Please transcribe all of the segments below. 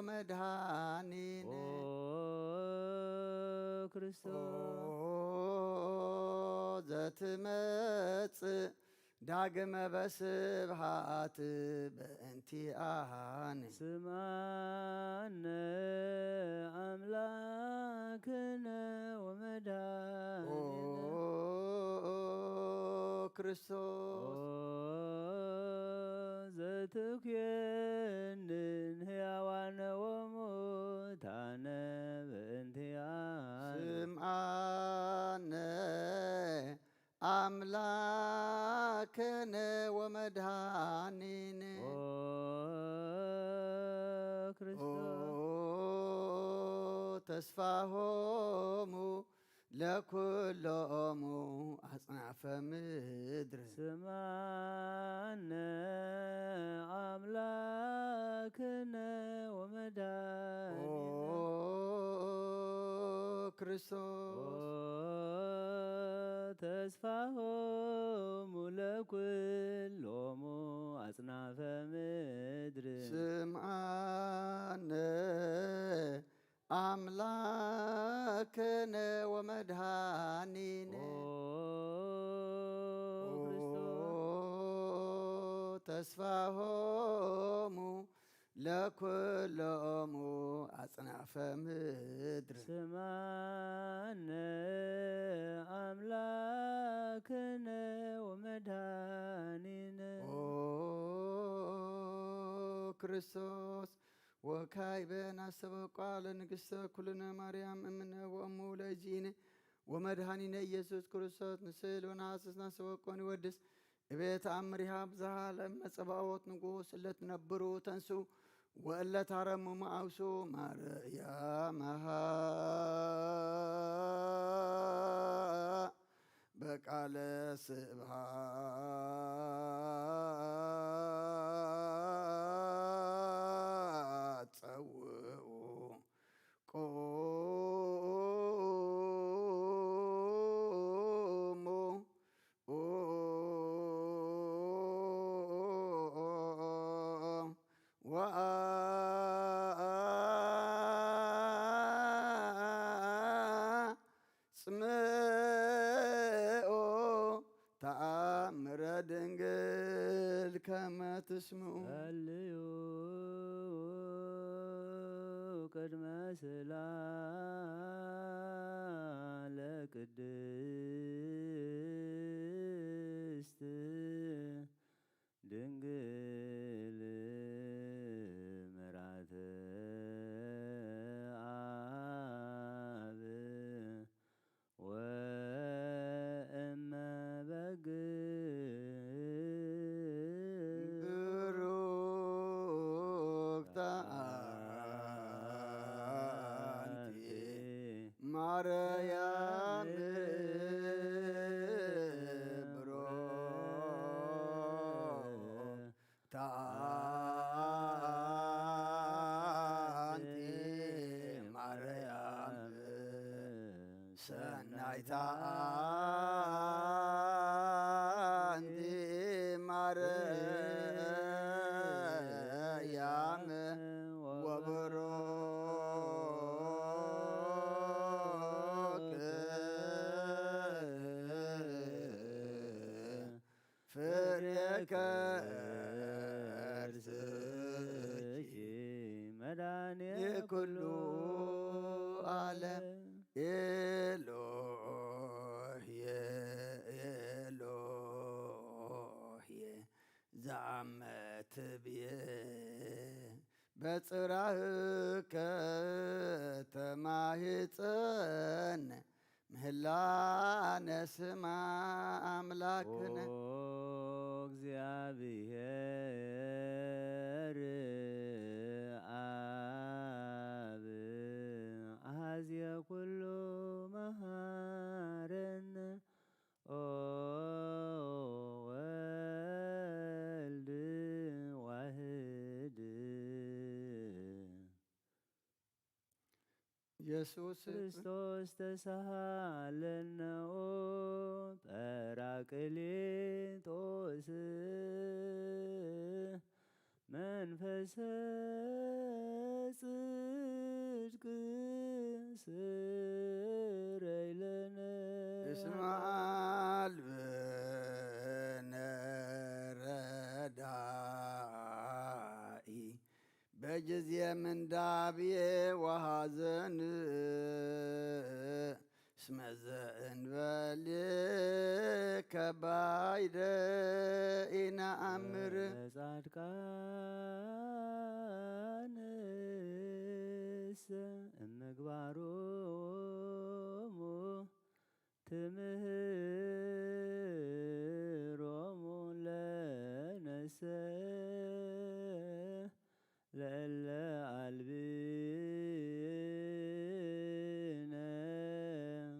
መድኃኒነ ኦ ክርስቶስ ኦ ዘትመጽእ ዳግመ በስብሃት በእንቲኣነ ስማነ ኣምላክነ ወመድኃኒነ ኦ ክርስቶስ ኦ ዘትኩንን ሕያዋነ ወሙታነ በእንቲኣነ ስምዓነ ኣምላክነ ወመድኃኒነ ኦ ኦ ክርስቶስ ተስፋሆሙ ለኩሎሙ ኣጽናፈ ምድር ስማነ ኣምላክነ ኦ ወመድኃኒነ ክርስቶስ ተስፋሆሙ ለኩሎሙ ኣጽናፈ ምድር ስምዓነ ኣምላክነ ወመድኃኒነ ኦ ክርስቶስ ተስፋሆሙ ለኩሎሙ ኣጽናፈ ምድር ስማነ ኣምላክነ ወመድኃኒነ ኦ ክርስቶስ ወካይበ ናስተበቋ ለንግሥተ ኩልነ ማርያም እምነ ወእሙ ለእግዚእነ ወመድኃኒነ ኢየሱስ ክርስቶስ ንስእል ወነሐስስ ናስተበቆ ንወድስ እቤት ኣምሪሃ ብዝሃ ለመጸባኦት ንጉስ እለ ትነብሩ ተንሱ ወእለ ታረምሙ ኣውሱ ማርያም መሃ በቃለ ስብሃት ጸውኡ ቁሙ ወአጽምኦ ተአምረ ድንግል ከመ ትስምዑ። ጸልዩ ቅድመ ስላ ለቅድስት ድንግል ምራተ አብ ወእመ በግ ብሩክተ አንቲ ማርያም ብሩክተ አንቲ ማርያም ሰናይታ አንቲ ማርያም ወብሩክ ፍሬ ከርስኪ መድኃኔ የኩሉ ዓለም ኤሎሄ ኤሎሄ ዛመትብየ በጽራህከ ተማህፀን ምህላነ ስማ ኣምላክነ ኦ እግዚአብሔር አብ አሐዜ ኩሉ መሐረነ ኦ ወልድ ዋህድ ኢየሱስ ክርስቶስ ተሳሃለነ ኦ ጳራቅሊጦስ መንፈሰ ጽድቅ ስረይ ለነ። እስመ አልብነ ረዳኢ በጊዜ ምንዳብየ ወሐዘን እስመ ዘእንበሌከ ባይደ ኢነአምር። ጻድቃንሰ እምግባሮሙ ትምህሮሙ ለነሰ ለእለ አልብነ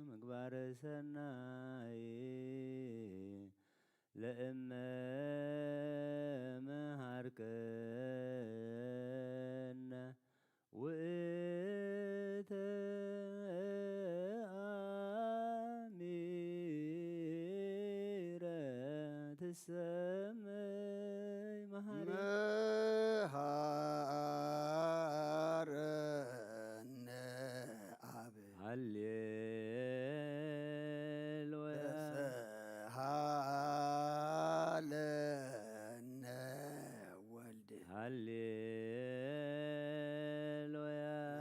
ምግባረ ሰናይ ለእመ መሃርከነ ውእተ አሚረ ትሰመይ መሃሪ። መሃረነ አብ ሃሌሉያ ተሰሃለነ ወልድ ሃሌሉያ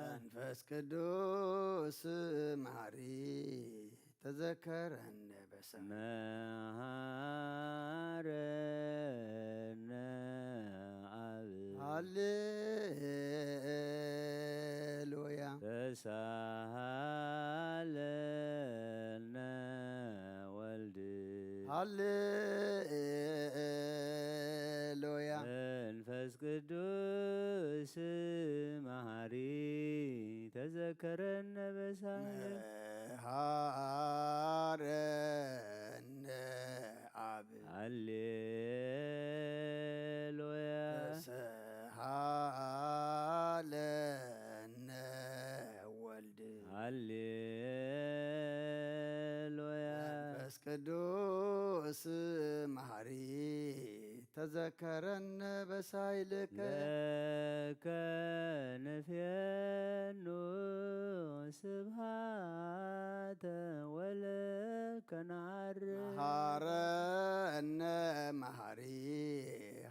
መንፈስ ቅዱስ መሐሪ ተዘከረነ በሰማይ መሃረነ አብ ሃሌሉያ ተሳሃለነ ወልድ ሃሌሉያ መንፈስ ቅዱስ መሃሪ ተዘከረነ በሳለ መሃረነ አብ ሃሌሉያ ተሰሃለነ ወልድ ሃሌሉያ መንፈስ ቅዱስ መሐሪ ተዘከረነ በሳይልከ ለከ ንፌኑ ስብሃተ ወለከ ነዓርግ መሃረነ መሐሪ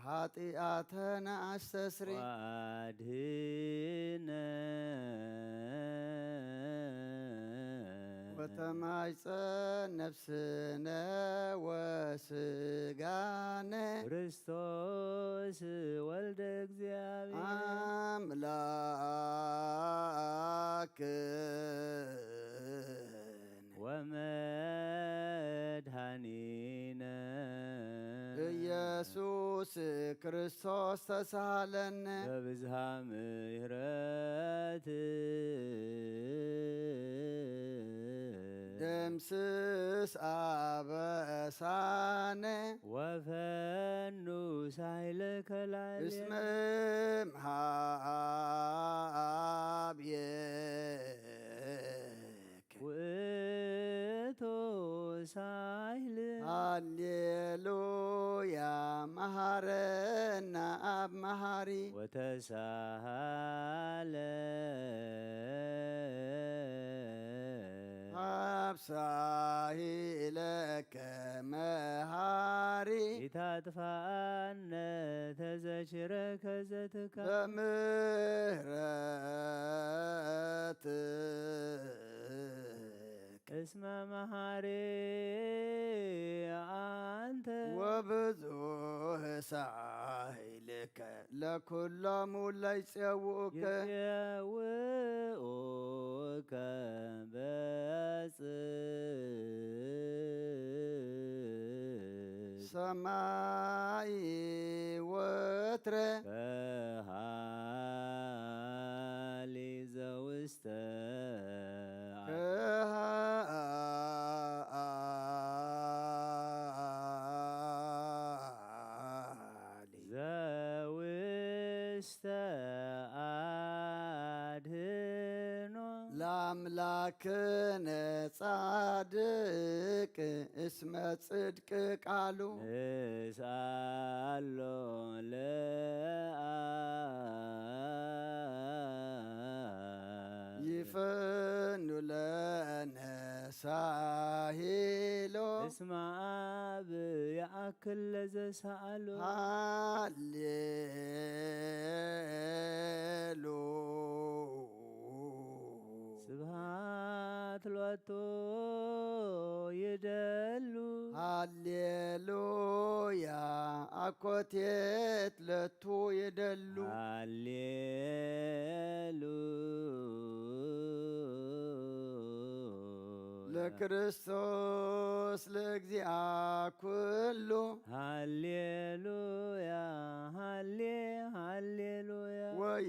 ኃጢአተነ አስተስሪ ወአድህነ ወተማይፀን ነፍስነ ወስጋነ ክርስቶስ ወልደ እግዚኣብሔር አምላክነ ወመድኃኒነ ኢየሱስ ክርስቶስ ተሳለነ በብዝሃ ምሕረት ደምስስ አበሳነ ወፈኑ ሳይለከ ላዕሌነ እስመ እምሃብየከ ውእቱ ሳይል ሃሌሉያ መሃረና አብ መሃሪ ወተሳሃለ አብሳሂለከ መሃሪ ኢታጥፋነ ተዘችረከ ዘትካ በምህረት እስመ መሃሪ አንተ ወብዙህ ሳይልከ ለኩሎም ለይጼውኡከ ይጼውኡከ በጽ ሰማይ ወትረ ከሃሊ ዘውስተ ከሃሊ ዘውስተ አድህኖ ለአምላክነ ጻድቅ እስመ ጽድቅ ቃሉ። ንስኣሎ ለኣብ ይፈኑ ለነ ሳሂሎ። እስመ አብ ይኣክል ለዘሰኣሎ። ሃሌሉ ስብሃት ሎቱ ይደሉ። ሃሌሉያ አኮቴት ለቱ ይደሉ። ሃሌሉ ለክርስቶስ ለእግዚአ ኩሉ። ሃሌሉያ ሃሌ ሃሌሉያ። ወይ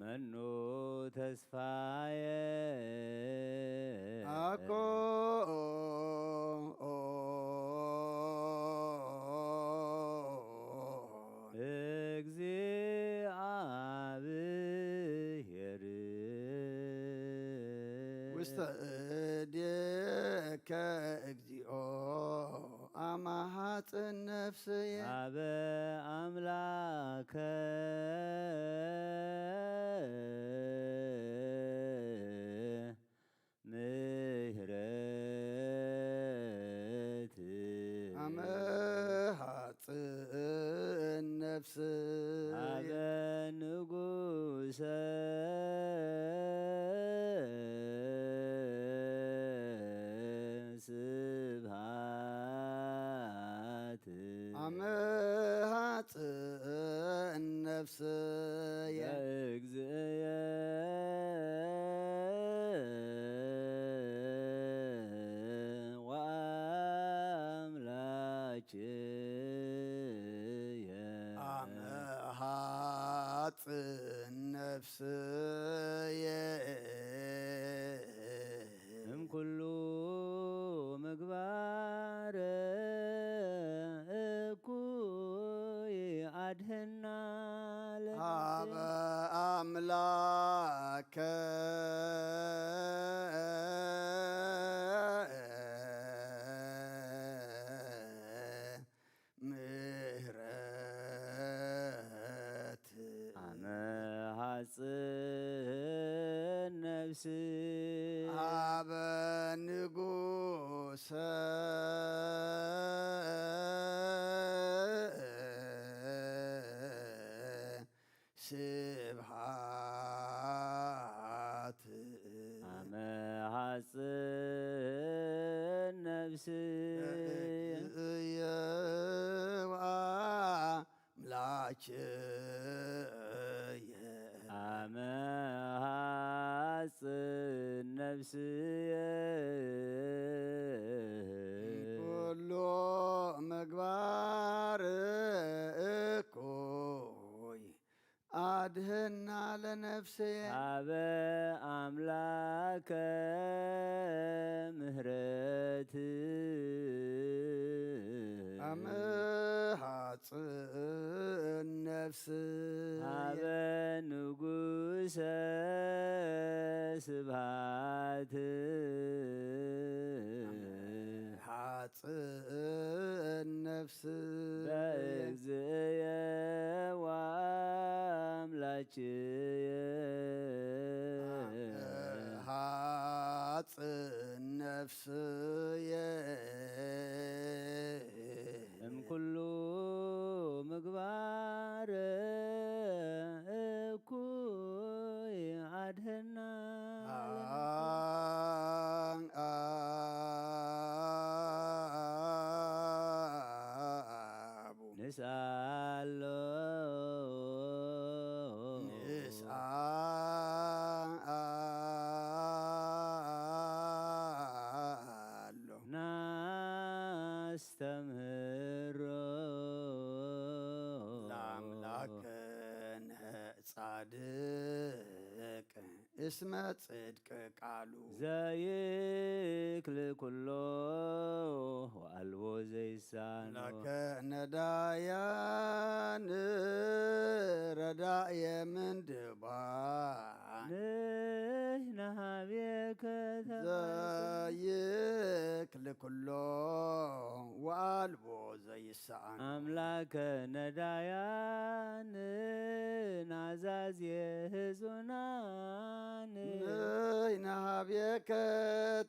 መኑ ተስፋየ አኮ እግዚአብሔር ውስተ እዴከ እግዚኦ አማሃፅን ነፍስየ። አበ አምላከ ምሕረት አመሃፅን ነፍስየ። አበ ንጉሰ ስብሃት አመሃፅን ነፍስየ። ለእግዚእየ ወአምላክየ አመሃፅን ነፍስየ። እምኩሉ ምግባር እኩይ አድህና ሀበ ለነፍሴ። አምላከ ምህረት አመ ሐጽን ነፍስ ሀበ ንጉሰ ስብሃት አመ ሐጽን ነፍስ እየዋ ምላችየ አመ ሐጽን ነፍስየ ኩሉ ምግባር እኩይ አድህና ለነፍስየ አበ አምላከ ምህረት አመ ሐጽን ነፍስ አበ ንጉሰ ስብሃት ሐጽን ነፍስ በእግዚእየ ወአምላክየ ሐጽን ነፍስየ እምኩሉ ምግባር እኩይ አድህና አቡ ንስአሎ ንስአሎ ናስተምህሮ ለአምላክነ ጻድቅ እስመ ጽድቅ ቃሉ ዘይክል ኩሎ ወአልቦ ዘይሳኖ ለከነዳያ ረዳእየ ምንድባ ንሕና ሀቤከ ተማጽን ዘይክል ኩሎ ወአልቦ ዘይሰኣን ኣምላከ ነዳያን ናዛዝየ ህዙናን ንሕና ሀቤከ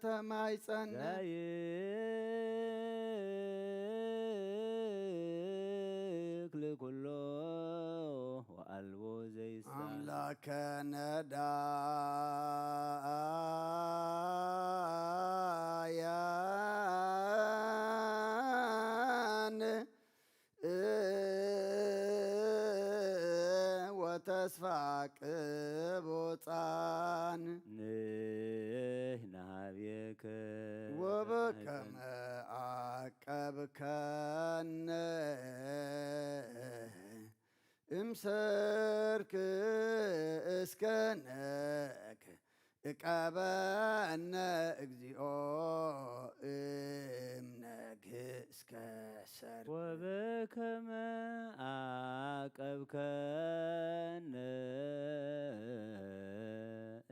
ተማይጸን ዘይክል ኩሎ ወአልቦ ዘይሳን ኣምላከ ነዳያን ወተስፋ ቅቡጻን ንሕና ሀቤከ ወበከመ አቀብከነ እምሰርክ እስከ ነክ እቀበነ እግዚኦ እምነግ እስከ ሰርክ ወበከመ አቀብከነ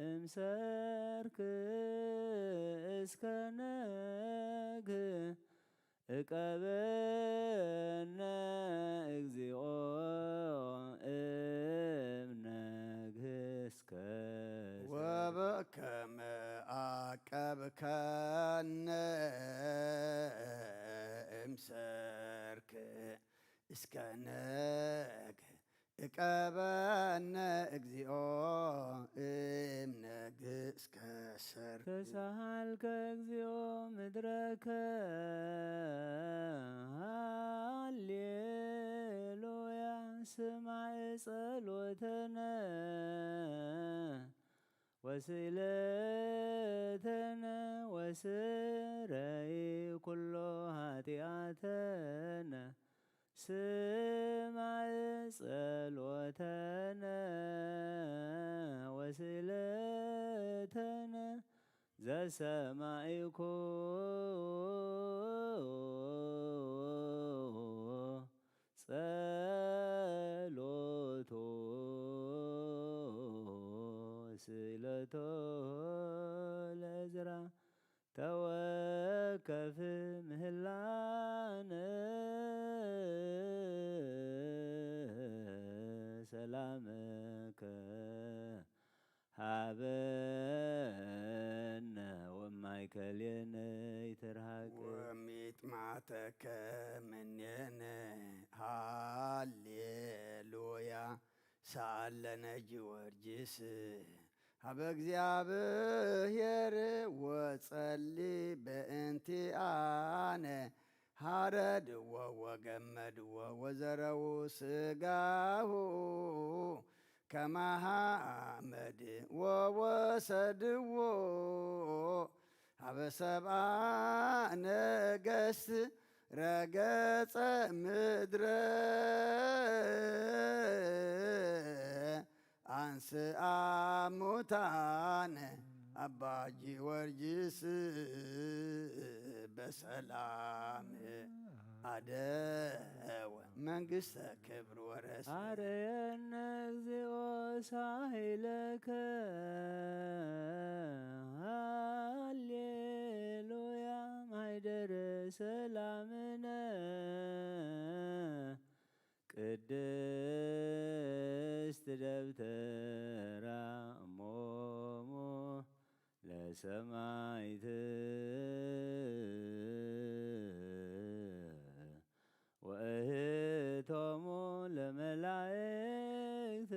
እምሰርክ እስከ ነግ እቀበነ እግዚኦ እምነግ እስከ ወበከመ አቀብከነ እምሰርክ እስከ ነግ እቀበነ እግዚኦ እምነግ እስከ ሰርክ ተሳሃልከ እግዚኦ ምድረከ ሃሌሉያ ስማዕ ጸሎተነ ወስእለተነ ወስረይ ኩሎ ኃጢአተነ ስማዕ ጸሎተነ ወስእለተነ ዘሰማዕኮ ጸሎቶ ስእለቶ ለእዝራ ተወከፍ ምህላነ ሰላመከ ሃበነ ወማይከሌነ ይትርሃቅ ወሚጥማተከ ምኔነ ሃሌሉያ ሰአለነ ጊዮርጊስ ሀበ እግዚኣብሔር ወጸሊ በእንቲአነ ሐረድዎ ወገመድዎ ወዘረዉ ስጋሁ ከመ ሐመድ ወወሰድዎ ሀበ ሰብአ ነገስት ረገጸ ምድረ አንስአ ሙታነ አባ ጊዮርጊስ በሰላም አደወ መንግስተ ክብር ወረስ አረየነ እግዚኦ ሳይለከ ሃሌሉያ ማይደር ሰላምነ ቅድስት ደብተራ እሞሙ ለሰማይት ወእህቶሙ ለመላእክት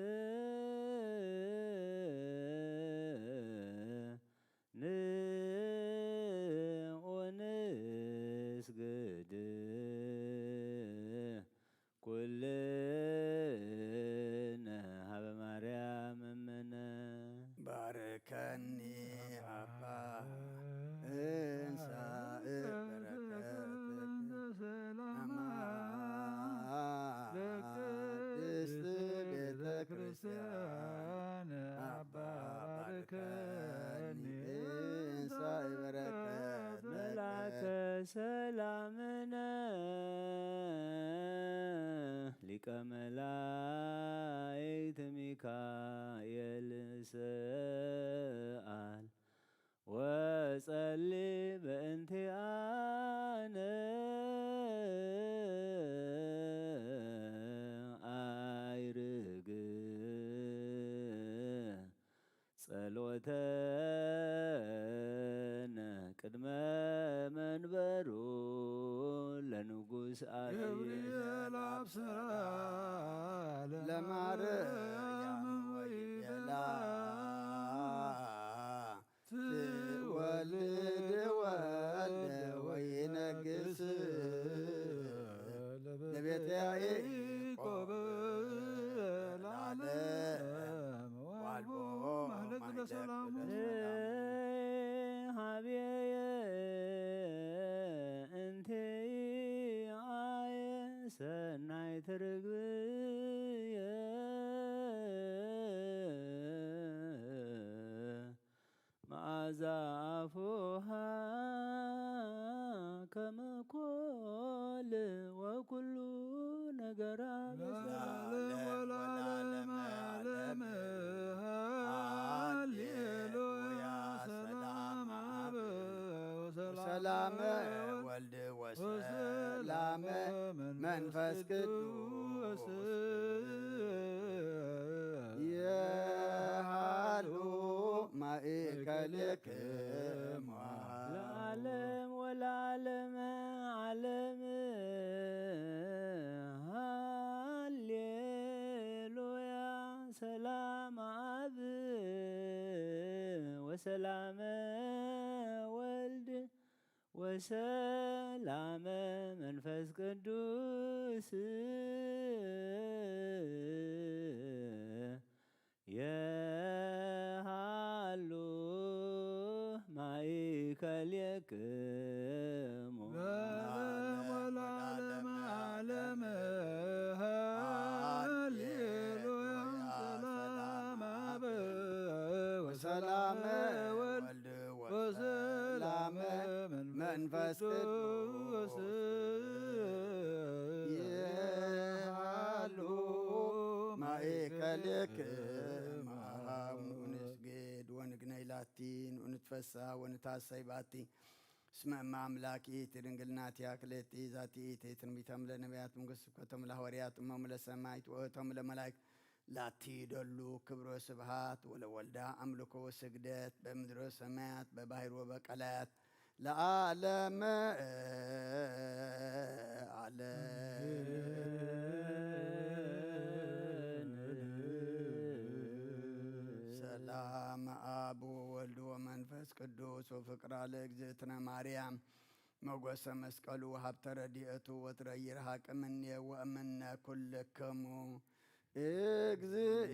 ንዑ ንስግድ ኩልነ ሀበ ማርያም እምነ ባርከኒ አባ እንሳ ሊቀ መላእክት ሚካኤል ሰኣል ወጸሊ በእንቲኣነ ኣይርግ ጸሎተነ ቅድመ መንበሩ ለንጉስ ኣርየ ገብርኤል ኣብሰራ ለማርያም ለማርያም ወይቤላ ወይቤላ ትወልድ ወልደ ወይነግስ ለቤተ ያዕቆብ ለዓለም ለዓለም ዋልቦ ማህደግ ማህደግ ለሰላሙ ለሰላሙ። ሀቤየ እንቴ አየ ሰናይት ርግብየ መዓዛ ኣፉሃ ከመ ኮል ወኩሉ ነገራ ለዓለም ወለዓለመ ዓለም ሃሌሉያ። ሰላም አብ ወሰላም ወልድ ወሰላም መንፈስ ቅዱስ የሃሉ ማእከልክሙ ለዓለም ወለዓለመ ዓለም ሃሌሉያ። ሰላም አብ ወሰላመ ወልድ ወሰላመ መንፈስ ቅዱስ የሃሉ ማእከልክሙ ለዓለም ወለዓለመ ዓለም ሃሌሉያ። ሰላም አብ ወሰላም ወልድ ወሰላም መንፈስ ቅዱስ የሃሉ ማእከልክሙ። ንስግድ ወንግነይ ላቲ ንትፈሳ ወንታሰይ ባቲ እስመ እመ አምላክ ይእቲ ድንግል ናቲያ ክልኤቲ ዛቲ ይእቲ ትንቢቶም ለነቢያት ምንኩ ስብከቶም ለሐዋርያት እሞም ለሰማይት ወእቶም ለመላእክት ላቲ ደሉ ክብሮ ስብሃት ወለወልዳ አምልኮ ወስግደት በምድሮ ሰማያት በባህር ወበቀላያት ለዓለመ ዓለም። ሰላም አብ ወወልድ ወመንፈስ ቅዱስ ወፍቅራ ለእግዝእትነ ማርያም ሞገሰ መስቀሉ ሀብተ ረድኤቱ ወትረይር ሀቅ እምኔ ወእምነ ኩልክሙ። እግዚእ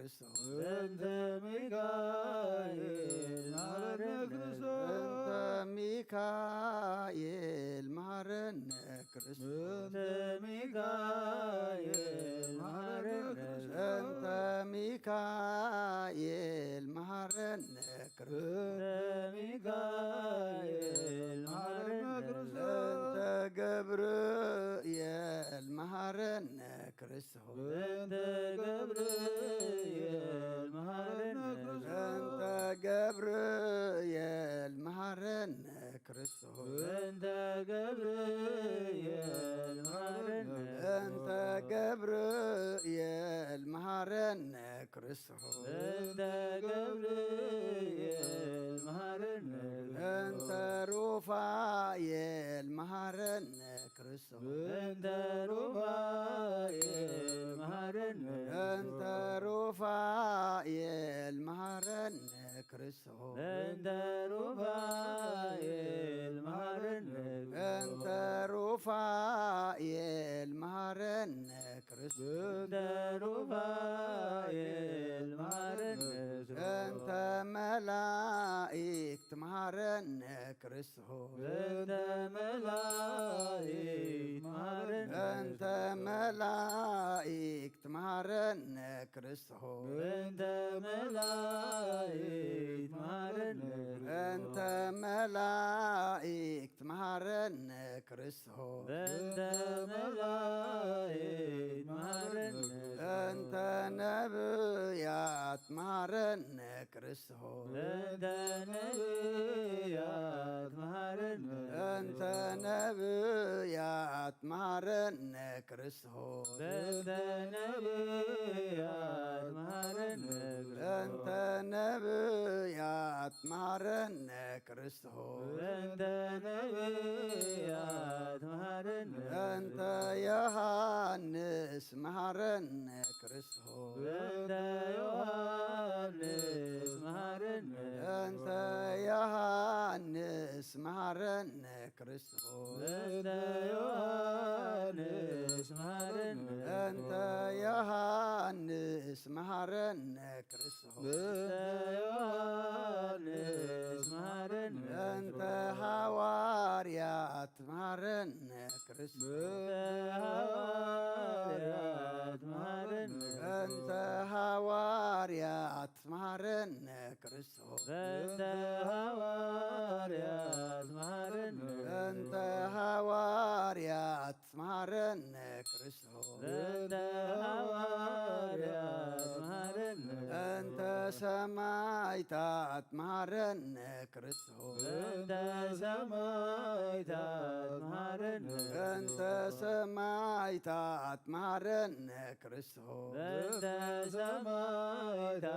በእንተ ሚካኤል መሐረነ ክርስቶስ። በእንተ ሚካኤል መሐረነ ክርስቶስ። በእንተ ሚካኤል መሐረነ ክርስቶስ። በእንተ ሚካኤል መሐረነ ክርስቶስ። በእንተ ሚካኤል መሐረነ ክርስቶስ። በእንተ ገብርኤል መሐረነ ክርስቶስ። በእንተ ገብርኤል መሐረነ። በእንተ ገብርኤል መሐረነ ክርስቶስ። በእንተ ገብርኤል መሐረነ። በእንተ ገብርኤል መሐረነ ክርስቶስ። በእንተ ገብርኤል መሐረነ። በእንተ ሩፋኤል መሐረነ ክርስቶስ። በእንተ ሩፋኤል መሐረነ። በእንተ ሩፋኤል መሐረነ ክርስቶስ። በእንተ ሩፋኤል መሐረነ። በእንተ ሩፋኤል መሐረነ ክርስቶስ። በእንተ ሩፋኤል መሐረነ። በእንተ መላእክት መሐረነ ክርስቶስ። በእንተ መላእክት መሐረነ። በእንተ መላእክት መሐረነ ክርስቶስ። በእንተ መላእክት መሐረነ። በእንተ መላእክት መሐረነ ክርስቶስ። በእንተ መላእክት መሐረነ። በእንተ ነብያት መሐረነ ክርስቶስ። በእንተ ነብያት መሐረነ። በእንተ ነብያት መሐረነ ክርስቶስ። በእንተ ነብያት መሐረነ። በእንተ ነብያት መሐረነ ክርስቶስ። በእንተ ነብያት መሐረነ። በእንተ ዮሐንስ መሐረነ ክርስቶስ። በእንተ ዮሐንስ መሐረነ። በእንተ ዮሐንስ መሐረነ ክርስቶስ። በእንተ ዮሐንስ መሐረነ። በእንተ ዮሐንስ መሐረነ ክርስቶስ። በእንተ ዮሐንስ መሐረነ። በእንተ ሐዋርያት መሐረነ ክርስቶስ። በእንተ ሐዋርያት መሐረነ። በእንተ ሐዋርያት መሐረነ ክርስቶስ። በእንተ ሐዋርያት መሐረነ። በእንተ ሐዋርያት መሐረነ ክርስቶስ። በእንተ ሐዋርያት መሐረነ። በእንተ ሰማዕታት መሐረነ ክርስቶስ። በእንተ ሰማዕታት መሐረነ። በእንተ ሰማዕታት መሐረነ ክርስቶስ። በእንተ ሰማዕታት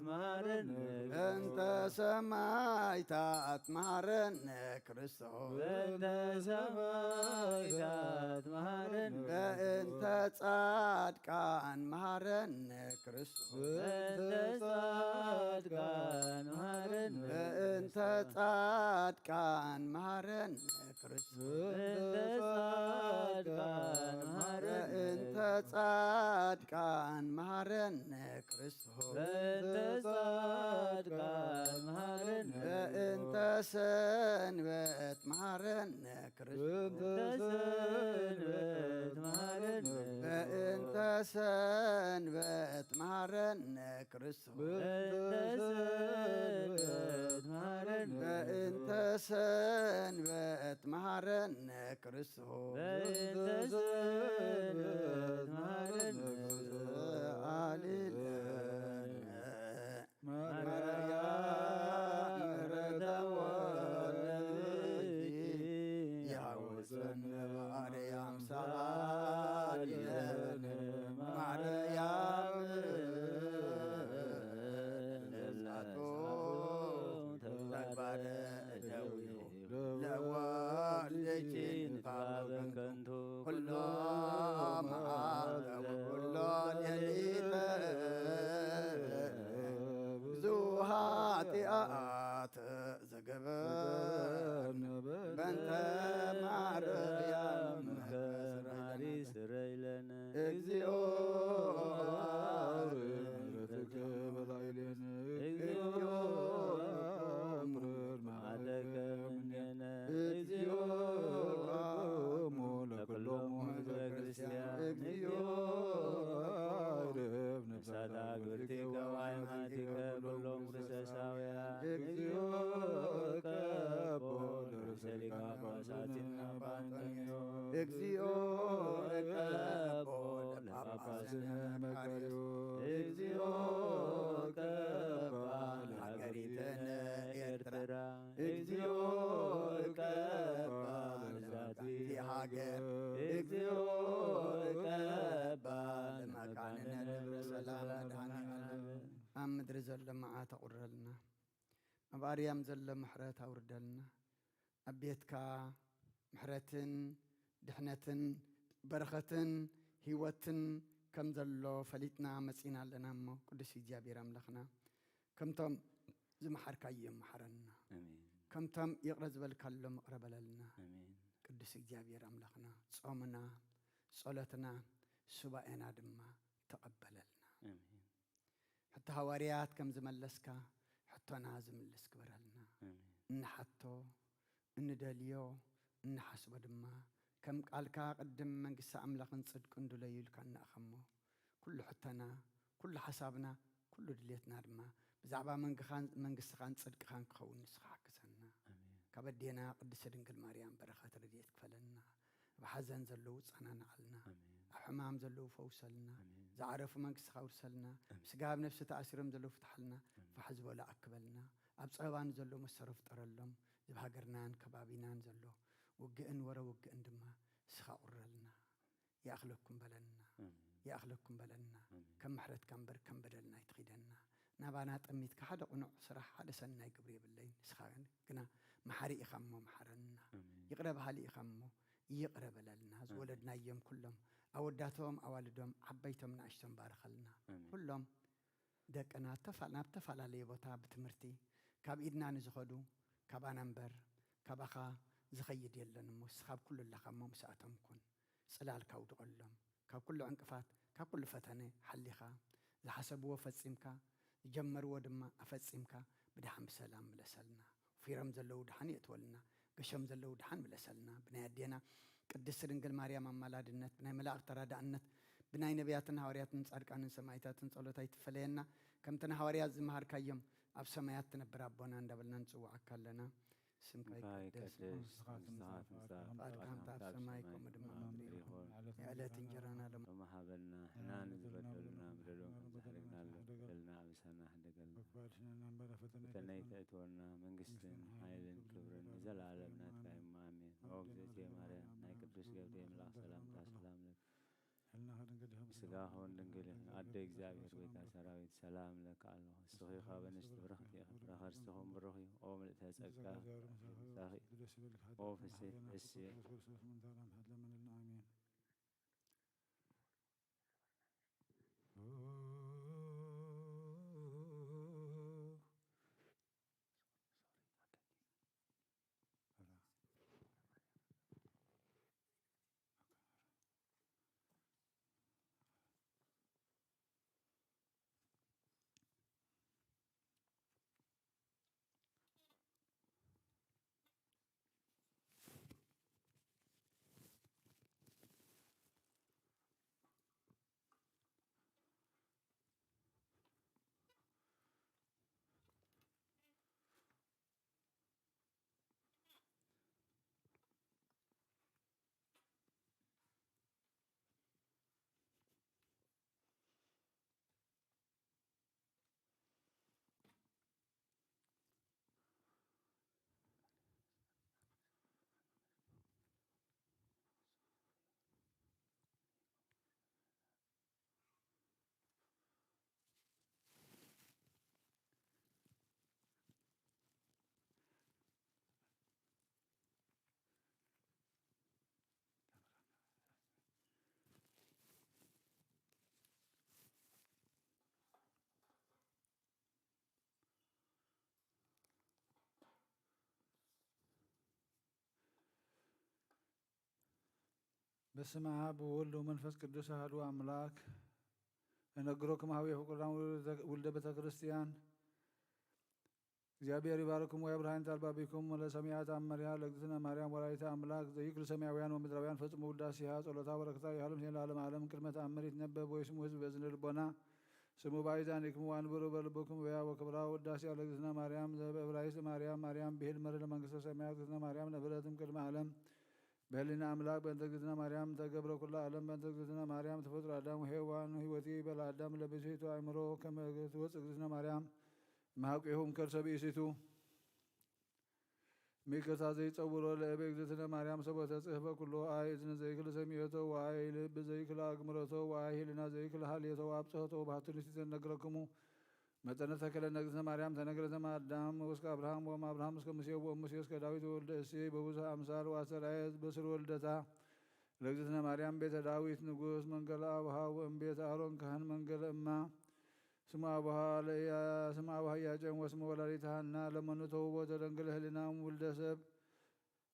መሐረነ። በእንተ ሰማዕታት መሐረነ ክርስቶስ። በእንተ ሰማዕታት መሐረነ። በእንተ ጻድቃን መሐረነ ክርስቶስ። በእንተ ጻድቃን መሐረነ። በእንተ ጻድቃን መሐረነ ክርስቶስ። በእንተ ጻድቃን መሐረነ። በእንተ ጻድቃን መሐረነ ክርስቶስ። በእንተ ጻድቃን መሐረነ። በእንተ ሰንበት መሐረነ ክርስቶስ። በእንተ ሰንበት መሐረነ። በእንተ ሰንበት መሐረነ ክርስቶስ። በእንተ ሰንበት መሐረነ። በእንተ ሰንበት መሐረነ ክርስቶስ። በእንተ ሰንበት መሐረነ። አሌሉያ። ማርያም ምሕረተ ወልድኪ ያውፅን ማርያም ሳሊለን ማርያም ለዛቱ ተግባረ እደዊሁ ለወልድኪ ንፋበን ከንቱ ኩሎ መዓልተ ወኩሎ ሌሊት ኣድሓኒ። ኣብ ምድሪ ዘሎ መዓት ኣቑረልና፣ ኣብ ኣርያም ዘሎ ምሕረት ኣውርደልና። ኣብ ቤትካ ምሕረትን ድሕነትን በረኸትን ህይወትን ከም ዘሎ ፈሊጥና መጺና ኣለና እሞ፣ ቅዱስ እግዚኣብሔር ኣምላኽና፣ ከምቶም ዝመሓርካዮም መሓረና። ኣሜን። ከምቶም ይቕረ ዝበልካሎም ይቕረ በለልና። ኣሜን። ቅዱስ እግዚኣብሔር ኣምላኽና፣ ጾምና፣ ጸሎትና፣ ሱባኤና ድማ ተቐበለልና። ኣሜን። ሕቶ ሃዋርያት ከም ዝመለስካ፣ ሕቶና ዝምልስ ግበረልና። ኣሜን። እንሓቶ፣ እንደልዮ፣ እንሓስቦ ድማ፣ ከም ቃልካ ቅድም መንግስቲ ኣምላኽን ጽድቅን ድለዩ ኢልካና ኢኻ እሞ፣ ኩሉ ሕቶና፣ ኩሉ ሓሳብና፣ ኩሉ ድሌትና ድማ ብዛዕባ መንግኻን፣ መንግስትኻን ጽድቅኻን ክኸውን ንስኻ ሓግዘና። ኣሜን። ካብ ኣዴና ቅድስቲ ድንግል ማርያም በረኸት ረድኤት ክፈለና። ኣብ ሓዘን ዘለዉ ጸናንዓልና። ኣሜን። ኣብ ሕማም ዘለዉ ፈውሰልና። ኣሜን። ዝዓረፉ መንግስትኻ ኣውርሰልና። ኣሜን። ስጋ ኣብ ነፍሲ ተኣሲሮም ዘለዉ ፍትሓልና። ኣሜን። ፋሕ ዝበሉ ኣክበልና። ኣብ ጸበባ ንዘለዉ መሰሮ ፍጠረሎም። እዚ ኣብ ሃገርናን ከባቢናን ዘሎ ውግእን ወረ ውግእን ድማ ንስኻ ቁረልና። ይኣኽለኩም በለና። ኣሜን። ይኣኽለኩም በለና። ኣሜን። ከም ምሕረትካ እምበር ከም በደልና ኣይትኺደና። ናባና ጠሚትካ ሓደ ቅኑዕ ስራሕ፣ ሓደ ሰናይ ግብሪ የብለይን። ንስኻ ግና መሓሪ ኢኻ እሞ መሓረና። ኣሜን። ይቕረ በሃሊ ኢኻ እሞ ይቕረ በለልና። ኣሜን። ዝወለድናዮም ኩሎም ኣወዳቶም ኣዋልዶም ዓበይቶም ንኣሽቶም ባርኸልና። ኣሜን። ኩሎም ደቅና ተፋ-፣ ናብ ተፈላለየ ቦታ ብትምህርቲ ካብ ኢድና ንዝኸዱ ካባና እምበር ካባኻ ዝኸይድ የለን እሞ፣ ንስኻ ኣብ ኩሉ ኣለኻ እሞ ምስኣቶም ኩን። ጽላልካ ኣውድቐሎም። ካብ ኩሉ ዕንቅፋት፣ ካብ ኩሉ ፈተነ ሓሊኻ፣ ዝሓሰብዎ ፈጺምካ፣ ዝጀመርዎ ድማ ኣፈጺምካ፣ ብደሓን ብሰላም ምለሰልና። ፊሮም ዘለዉ ደሓን የእትወልና፣ ገሾም ዘለዉ ደሓን ምለሰልና። ብናይ ኣዴና ቅድስቲ ድንግል ማርያም ኣማላድነት፣ ብናይ መላእኽቲ ተራዳእነት፣ ብናይ ነቢያትን ሃዋርያትን ጻድቃንን ሰማዕታትን ጸሎት ኣይትፈለየና። ከምቲ ንሃዋርያት ዝመሃርካዮም፣ ኣብ ሰማያት ትነብር ኣቦና እንዳበልና ንጽውዓካ ኣለና። ስምካ ስምካ ይቀደስ፣ ይቀደስ፣ መንግስትኻ መንግስትኻ ትምጻእ፣ ትምጻእ፣ ፍቓድካ ፍቓድካ ከምታ ኣብ ከምታ ኣብ ሰማይ ሰማይ ከምኡ ድማ ከምኡ ኣብ ምድሪ ምድሪ ይኹን። ይኹን። የዕለት እንጀራና ሎም- ሎም ሃበና፣ ንሕና ንበደልና ንዝበደሉና በደልና በደሎም ከም ከም ዝሓደግናሎም፣ ዝሓደገልና በደልና ኣበሳና ሕደገልና። ወክፋ ኣድሕነና እምበር ኣብ ፈተነ ፈተነ ኣይተእትወና። ኣይተእትወና፣ መንግስትን መንግስትን ሓይልን ሓይልን ክብርን ክብርን ንዘለኣለም ንዘለኣለም ናትካ እዩ። ኣሜን። ኣሜን። ኦ እግዝእትየ ማርያም፣ ናይ ቅዱስ ገብርኤል መልኣክ ሰላምታ ሰላም ለኪ። ስጋ ኹን ድንግል ኣደ እግዚኣብሔር ቤታ ሰራዊት ሰላም ለኪ ኣለኹ። እስኺ ካብ ኣንስቲ ብርኽቲ ኢኺ፣ ፍረ ከርሥኺ ብሩኽ እዩ። ኦ ምልእተ ጸጋ፣ ጸጋ፣ ጸጋ፣ ጸጋ፣ ጸጋ፣ ኦ ፍስሕቲ፣ ደስ ይበልኪ፣ ኦ ፍስሕቲ፣ ሓደራ ደስ ይበልኪ። ክርስቶስ ምንታና ምሕረት ለመንልና። ኣሜን። በስመ አብ ወወልድ ወመንፈስ ቅዱስ አሐዱ አምላክ። እነግሮክም ሀቤ ፍቁራን ውልደ ቤተ ክርስቲያን። እግዚአብሔር ይባርኩም ወያብርሃን አልባቢኩም ወለሰሚያ ተአምሪሃ ለእግዝእትነ ማርያም ወላዲተ አምላክ ዘይክሉ ሰማያውያን ወምድራውያን ፈጽሙ ውዳሴሃ ጸሎታ በረከታ ይሃሉ ምስሌነ ለዓለመ ዓለም። ቅድመ ተአምር ይትነበብ ወይስሙ ህዝብ በእዝነ ልቦና። ስሙ በአይዛኒክሙ ወአንብሩ በልብኩም በያ ወክብራ ውዳሴ ለእግዝእትነ ማርያም ዘበእብራይስጥ ማርያም ማርያም ብሂል መርህ ለመንግስተ ሰማያት። እግዝእትነ ማርያም ነበረትም ቅድመ ዓለም በህሊና አምላክ በእንተ እግዝእትነ ማርያም ተገብረ ኩላ ዓለም በእንተ እግዝእትነ ማርያም ተፈጥሮ አዳም ወሔዋን ህይወቲ በለ አዳም ለብእሲቱ አእምሮ ከመ ትወፅእ እግዝእትነ ማርያም እምሃቁሁም ከርሰ ብእሲቱ። ሚክታ ዘይጸውሮ ለእበ እግዝእትነ ማርያም ሰቦተ ጽህፈ ኩሎ። አይ እዝን ዘይክል ሰሚዮቶ ወአይ ልብ ዘይክል አግምሮቶ ወአይ ህልና ዘይክል ሃልዮቶ ወአብጽሖቶ። ባሕቱ ንስቲ ዘነግረክሙ መጠነ ተከለ ነግዝነ ማርያም ተነግረ ዘማዳም እስከ አብርሃም ወም አብርሃም እስከ ሙሴ ወም ሙሴ እስከ ዳዊት ወልደ እሴ በብዙ አምሳል ወአስተርአየ በስሩ ወልደታ ለእግዝእትነ ማርያም ቤተ ዳዊት ንጉስ መንገለ አብሃ ወእም ቤተ አሮን ካህን መንገለ እማ ስሙ አብሃ ለእያ ስሙ አብሃ ኢያቄም ወስሙ ወላዲተ ሃና ለመኑ ተውቦ ተደንግለ ህልና ውልደ ሰብ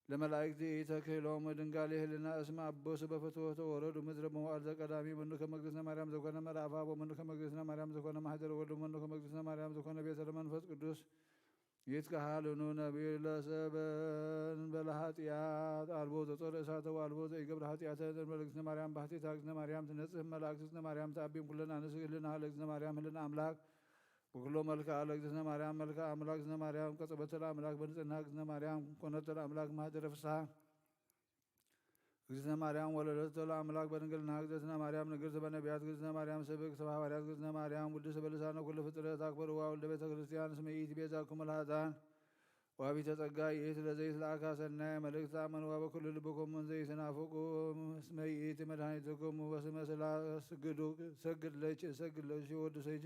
ለመላእክት ኢተክህሎም ድንጋሌ ህልና እስመ አቦ ስበ ፍትወ ተወረዱ ምድረ መዋዕል ዘቀዳሚ መኑ ከመ እግዝእትነ ማርያም ዘኮነ መልአፋ ወመኑ ከመ እግዝእትነ ማርያም ዘኮነ ማህደረ ወልድ ወመኑ ከመ እግዝእትነ ማርያም ዘኮነ ቤተ ለመንፈስ ቅዱስ ይትከሃልኑ ነቢዩ ለሰበን በለ ኃጢአት አልቦ ዘጾረ እሳተ ወአልቦ ዘኢገብረ ኃጢአተ ዘእንበለ እግዝእትነ ማርያም ባሕቲታ እግዝእትነ ማርያም ትነጽህ መላእክት እግዝእትነ ማርያም ተአቢም ኩለን አንስ ህልና ህለ እግዝእትነ ማርያም ህልና አምላክ ወኩሎ መልክዓ ለእግዝእትነ ማርያም መልክዓ አምላክ እግዝእትነ ማርያም ቀጸበተ ለአምላክ በንጽህና እግዝእትነ ማርያም ኮነተ ለአምላክ ማህደረ ፍስሐ እግዝእትነ ማርያም ወለደቶ ለአምላክ በድንግልና እግዝእትነ ማርያም ንግርት በነቢያት እግዝእትነ ማርያም ስብክ ተባባሪያት እግዝእትነ ማርያም ውድስ በልሳነ ኩሉ ፍጥረት አክበርዋ ወልደ ቤተ ክርስቲያን እስመ ይእቲ ቤዛኩም ለኃጥኣን ወአቢተ ጸጋ ይእቲ ለዘይት ለአካ ሰናየ መልእክት አመንዋ በኩሉ ልብኩም እንዘይትናፍቁ እስመ ይእቲ መድኃኒትኩም ወስመ ስላ ስግዱ ሰግድ ለች ሰግድ ለች ወዱ ሰይች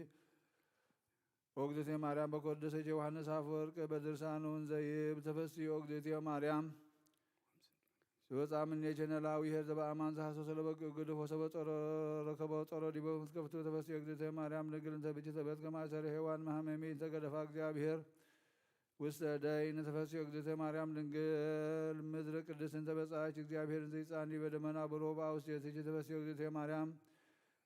ኦግዝእትየ ማርያም በኮድሰ ዮሐንስ አፈወርቅ በድርሳኑ እንዘይብ ተፈሲ ኦግዝእትየ ማርያም ስወፃ ምኔቸ ነላዊ ሄር ዘበአማን ዘሐሰሶ ለበግ ግድፎ ሰበ ጾሮ ረከቦ ጾሮ ዲቦ ምትከፍቱ ተፈሲ ኦግዝእትየ ማርያም ድንግል እንተ ብች ተበት ከማእሰረ ሔዋን መሐመሚ እንተገደፋ እግዚአብሔር ውስተ ደይን ተፈሲ ኦግዝእትየ ማርያም ድንግል ምድር ቅድስት እንተ በጻች እግዚአብሔር እንዘይጻኒ በደመና ብሮ በአውስቴትች ተፈሲ ኦግዝእትየ ማርያም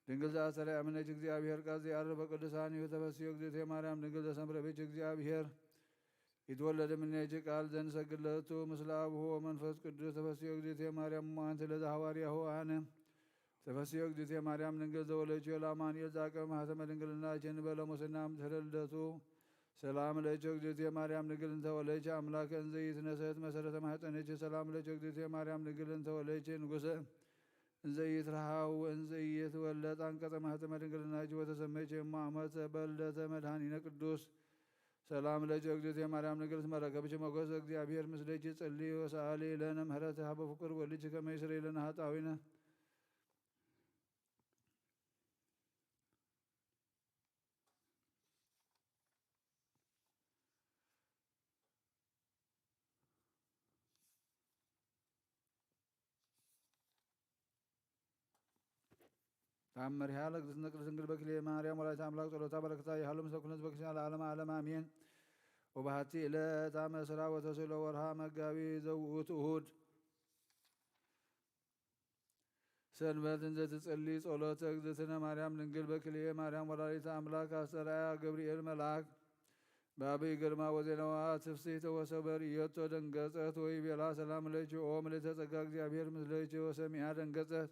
ድንግል ዘአስተርአየ እምኔኪ እግዚአብሔር ቃል ዘያዕርግ በቅዱሳኒሁ ተፈስሒ እግዝእትየ ማርያም ድንግል ዘሰምረ ብኪ እግዚአብሔር ይትወለድ እምኔኪ ቃል ዘንሰግድ ለቱ ምስለ አቡሁ ወመንፈስ ቅዱስ ተፈስሒ እግዝእትየ ማርያም እሞ አንቲ ለዘሐዋርያሁ አነ ተፈስሒ እግዝእትየ ማርያም ድንግል ዘወለድኪ ለአማኑኤል ዘአቀበ ማህተመ ድንግልናኪ እንበለ ሙስና እምድህረ ልደቱ ሰላም ለኪ እግዝእትየ ማርያም ድንግል እንተ ወለድኪ አምላከ እንዘ ኢትነሰት መሰረተ ማህፀንኪ ሰላም ለኪ እግዝእትየ ማርያም ድንግል እንተ ወለድኪ ንጉሰ እንዘ ኢይትረሃው ወእንዘ ኢይትወለድ አንቀጸ ማህተመ ድንግልናኪ ወተሰመይኪ እሞ አመተ በልደተ መድኃኒነ ቅዱስ ሰላም ለኪ እግዝእትየ ማርያም ድንግል እስመ ረከብኪ ሞገሰ እግዚአብሔር ምስሌኪ ጸልዪ ወሰአሊ ለነ ምህረተ ሀበ ፍቁር ወልድኪ ከመ ይስረይ ለነ ኃጣውኢነ። ተአምሪሃ ለእግዝእትነ ቅድስት ድንግል በክልኤ ማርያም ወላዲተ አምላክ ጸሎታ በረከታ ይሃሉ ምስለ ኩልነ ህዝበ ክርስቲያን ለዓለመ ዓለም አሜን። ወበሃቲ ዕለት አመ ዕስራ ወተስዕሎ ወርሃ መጋቢ ዘውእቱ እሁድ ሰንበት እንዘ ትጽሊ ጸሎተ እግዝእትነ ማርያም ድንግል በክልኤ ማርያም ወላዲተ አምላክ አስተርአያ ገብርኤል መልአክ በአብይ ግርማ ወዜናዋ ትፍስሕተ ወሰበ ርእየቶ ደንገጸት ወይቤላ ሰላም ለኪ ኦ ምልዕተ ጸጋ እግዚአብሔር ምስለኪ ወሰሚዓ ደንገጸት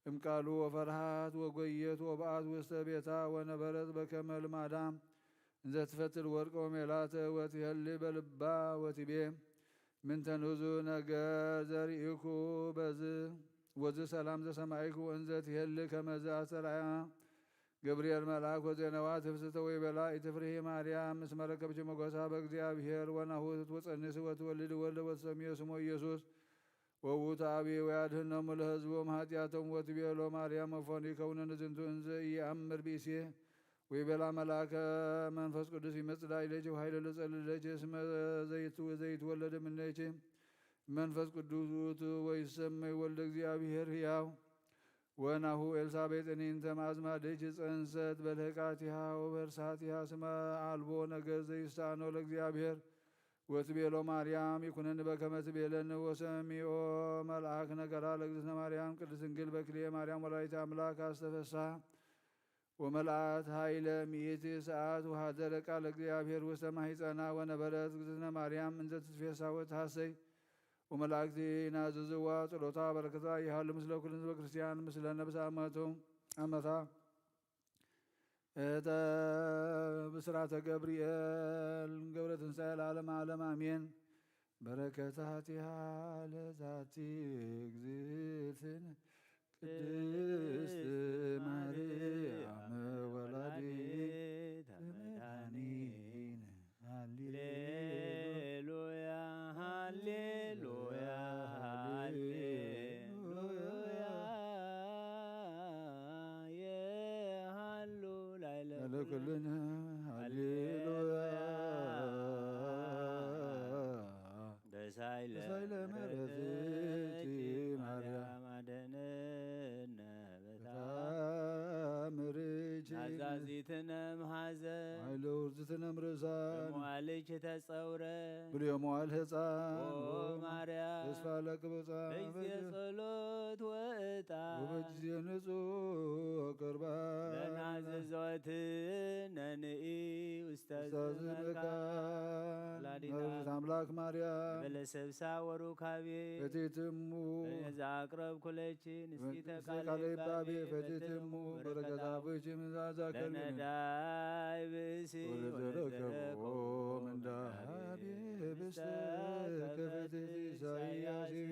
እምቃሉ ወፈርሃት ወጎየት ወበአት ውስተ ቤታ ወነበረት በከመ ልማዳ እንዘ ትፈትል ወርቀ ወሜላተ ወትሄሊ በልባ ወትቤ ምንተንዙ ነገር ዘርኢኩ በዝ ወዝ ሰላም ዘሰማይኩ እንዘ ትሄሊ ከመዝ አስተርአያ ገብርኤል መልአክ ወዜናዋ ትፍስሕተ ወይቤላ ኢትፍርሂ ማርያም እስመ ረከብኪ ሞገሳ በእግዚአብሔር ወናሁ ትትወጸንሲ ወትወልድ ወልደ ወትሰምዮ ስሞ ኢየሱስ ወውቱ አብይ ወያድህኖሙ ለህዝቦም ኃጢአቶም ወትቤሎ ማርያም መፎኒ ከውነን ዝንቱ እንዘ ኢየአምር ብእሴ ወይቤላ መልአከ መንፈስ ቅዱስ ይመጽእ ላዕሌኪ ወኃይለ ለጸልለኪ እስመ ዘይቱ ዘይትወለድ እምኔኪ መንፈስ ቅዱስ ውእቱ ወይሰመይ ወልደ እግዚአብሔር ሕያው ወናሁ ኤልሳቤጥኒ እንተ ማዝማድኪ ጸንሰት በልህቃቲሃ ወበርሳቲሃ ስመ አልቦ ነገር ዘይሳኖ ለእግዚአብሔር ወትቤሎ ማርያም ይኩነኒ በከመ ትቤለኒ ወሰሚኦ መልአክ ነገራ ለእግዝእትነ ማርያም ቅድስት ድንግል በክልኤ ማርያም ወላዲተ አምላክ አስተፈሳ ወመልአት ኃይለ ሚእቲ ሰዓት ወሃደረ ቃል እግዚአብሔር ውስተ ማሂፀና ወነበረት እግዝእትነ ማርያም እንዘ ትትፌሳ ወትሃሰይ ወመላእክቲ ናዝዝዋ ጸሎታ በረከታ ይሃሉ ምስለ ኩሉ ህዝበ ክርስቲያን ምስለ ነብሰ አመቱ አመታ እተ ብስራተ ገብርኤል ገብረ ትንሳኤ ለዓለመ ዓለም አሜን። በረከታቲሃ ለዛቲ እግዝእትነ ቅድስት ማርያም ወላዲተ መድኃኒነ ሃሌሉያ። ኩልነ ሃሌሉያ። በሳይለ በሳይለ ምሕረትኪ ምሕረትኪ ማርያም ማርያም አድነነ በታ በታምርኪ ናዛዚትነ መሐዘን ኃይለ ውርዝትነ ምርሳን በመዋልኪ ተጸውረ ብልዮ መዋል ሕፃን ኦ ማርያም ተስፋ ለክብፃ በጊዜ ጸሎት ወእጣ ወበጊዜ ንጹሕ ቅርባ ለናዘዘወትነ ንኢ ውስተ ውስተ ዝመካ ዝመካ ወላዲተ ወላዲተ አምላክ ማርያም በለሰብሳ ወሩካቤ በቴትሙ በነዛ አቅረብ ኩለችን እስኪ በመንፈስ ተቃለ ቃለ ይባቤ ይባቤ ፈቴትሙ ፈቴትሙ በረከት በረከት አቡኪ ምዛዛ ከልነ ለነዳይ ብእሲ ወለዘረከቦ ወለዘረከቦ ምንዳቤ ብስተ ከፈቴ ኢሳይያስ ይቤ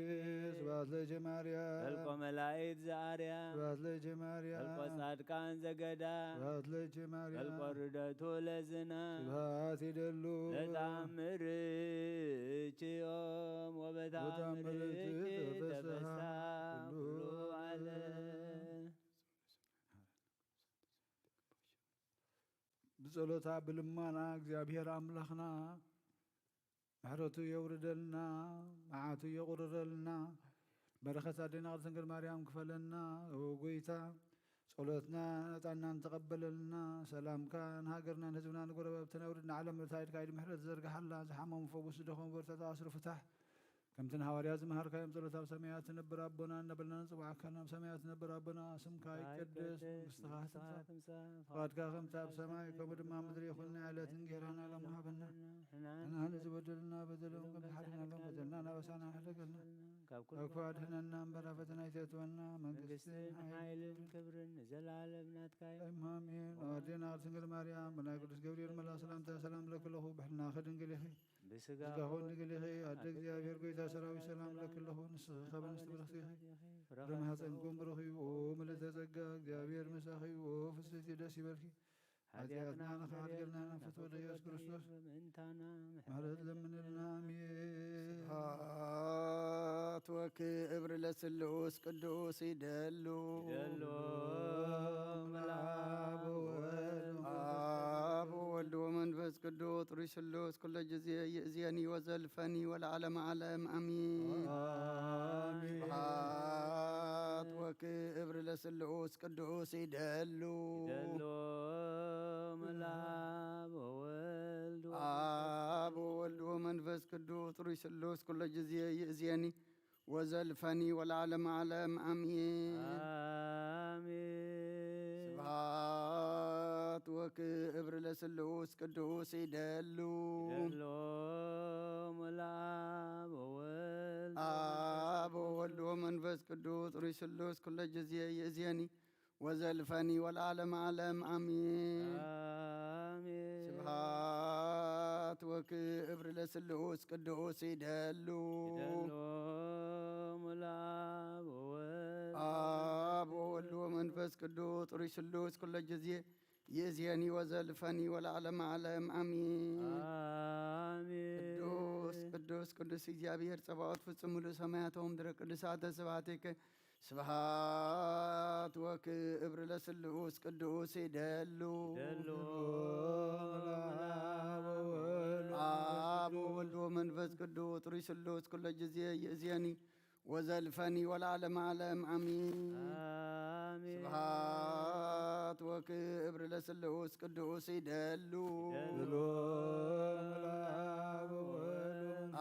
ስብሐት ለኪ ማርያም። መልኮ መላእክት ዘአርያም። ስብሐት ለኪ ማርያም። መልኮ ጻድቃን ዘገዳም። ስብሐት ለኪ ማርያም። መልኮ ርደቱ ለዝና። ስብሐት ይደሉ። ለተአምርኪ ዮም ወበተአምርኪ ወተአምርኪ ተፈስሐ ተፈስሐ ኩሉ ኩሉ ዓለም። ዓለም። ብጸሎታ ብልማና እግዚኣብሔር ኣምላኽና ምሕረቱ የውርደልና፣ መዓቱ የቑርረልና፣ በረኸት ኣዴና ቅድስት ድንግል ማርያም ክፈለና። ኦ ጎይታ፣ ጸሎትና ዕጣንናን ተቐበለልና። ሰላምካ ንሃገርና፣ ንህዝብና፣ ንጎረባብትና፣ ውድድና ዓለም ምልእታ ኢድካ ኢድ ምሕረት ዘርግሓላ። ዝሓመሙ ፈውስ፣ ዝደኸሙ በርትዕ፣ ተኣስሩ ፍታሕ። ከምቲ ንሃዋርያት ዝመሃርካዮም ጸሎት ኣብ ሰማያት ትነብር ኣቦና እናበልና ንጽውዓካ። ናብ ሰማያት ትነብር ኣቦና፣ ስምካ ይቀደስ፣ መንግስትኻ ትምጻእ፣ ትምጻእ፣ ፍቓድካ ከምቲ ኣብ ሰማይ ከምኡ ድማ ኣብ ምድሪ ይኹን። ናይ ዕለት እንጌራና ሎሚ ሃበና። ንሕና ንሕና ንዝበደሉና በደሎም ከም ዝሓደግናሎም በደልና ናበሳና ኣይሕደገልና። ካብ ኩሉ ካብ ክፉ ኣድሕነና እምበር ኣብ ፈተና ኣይተእትወና። መንግስትን መንግስትን ሓይልን ሓይልን ክብርን ንዘለዓለም ናትካ እዩ። ኣሜን። ኣዴና ቅድስት ድንግል ማርያም ብናይ ቅዱስ ገብርኤል መልኣኽ ሰላምታ ሰላም እለኪ ኣለኹ። ብሕልናኺ ድንግል ኢኺ። ብስጋ ብስጋኹ ድንግል ኢኺ። ኣደ ኣደ እግዚኣብሔር ጎይታ ሰራዊት ሰላም እለኪ ኣለኹ። ንስኺ ካብ ኣንስቲ ብርኽቲ ኢኺ። ፍረ ማህፀንኩም ብሩኽ እዩ። ኦ ምልዕተ ጸጋ እግዚኣብሔር ምሳኺ እዩ። ኦ ፍስሕቲ ደስ ይበልኪ። ሓጢኣትና ንኽሓድገልና ንፍትወ ኢየሱስ ክርስቶስ ምእንታና ምሕረት ለምንልና። ኣሜን። ስብሐት ወክብር ለስሉስ ቅዱስ ይደሉ። ይደሉ። መልአብ ወወልድ አብ ወወልድ ወመንፈስ ቅዱስ ጥሩይ ስሉስ ኩለ ጊዜ ይእዜኒ ወዘልፈኒ ወለዓለመ ዓለም አሜን። አሜን። ስብሐት ወክብር ለስሉስ ቅዱስ ይደሉ። ይደሉ። መልአብ ወወልድ አብ ወወልድ ወመንፈስ ቅዱስ ጥሩይ ስሉስ ኩለ ጊዜ ይእዜኒ ወዘልፈኒ ወለዓለመ ዓለም አሜን። አሜን። ስብሐት ወክብር ለስሉስ ቅዱስ ይደሉ። ይደሉ። መልአብ ወወልድ አብ ወወልድ ወመንፈስ ቅዱስ ጥሩይ ስሉስ ኩለ ጊዜ ይእዜኒ ወዘልፈኒ ወለዓለመ ዓለም አሜን። አሜን። ስብሐት ወክብር ለስሉስ ቅዱስ ይደሉ። ይደሉ። መልአብ ወወልድ አብ ወወልድ ወመንፈስ ቅዱስ ጥሩይ ስሉስ ኩለ ጊዜ ይእዜኒ ወዘልፈኒ ወለዓለመ ዓለም አሜን። አሜን። ቅዱስ ቅዱስ ቅዱስ እግዚኣብሔር ጸባኦት ፍጹም ምሉእ ሰማያተ ወምድረ ቅዱሳተ ስብሐቲከ ስብሐት ወክብር ለስሉስ ቅዱስ ይደሉ። ይደሉ። አብ ወወልድ ወመንፈስ ቅዱስ ጥሩይ ስሉስ ኩለ ጊዜ ይእዜኒ ወዘልፈኒ ወለዓለመ ዓለም አሜን። አሜን። ስብሐት ወክብር ለስሉስ ቅዱስ ይደሉ። ይደሉ።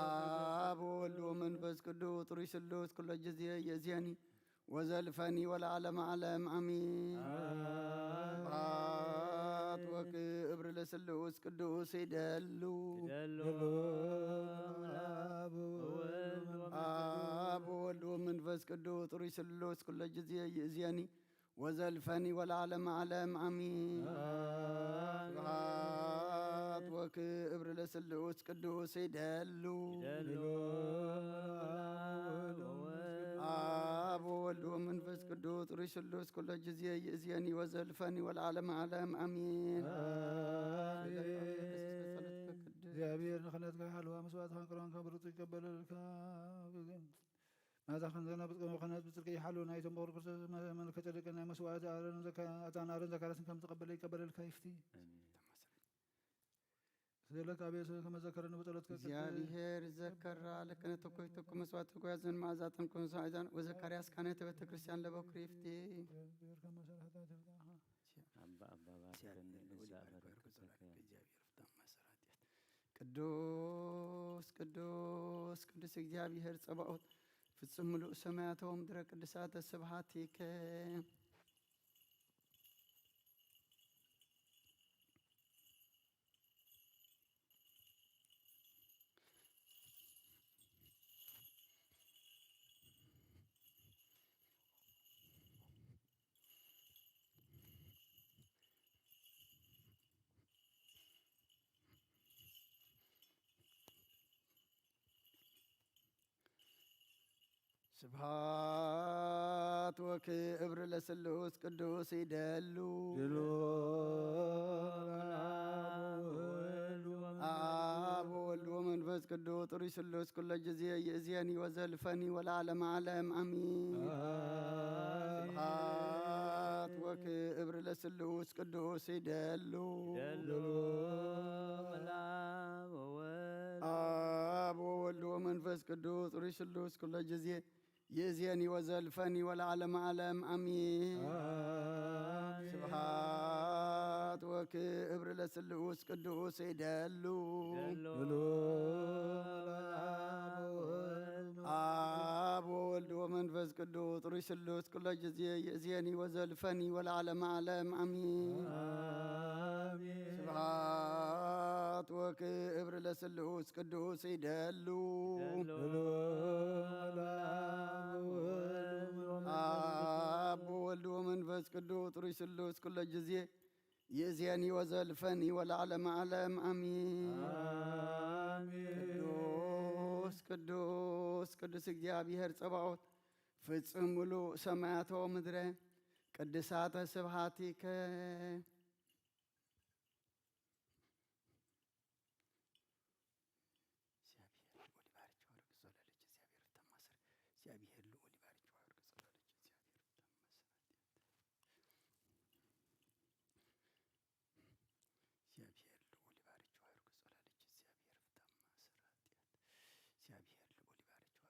አብ ወወልድ ወመንፈስ ቅዱስ ጥሩይ ስሉስ ኩለ ጊዜ ይእዜኒ ወዘልፈኒ ወለዓለመ ዓለም አሜን። አሜን። ስብሐት ወክብር ለስሉስ ቅዱስ ይደሉ። ይደሉ። አብ ወወልድ ወመንፈስ አብ ወወልድ ወመንፈስ ቅዱስ ጥሩይ ስሉስ ኩለ ጊዜ ይእዜኒ ወዘልፈኒ ወለዓለመ ዓለም አሜን። አሜን። ስብሐት ወክብር ለስሉስ ቅዱስ ይደሉ። ይደሉ። አብ ወወልድ ወመንፈስ ቅዱስ ጥሩይ ስሉስ ኩለ ጊዜ ይእዜኒ ወዘልፈኒ ወለዓለመ ዓለም አሜን። አሜን። እግዚአብሔር ንኽነትካ ሓልዋ መስዋዕትካ ቅርባንካ ብርቱ ይቀበለልካ። ናታ ክንዘና ብጽድቂ መኸነት ብጽድቂ ይሓሉ። ናይቶም በኹር ክርስቶስ መ-፣ መለከ ጸድቅን ናይ መስዋዕቲ ኣሮን ዘካ-፣ ኣጣን ኣሮን ዘካርያስን ከም ዝቐበለ ይቀበለልካ ይፍቲ። ኣሜን። ስለ ካቤ ከመ ዘከረኒ በጸሎት ከቅድስ እግዚኣብሔር ዘከራ ለከነ ተኮይተኩ መስዋዕት ተጓዘን መዓዛተን ኩንሳይዛን ወዘካርያስ ካህነተ ቤተ ክርስቲያን ለበኩር ይፍቲ። ኣባ ኣባ ባርከኒ እዛ በረከተከ። ቅዱስ ቅዱስ ቅዱስ እግዚኣብሔር ጸባኦት ፍጹም ምሉእ ሰማያተ ወምድረ ቅድሳተ ስብሐቲከ። ስብሐት ወክብር ለስሉስ ቅዱስ ይደሉ። ድሉ አብ ወወልድ ወመንፈስ ቅዱስ ጥሩይ ስሉስ ኩሎ ጊዜ ይእዜኒ ወዘልፈኒ ወለዓለመ ዓለም አሚን። ስብሐት ወክብር ለስሉስ ቅዱስ ይደሉ። ደሉ መልአብ ወወልድ አብ ወወልድ ወመንፈስ ቅዱስ ጥሩይ ስሉስ ኩሎ ጊዜ ይእዜኒ ወዘልፈኒ ወለዓለመ ዓለም አሚን። አሜን። ስብሐት ወክብር ለስሉስ ቅዱስ ይደሉ። ደሉ አብ ወወልድ ወመንፈስ ቅዱስ ጥሩይ ስሉስ ኩሎ ጊዜ ይእዜኒ ወዘልፈኒ ወለዓለመ ዓለም አሚን። አሜን። ስብሐት ወክብር ለስሉስ ቅዱስ ይደሉ። ደሉ አብ ወወልድ ወመንፈስ አብ ወወልድ ወመንፈስ ቅዱስ ጥሩይ ስሉስ ኩሎ ጊዜ ይእዜኒ ወዘልፈኒ ወለዓለመ ዓለም አሚን። አሜን። ቅዱስ ቅዱስ ቅዱስ እግዚኣብሔር ጸባኦት ፍጹም ምሉእ ሰማያተ ወምድረ ቅድሳተ ስብሐቲከ። እግዚአብሔር ልዑል ይባርክ። ወርቅ ጸሎለች እግዚአብሔር ፍታማስር። እግዚአብሔር ልዑል ይባርክ። ወርቅ ጸሎለች እግዚአብሔር ፍታማስር። እግዚአብሔር ልዑል ይባርክ። ወርቅ ጸሎለች እግዚአብሔር ፍታማስር። እግዚአብሔር ልዑል ይባርክ።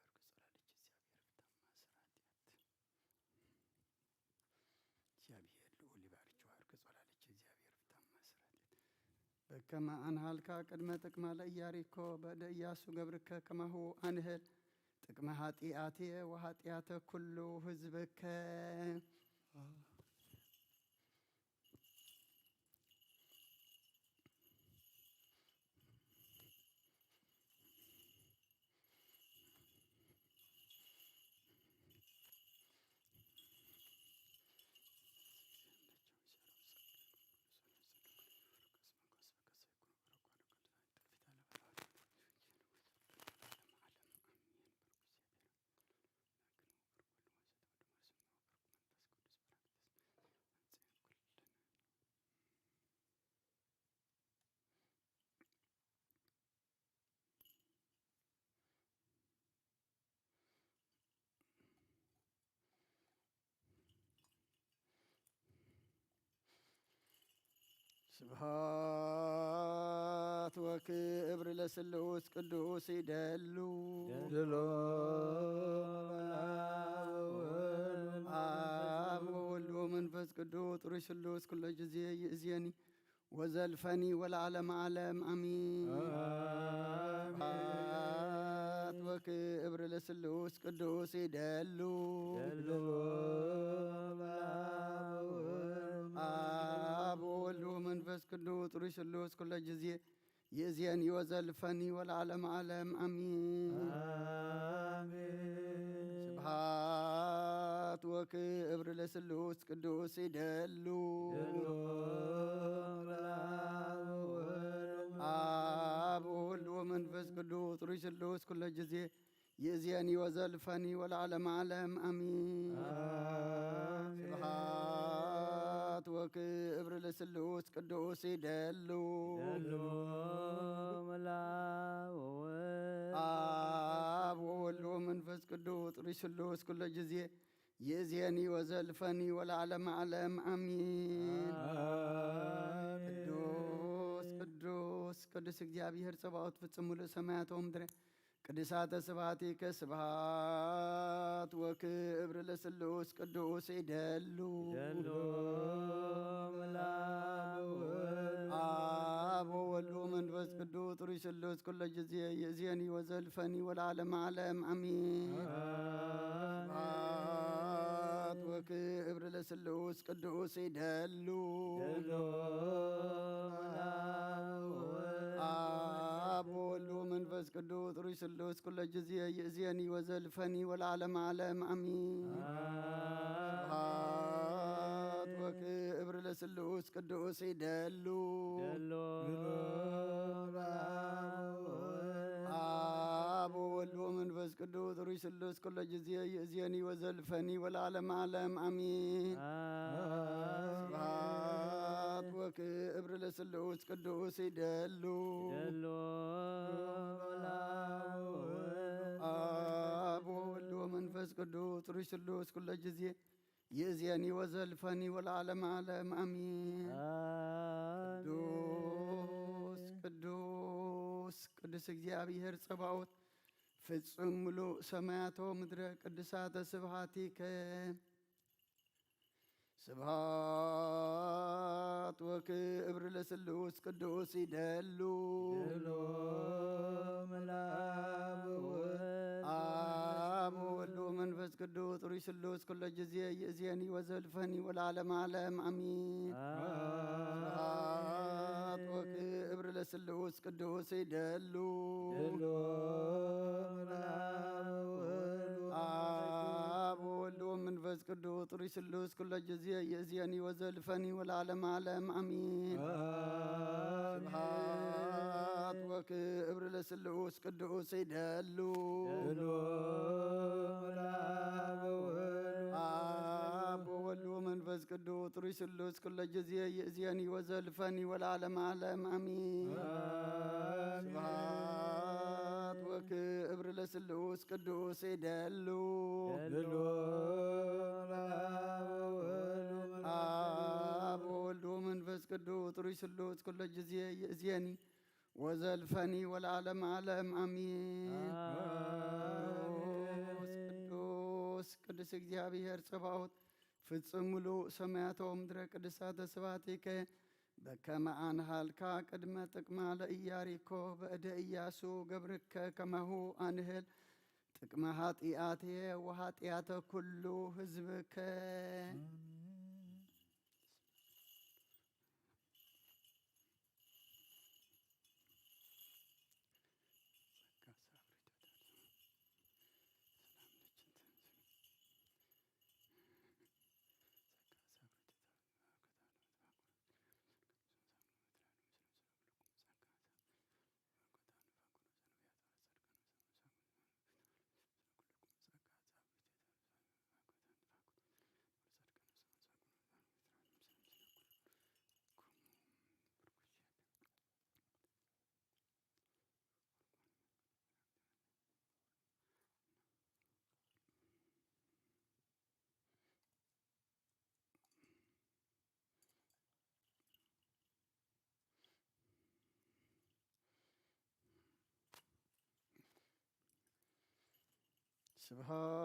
ወርቅ ጸሎለች እግዚአብሔር ፍታማስር። እግዚአብሔር ልዑል ይባርክ። ወርቅ ጸሎለች እግዚአብሔር ፍታማስር። በከመ አንሃልካ ቅድመ ጥቅማ ለኢያሪኮ በእደ ኢያሱ ገብርከ ከማሁ አንህል ጥቅመ ኃጢአቴ ወኃጢአተ ኩሉ ህዝብከ። ስብሐት ወክብር ለስሉስ ቅዱስ ይደሉ። ድሎ አብ ወወልድ ወመንፈስ ቅዱስ ጥሩይ ስሉስ ኩሎ ጊዜ ይእዜኒ ወዘልፈኒ ወለዓለመ ዓለም አሚን። አሜን። ስብሐት ወክብር ለስሉስ ቅዱስ ይደሉ። ደሉ አብ ወወልድ ወመንፈስ ቅዱስ ጥሩይ ስሉስ ኩሎ ጊዜ ይእዜኒ ወዘልፈኒ ወለዓለመ ዓለም አሚን። አሜን። ስብሐት ወክብር ለስሉስ ቅዱስ ይደሉ። ደሉ አብ ወወልድ ወመንፈስ ቅዱስ ጥሩይ ስሉስ ኩሎ ጊዜ ይእዜኒ ወዘልፈኒ ወለዓለመ ዓለም አሚን። አሜን። ስብሐት ወክብር ለስሉስ ቅዱስ ይደሉ። ደሉ መልአብ ወወልድ አብ ወወልድ መንፈስ ቅዱስ ጥሩይ ስሉስ ኩሎ ጊዜ ይእዜኒ ወዘልፈኒ ወለዓለመ ዓለም ኣሚን። ኣሜን። ቅዱስ ቅዱስ ቅዱስ እግዚኣብሔር ጸባኦት ፍጹም ምሉእ ሰማያት ወምድረ ቅዱሳተ ስብሐቲከ ስብሐት ወክብር ለስሉስ ቅዱስ ይደሉ። ይደሉ። አብ ወወልድ ወመንፈስ ቅዱስ ጥሩይ ስሉስ ኩሎ ጊዜ ይእዜኒ ወዘልፈኒ ወለዓለመ ዓለም አሜን። ስብሐት ወክብር ለስሉስ ቅዱስ ይደሉ። ይደሉ። አብ ወወልድ ወመንፈስ ቅዱስ ጥሩይ ስሉስ ኩሎ ጊዜ ይእዜኒ ወዘልፈኒ ወለዓለመ ዓለም አሜን። ስብሐት ወክብር ለስሉስ ቅዱስ ይደሉ። ይደሉ። አብ ወወልድ ወመንፈስ ቅዱስ ጥሩይ ስሉስ ኩሎ ጊዜ ይእዜኒ ወዘልፈኒ ወለዓለመ ዓለም አሜን። ስብሐት ወክብር ለስሉስ ቅዱስ ይደሉ። ይደሉ። አብ ወወልድ ወመንፈስ ቅዱስ ጥሩይ ስሉስ ኩሎ ጊዜ ይእዜኒ ወዘልፈኒ ወለዓለመ ዓለም አሜን። አሜን። ቅዱስ ቅዱስ ቅዱስ እግዚኣብሔር ጸባኦት ፍጹም ምሉእ ሰማያት ወምድረ ቅዱሳተ ስብሐቲከ ስብሐት ወክብር ለስሉስ ቅዱስ ይደሉ። ይደሉ። መልአብ ወወልድ አብ ወወልድ ወመንፈስ ቅዱስ ጥሩይ ስሉስ ኩሎ ጊዜ ይእዜኒ ወዘልፈኒ ወለዓለመ ዓለም አሜን። አሜን። ስብሐት ወክብር ለስሉስ ቅዱስ ይደሉ። ይደሉ። መልአብ ወወልድ አብ ወወልድ ወመንፈስ ቅዱስ ጥሩይ ስሉስ ኩሎ ጊዜ ይእዜኒ ወዘልፈኒ ወለዓለመ ዓለም አሜን። አሜን። ስብሐት ወክብር ለስሉስ ቅዱስ ይደሉ። ይደሉ። አብ ወወልድ ወመንፈስ ቅዱስ ጥሩይ ስሉስ ኩሎ ጊዜ ይእዜኒ ወዘልፈኒ ወለዓለመ ዓለም አሜን። አሜን። ስብሐት ወክብር ለስሉስ ቅዱስ ይደሉ። ይደሉ። አብ ወወልድ ወመንፈስ ቅዱስ ጥሩይ ስሉስ ኩሎ ጊዜ ይእዜኒ ወዘልፈኒ ወለዓለመ ዓለም አሜን። አሜን። ቅዱስ ቅዱስ ቅዱስ እግዚኣብሔር ጸባኦት ፍጹም ምሉእ ሰማያተ ወምድረ ቅዱሳተ ስብሐቲከ በከመ አንሃልካ ቅድመ ጥቅማ ለኢያሪኮ በእደ ኢያሱ ገብርከ ከማሁ አንህል ጥቅመ ኃጢአቴ ወኃጢአተ ኩሉ ህዝብከ።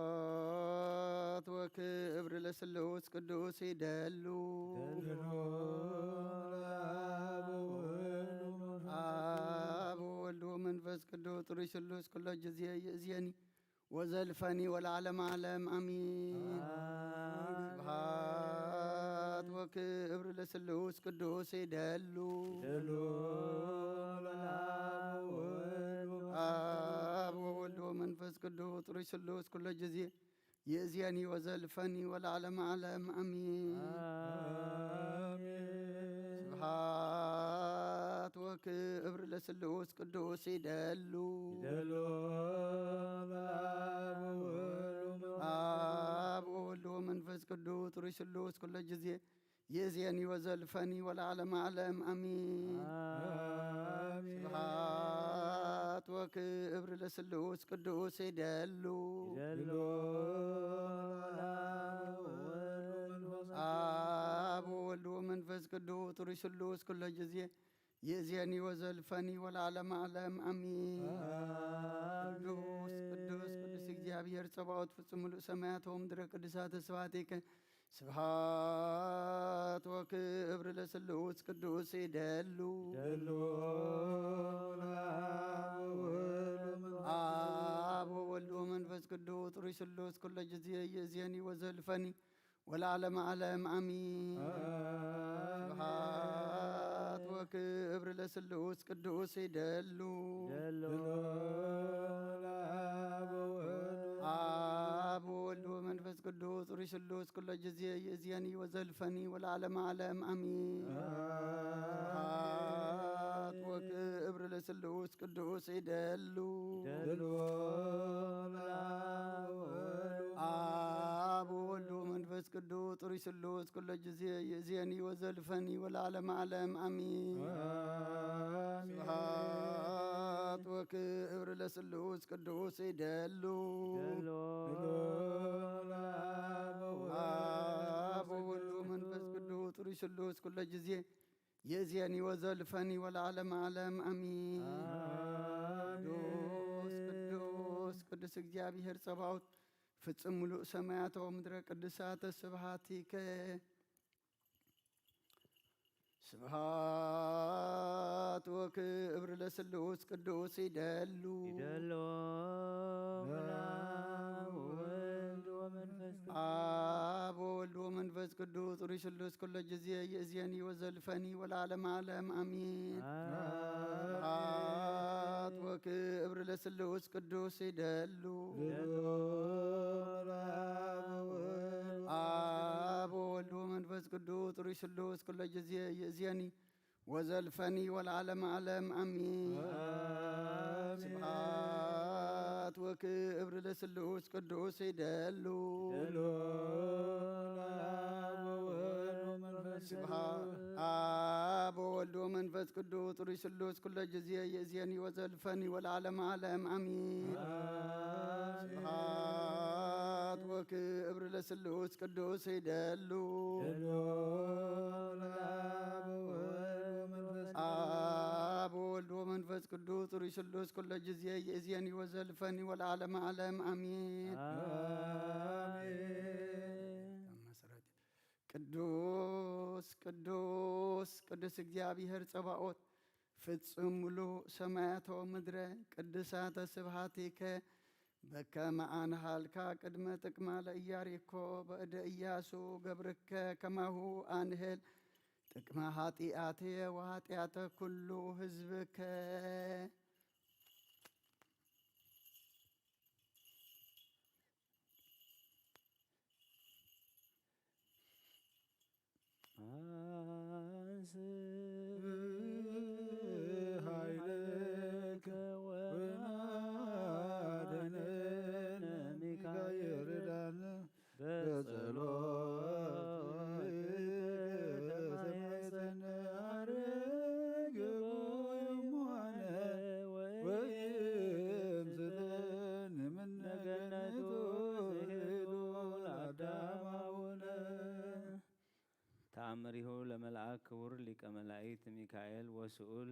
ስብሐት ወክብር ለስሉስ ቅዱስ ይደሉ። ይደሉ። አብ ወወልድ ወመንፈስ ቅዱስ ጥሩይ ስሉስ ኩሎ ጊዜ ይእዜኒ ወዘልፈኒ ወለዓለመ ዓለም አሜን። አሜን። ስብሐት ወክብር ለስሉስ ቅዱስ ይደሉ። ይደሉ። አብ ወወልድ ወመንፈስ ቅዱስ ጥሩይ ስሉስ ኩሎ ጊዜ ይእዜኒ ወዘልፈኒ ወለዓለመ ዓለም አሜን። አሜን። ስብሐት ወክብር ለስሉስ ቅዱስ ይደሉ። ይደሉ። አብ ወወልድ ወመንፈስ ቅዱስ ጥሩይ ስሉስ ኩሎ ጊዜ ይእዜኒ ወዘልፈኒ ወለዓለመ ዓለም አሜን። አሜን። ስብሐት ወክብር ለስሉስ ቅዱስ ይደሉ። ይደሉ አብ ወወልድ ወመንፈስ ቅዱስ ጥሩይ ስሉስ ኩሎ ጊዜ ይእዜኒ ወዘልፈኒ ወለዓለመ ዓለም አሚን። ቅዱስ ቅዱስ ቅዱስ እግዚኣብሔር ጸባኦት ፍጹም ምሉእ ሰማያት ወምድረ ቅዱሳተ ስብሐቲከ ስብሐት ወክብር ለስሉስ ቅዱስ ይደሉ ይደሉ ለአብ ወወልድ ወመንፈስ አብ ወወልድ ወመንፈስ ቅዱስ ጥሩይ ስሉስ ኩሎ ጊዜ ይእዜኒ ወዘልፈኒ ወለዓለመ ዓለም አሚን። ስብሐት ወክብር ለስሉስ ቅዱስ ይደሉ ይደሉ ለአብ ወወልድ አብ ወወልድ ወመንፈስ ቅዱስ ጥሩይ ስሉስ ኩሎ ጊዜ ይእዜኒ ወዘልፈኒ ወለዓለመ ዓለም አሚን። ስብሐት ወክብር ለስሉስ ቅዱስ ይደሉ ይደሉ ለአብ ወወልድ አብ ወወልድ ወመንፈስ ቅዱስ ጥሩይ ስሉስ ኩሎ ጊዜ ይእዜኒ ወዘልፈኒ ወለዓለመ ዓለም አሚን። አሜን። ስብሐት ወክብር ለስሉስ ቅዱስ ይደሉ ይደሉ ለአብ ወወልድ አብ ወወልድ ወመንፈስ ቅዱስ ጥሩይ ስሉስ ኩሎ ጊዜ ይእዜኒ ወዘልፈኒ ወለዓለመ ዓለም አሚን። ቅዱስ ቅዱስ ቅዱስ እግዚኣብሔር ጸባኦት ፍጹም ምሉእ ሰማያት ወምድረ ቅዱሳተ ስብሐቲከ ስብሐት ወክብር ለስሉስ ቅዱስ ይደሉ ይደሉ ለአብ ወወልድ ወመንፈስ ቅዱስ አብ ወወልድ ወመንፈስ ቅዱስ ጥሩይ ስሉስ ኩሎ ጊዜ ይእዜኒ ወዘልፈኒ ወለዓለመ ዓለም አሚን። ስብሐት ወክብር ለስሉስ ቅዱስ ይደሉ ይደሉ ለአብ ወወልድ አብ ወወልድ ወመንፈስ ቅዱስ ጥሩይ ስሉስ ኩሎ ጊዜ ይእዜኒ ወዘልፈኒ ወለዓለመ ዓለም አሚን። አሜን። ስብሐት ወክብር ለስሉስ ቅዱስ ይደሉ ይደሉ ለአብ ወወልድ ወመንፈስ ስብሐት አብ ወወልድ ወመንፈስ ቅዱስ ጥሩይ ስሉስ ኩሎ ጊዜ ይእዜኒ ወዘልፈኒ ወለዓለመ ዓለም አሚን። አሜን። ስብሐት ወክብር ለስሉስ ቅዱስ ይደሉ ይደሉ ለአብ ወወልድ ወመንፈስ አብ ወወልድ ወመንፈስ ቅዱስ ጥሩይ ስሉስ ኩሎ ጊዜ ይእዜኒ ወዘልፈኒ ወለዓለመ ዓለም አሚን። አሜን። ቅዱስ ቅዱስ ቅዱስ እግዚኣብሔር ጸባኦት ፍጹም ምሉእ ሰማያት ወምድረ ቅዱሳተ ስብሐቲከ በከመ አንሃልካ ቅድመ ጥቅማ ለኢያሪኮ በእደ ኢያሱ ገብርከ ከማሁ አንህል ጥቅመ ኃጢአትየ ወኃጢአተ ኩሉ ህዝብከ። አንስ ኃይልከ ወአድነነ ሚካኤል ርዳነ በጸሎት ተማይጸነ አርግ እሙሃነ ወይም ስጠን ምነገነቱ ስሄዱ ለአዳም አቡነ። ተአምሪሁ ለመልአክ ክቡር ሊቀ መላእክት ሚካኤል ወስኡል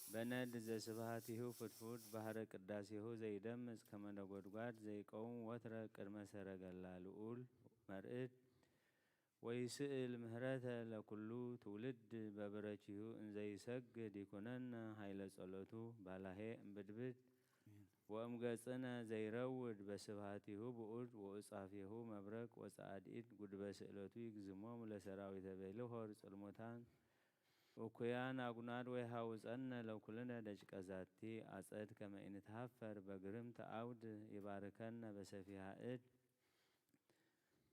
በነድ ዘስብሐቲሁ ፍድፉድ ባህረ ቅዳሴሁ ዘይደምጽ ከመ ነጎድጓድ ዘይቀውም ወትረ ቅድመ ሰረገላ ልኡል መርዕድ ወይስእል ምህረተ ለኩሉ ትውልድ በብረኪሁ እንዘይሰግድ ይኩነነ ኃይለ ጸሎቱ ባላሄ እምብድብድ ወእምገጽነ ዘይረውድ በስብሐቲሁ ብኡድ ወኡጻፊሁ መብረቅ ወጸዓድኢድ ጉድበ ስእለቱ ይግዝሞም ለሰራዊተ ቤልሆር ጽልሙታን እኩያን አጉናድ ወይሃውፀነ ለኩልነ ደቂቀ ዛቲ አጸድ ከመ ኢንትሃፈር በግርምት አውድ ይባርከነ በሰፊሃ እድ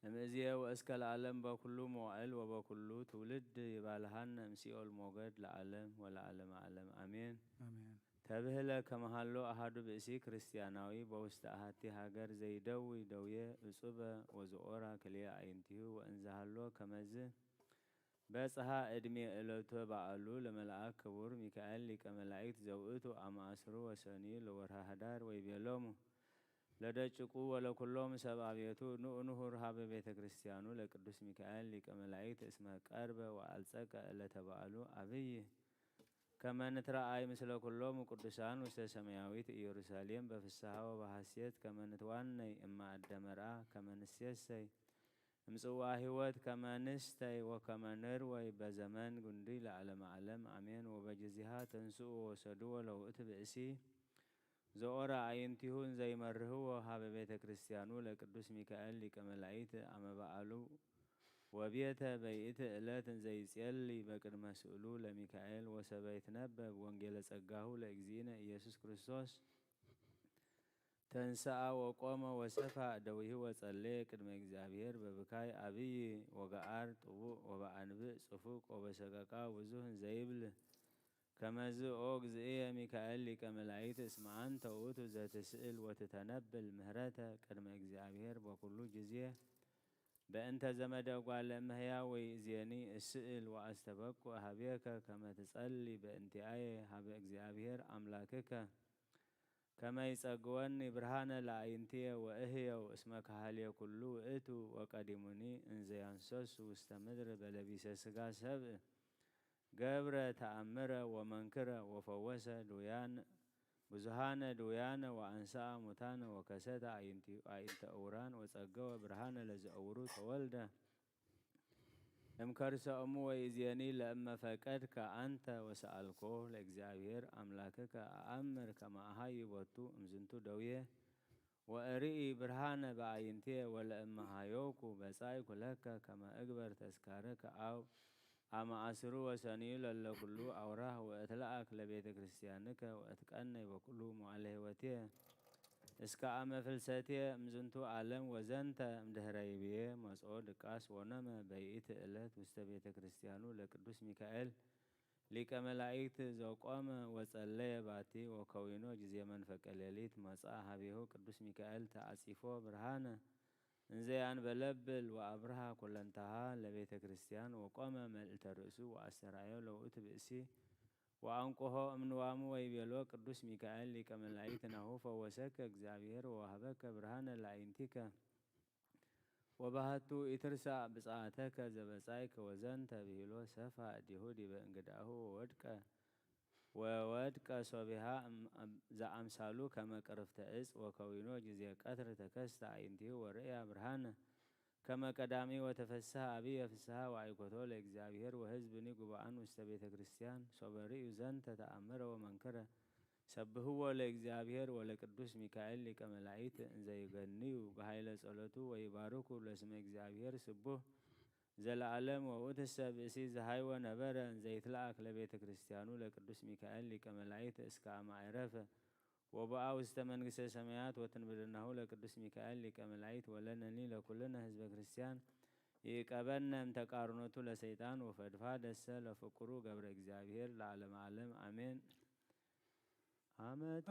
እምእዝየ ወእስከ ለዓለም በኩሉ መዋዕል ወበኩሉ ትውልድ ይባልሃነ እምሲኦል ሞገድ ለዓለም ወለዓለመ ዓለም አሜን። አሜን። ተብህለ ከመሃሎ አሃዱ ብእሲ ክርስቲያናዊ በውስተ አሃቲ ሃገር ዘይደዊ ደውየ እጹበ ወዘኦራ ክልኤ አዕይንቲሁ ወእንዘሃሎ ከመዝ በጽሐ እድሜ ዕለቱ በዓሉ ለመልአክ ክቡር ሚካኤል ሊቀ መላእክት ዘውእቱ አማእስሩ ወሰንዩ ለወርሃ ህዳር ወይቤሎሙ ለደጭቁ ወለኩሎም ሰብአ ቤቱ ንኡ ንሁር ሀበ ቤተ ክርስቲያኑ ለቅዱስ ሚካኤል ሊቀ መላእክት እስመ ቀርበ ወአልጸቀ ዕለተ በዓሉ አብይ ከመ ንትረአይ ምስለ ኩሎም ቅዱሳን ውስተ ሰማያዊት ኢየሩሳሌም በፍስሐ ወበሐሴት ከመ ንትዋነይ እመ አደ መርዓ ከመ ንሴሰይ እምጽዋ ሕይወት ከመ ንስተይ ወከመ ንርወይ በዘመን ጉንዲ ለዓለመ ዓለም አሜን። ወበጊዜሃ ተንስኡ ወወሰድዎ ለውእቱ ብእሲ ዘኦረ አዕይንቲሁ እንዘይመርህዎ ሀበ ቤተ ክርስቲያኑ ለቅዱስ ሚካኤል ሊቀ መላእክት አመ በዓሉ ወቤተ በይእቲ ዕለት እንዘይጼሊ በቅድመ ስእሉ ለሚካኤል ወሰበ ይትነበብ ወንጌለ ጸጋሁ ለእግዚእነ ኢየሱስ ክርስቶስ ተንሰአ ወቆመ ወሰፋ እደዊሁ ወጸለየ ቅድመ እግዚኣብሔር በብካይ አብይ ወገአር ጥቡእ ወበአንብዕ ጽፉቅ ወበሰቀቃ ብዙህ እንዘይብል ከመዝ ኦ እግዝእየ ሚካኤል ሊቀ መላእክት እስመ አንተ ውእቱ ዘትስእል ወትተነብል ምህረተ ቅድመ እግዚኣብሔር በኩሉ ጊዜ በእንተ ዘመደ ጓለ እመሕያው ወይእዜኒ እስእል ወአስተበቁ ሀቤከ ከመ ትጸሊ በእንቲአየ ሀበ እግዚኣብሔር አምላክከ ከመ ይጸግወኒ ብርሃነ ለአይንትየ ወእህየው እስመ ከሃልየ ኩሉ ውእቱ ወቀዲሙኒ እንዘ ያንሰሱ ውስተ ምድር በለቢሰ ስጋ ሰብእ ገብረ ተአምረ ወመንክረ ወፈወሰ ድውያን ብዙሃነ ድውያነ ወአንስአ ሙታነ ወከሰተ አዕይንቲ- አዕይንተ እውራን ወጸገወ ብርሃነ ለዘእውሩ ተወልደ እምከርሰ እሙ ወይእዜኒ ለእመ ፈቀድከ አንተ ወሰአልኮ ለእግዚአብሔር አምላክከ አአምር ከመ አሃዩ ቦቱ እምዝንቱ ደውየ ወእርኢ ብርሃነ በአይንቴ ወለእመ ሃዮኩ በጻይኩ ለከ ከመ እግበር ተስካርከ አው አመ አስሩ ወሰንዩ ለለኩሉ አውራህ ወእትለአክ ለቤተ ክርስቲያንከ ወእትቀነይ በኩሉ መዋዕለ ሕይወቴ እስከ አመ ፍልሰቴ እምዝንቱ ዓለም ወዘንተ እምድህረ ይብዬ መጽኦ ድቃስ ወነመ በይእቲ ዕለት ውስተ ቤተ ክርስቲያኑ ለቅዱስ ሚካኤል ሊቀ መላእክት ዘቆመ ወጸለየ ባቲ ወከዊኖ ጊዜ መንፈቀ ሌሊት መጽአ ሀቤሁ ቅዱስ ሚካኤል ተአጺፎ ብርሃነ እንዘ ያንበለብል ወአብርሃ ኩለንታሃ ለቤተ ክርስቲያን ወቆመ መልእልተ ርእሱ ወአስተርአዮ ለውእቱ ብእሲ ወአንቆሆ እምንዋሙ ወይቤሎ ቅዱስ ሚካኤል ሊቀ መላእክት ናሁ ፈወሰከ እግዚአብሔር ወወሀበከ ብርሃነ ለአይንቲከ ወባህቱ ኢትርሳዕ ብጽዓተከ ዘበጻይከ ወዘንተ ብሂሎ ሰፋ እዴሁ ዲበ እንግዳሁ ወወድቀ ወወድቀ ሶቢሃ እም- ዘአምሳሉ ከመ ቅርፍተ እጽ ወከዊኖ ጊዜ ቀትር ተከስተ አዕይንቲሁ ወርእያ ብርሃነ ከመ ቀዳሚ ወተፈስሐ አብየ ፍስሐ ወአይኮቶ ለእግዚአብሔር ወሕዝብኒ ጉባአን ውስተ ቤተ ክርስቲያን ሶበ ርእዩ ዘንተ ተአምረ ወመንክረ ሰብህዎ ለእግዚአብሔር ወለቅዱስ ሚካኤል ሊቀ መላእክት እንዘ ይገንዩ በኃይለ ጸሎቱ ወይባርኩ ለስመ እግዚአብሔር ስቡህ ዘለዓለም ወውእትሰ ብእሲ ዘሃይወ ነበረ እንዘ ይትለአክ ለቤተ ክርስቲያኑ ለቅዱስ ሚካኤል ሊቀ መላእክት እስከ አመ አይረፈ ወበአ ውስተ መንግስተ ሰማያት ወትንብልናሁ ለቅዱስ ሚካኤል ሊቀ መላእክት ወለነኒ ለኩልነ ህዝበ ክርስቲያን ይቀበነ እምተቃርኖቱ ለሰይጣን ወፈድፋደሰ ለፍቁሩ ገብረ እግዚአብሔር ለዓለመ ዓለም አሜን። አመት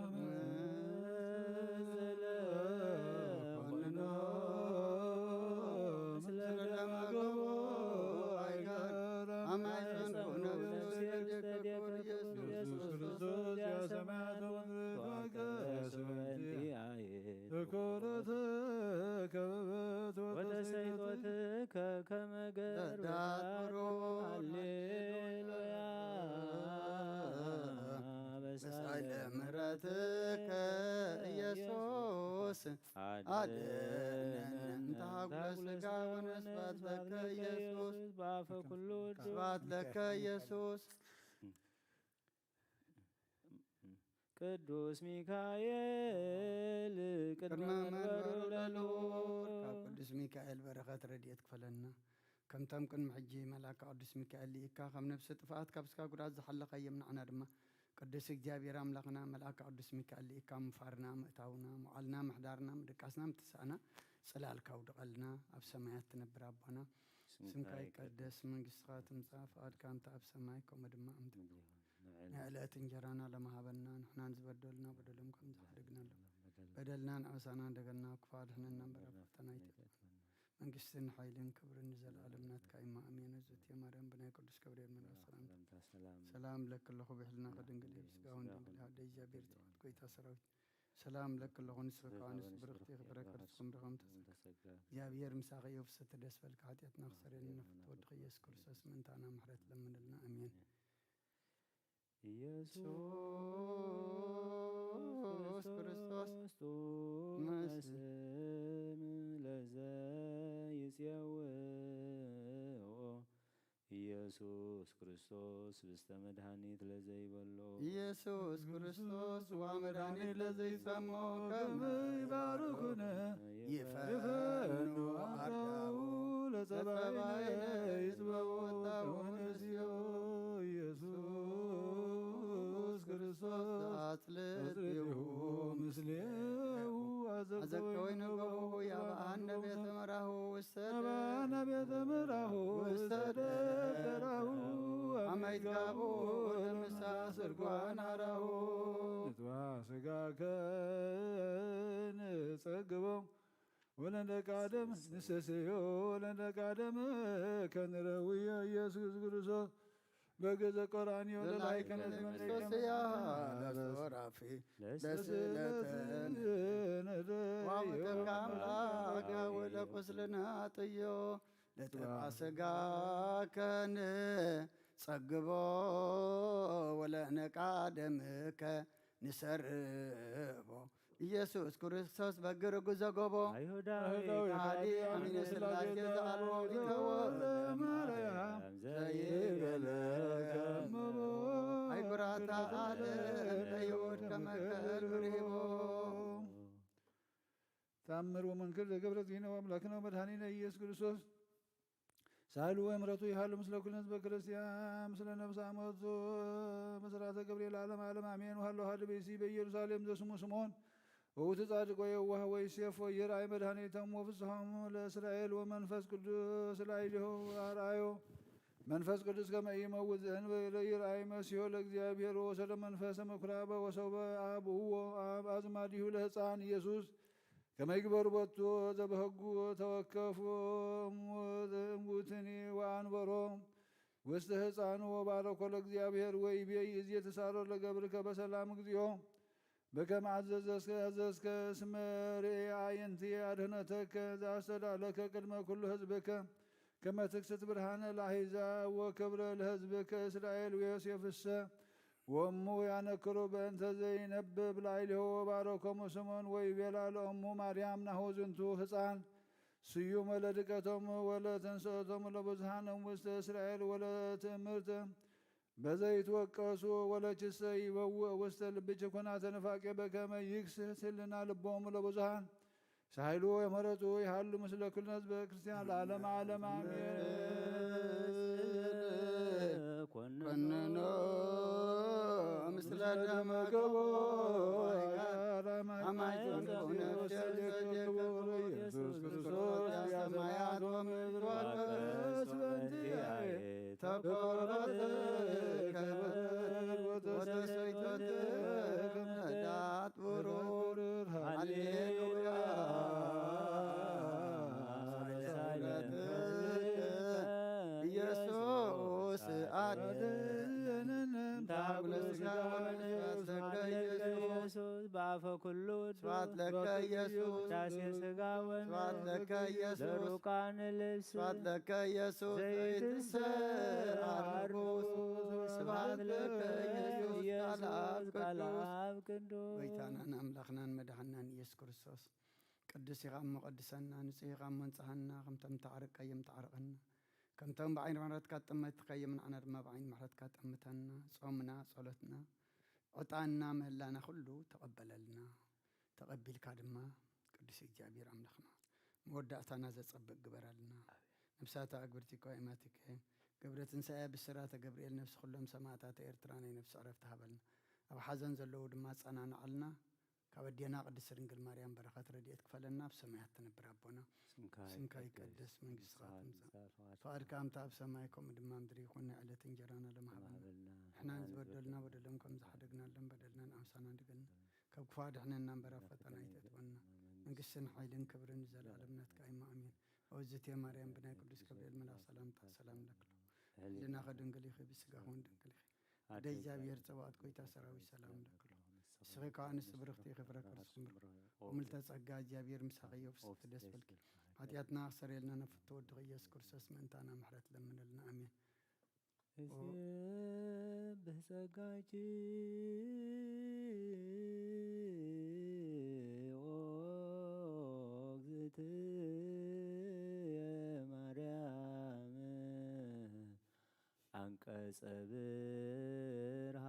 ዘለኮንኖ ምስለ ደማገቦ አይጋር አማይዘን ኮነ ኢየሱስ ክርስቶስ ያሰማያት ወንዝፋቀስ ወንቲአየ ትኮረተ ከበበት ወተሰይጦትከ ከመገር ዳት ሃሌሉያ በሳለ ምሕረትከ ኢየሱስ አድነን። እንተ ሀጉለ ሥጋ ወነስባት ለከ ኢየሱስ በአፈ ኩሉ ስብሐት ለከ ኢየሱስ። ቅዱስ ሚካኤል ቅድመ ቅድመ መንበሩ መንበሩ ለልዑል። ካብ ቅዱስ ሚካኤል በረኸት ረድኤት ክፈለና። ከምቶም ቅድሚ ሕጂ መልኣከ ቅዱስ ሚካኤል ልኢካ ካብ ነፍሲ ጥፍኣት ካብ ስጋ ጉድኣት ዝሓለኻዮም ንዓና ድማ ቅዱስ እግዚኣብሔር ኣምላኽና መልኣከ ቅዱስ ሚካኤል ልኢካ ምፋርና ምእታውና መዋዕልና ምሕዳርና ምድቃስና ምትሳእና ጽላልካ ውድቐልና። ኣብ ሰማያት ትነብር ኣቦና ስምካ ስምካ ይቀደስ። ይቀደስ መንግስትኻ ትምጻእ ፍቓድካ እንተ ኣብ ሰማይ ከምኡ ድማ ኣብ ምድሪ ናይ ዕለት እንጀራና ሎሚ ሃበና። ንሕናን ዝበደሉና በደሎም ከም ዝሓደግናሉ በደልና ንኣበሳና እንደገና ክፉ ኣድሕነና እምበር ኣብ ፈተና ኣይተእትወና። መንግስትን ሓይልን ክብርን ንዘለኣለም ናትካ እዩ። ኣሜን። እዙቲ ማርያም ብናይ ቅዱስ ገብርኤል መልኣኽ ሰላምታ ሰላም ለኪ ኣለኹ፣ ብሕልና ከድንግል እዩ፣ ስጋውን ድንግል እዩ፣ ኣደ እግዚኣብሔር ትሕት ጎይታ ሰራዊት ሰላም ለኪ ኣለኹ፣ ንስኺ ከኣ ንስ ብርኽቲ ፍረ ከርስኩም ድኸም ተጸጋ እግዚኣብሔር ምሳኺ እዩ። ፍስሕቲ ደስ በልካ፣ ሓጢኣትና ክሰረልና ፍትወድኺ ኢየሱስ ክርስቶስ ምእንታና ምሕረት ለምንልና። ኣሜን። ኢየሱስ ኢየሱስ ክርስቶስ ክርስቶስ መስም ለዘይጼውኦ ኢየሱስ ክርስቶስ ብስተ መድኃኒት ለዘይበሎ ኢየሱስ ክርስቶስ ዋ መድኃኒት ለዘይሰሞ ከመ ይባርኩነ ይፈኑ ኣርዳኡ ለጸባይነ ይጽበወታው ንስዮ ኢየሱስ ክርስቶስ ኣጽልዩ ምስሌሁ ኣዘክተ ወይነ ገቦሁ ያብአነ ቤተ መራሁ ውሰደ ያብአነ ቤተ መራሁ ውሰደ ደብተራሁ አመይት ጋቡ ለምሳ ስርጓን ሐራሁ ንጥባ ስጋከ ንጸግቦ ወለንደቃደም ንሰሰዮ ወለንደቃደም ከንረውዮ ኢየሱስ ክርስቶስ በገዘ ቆራንዮ ለላይከነ ለላይከነ ለመለይከነ ክርስቶስ ያ ለሰወራፊ ለስለተነ ለስለተነ ዋመተካ አምላክ ያወለ ቁስልና ጥዮ ለጥባ ስጋከ ንጸግቦ ወለነቃደምከ ንሰርቦ ኢየሱስ ክርስቶስ በግር ጉዘ ጎቦ አይሁዳዊ አይሁዳዊ ከሃዲ ከሃዲ አሚነ ስላሴ ስላሴ ዘአልቦ ዘአልቦ ኢተወ ኢተወ ማርያም ማርያም ዘይበለ ከመቦ አይጉራታ ዓለም ለይሁድ ከመከል ብርሂቦ። ተአምር ወመንክር ዘገብረ ዚነ ወአምላክነ ወመድኃኒነ ኢየሱስ ክርስቶስ ሳህሉ ወምሕረቱ ይሃሉ ምስለ ኩልነ ህዝበ ክርስቲያን ምስለ ነፍስ አመቱ በስራተ ገብርኤል ለዓለመ ዓለም አሜን። ወሃሎ ሓደ ብእሲ በኢየሩሳሌም ዘስሙ ስምዖን ወውቱ ጻድቅ ወየዋህ ወይሴፎ ይርአይ መድኃኒቶም ወፍስሖም ለእስራኤል ወመንፈስ ቅዱስ ላዕሌሁ አርአዮ። መንፈስ ቅዱስ ከመ ኢይመውት ዘእንበለ ይርአይ መሲሖ ለእግዚአብሔር ወወሰደ መንፈሰ ምኩራበ ወሰውበ አብእዎ አብ አዝማዲሁ ለህፃን ኢየሱስ ከመ ይግበሩ ቦቱ ዘበህጉ ተወከፎም እምውትኒ ወአንበሮ ውስተ ህፃኑ ወባረኮ ለእግዚአብሔር ወይቤ ይእዜ ትሳሮ ለገብርከ በሰላም እግዚኦ በከመ አዘዘስከ አዘዝከ እስመ ርኤ አዕይንቲ አድህነተከ ዘአስተዳለከ ቅድመ ኩሉ ህዝብከ ከመ ትክስት ብርሃነ ለአሕዛብ ወክብረ ለህዝብከ እስራኤል ወዮሴፍሰ ወእሙ ያነክሩ በእንተ ዘይነብብ ላዕሌሁ ወባረኮሙ ስምዖን ወይቤላ ለእሙ ማርያም ናሁ ዝንቱ ህፃን ስዩም ወለድቀቶም ወለተንስኦቶም ለብዙሃን ውስተ እስራኤል ወለትእምርት በዘይትወቀሱ ወለችሰ ይበውእ ውስተ ልብች ኩናተ ንፋቄ በከመ ይክስት ህልና ልቦሙ ለብዙሃን ሳይሉ ወመረቱ ይሃሉ ምስለ ኩልነ ህዝበ ክርስቲያን ለዓለመ ዓለም አሜን። ኮንኖ ምስለ ደመ ገቦ አማይቶን ኢየሱስ ክርስቶስ ሰማያት ወምድር ወከስ በእንቲአየ ተቆረተ ከበር ወተሰይተተ ከመዳት ብሩር ሃሌሉያ ኢየሱስ አድነን። ታጉለ ስጋ ወነፍስ ኢየሱስ በአፈ ኩሉ ስብሐት ለከ ኢየሱስ። ውዳሴ ስጋ ወነፍስ ስብሐት ለከ ኢየሱስ። ለሩቃን ልብስ ስብሐት ለከ ኢየሱስ። ዘይትሰ ዘይትሰ አርቡ ስብሐት ለከ ኢየሱስ። ቃል አብ ቃል ቅዱስ። አብ ቅዱስ። ጎይታናን ኣምላኽናን መድሓናን ኢየሱስ ክርስቶስ ቅዱስ ኢኻ እሞ ቀድሰና፣ ንጹህ ኢኻ እሞ እንጽሃና፣ ከምቶም ተዓርቅ ቀይም ተዓርቀና፣ ከምቶም ብዓይኒ ምሕረትካ ጠመትቲ ከይም ንዓና ድማ ብዓይኒ ምሕረትካ ጠምተና። ጾምና፣ ጸሎትና፣ ዕጣንና፣ ምህላና ኩሉ ተቐበለልና። ተቐቢልካ ድማ ቅዱስ እግዚኣብሔር ኣምላኽና መወዳእታና ዘጸብቅ ግበረልና። ነብሳተ ኣግብርቲከ ወአማቲከ ገብረ ትንሳኤ ብስራተ ገብርኤል ነፍሲ ኩሎም ሰማእታተ ኤርትራ ናይ ነፍሲ ዕረፍቲ ሃበልና። ኣብ ሓዘን ዘለዉ ድማ ኣጸናንዓልና። ካብ ኣዴና ቅድስት ድንግል ማርያም በረኸት ረድኤት ክፈለና። ኣብ ሰማያት ትነብር ኣቦና ስምካ ስምካ ይቀደስ። ይቀደስ፣ መንግስትኻ መንግስትኻ ትምጻእ፣ ትምጻእ፣ ፍቓድካ ፍቓድካ ከምታ ኣብ ሰማይ ከምኡ ድማ ምድሪ ይኹን። ናይ ዕለት እንጀራና ለመሃበልና ለመሃበልና ንሕና ንዝበደሉና በደሎም ከም ዝሓደግናሎም በደልና ንኣምሳና ንድገልና። ካብ ክፉ ኣድሕነና እምበር ኣብ ፈተና ኣይተእትወና። መንግስትን ሓይልን ክብርን ንዘለኣለም ናትካ እዩ። ኣሜን። ኦዝቴ ማርያም ብናይ ቅዱስ ገብርኤል መልኣኽ ሰላምታ ሰላም ለክሎ። ህሊናኺ ድንግል ኢኺ፣ ብስጋኺ እውን ድንግል ኢኺ። ኣደ እግዚኣብሔር ጸባኦት ጎይታ ሰራዊት ሰላም ለክሎ። ንስኺ ከኣ ንስ ብርኽቲ ኢኺ፣ ፍረ ከርስኺ ምርኩ። ምልተ ጸጋ እግዚኣብሔር ምሳኺ እዩ፣ ፍስሕቲ ደስ በልኪ። ሓጢኣትና ኣኽሰረልና፣ ነፍቶ ወድኺ ኢየሱስ ክርስቶስ ምእንታና ምሕረት ለምነልና። ኣሜን። እሴብህ ጸጋኪ ኦ እግዝእትየ ማርያም፣ አንቀጸ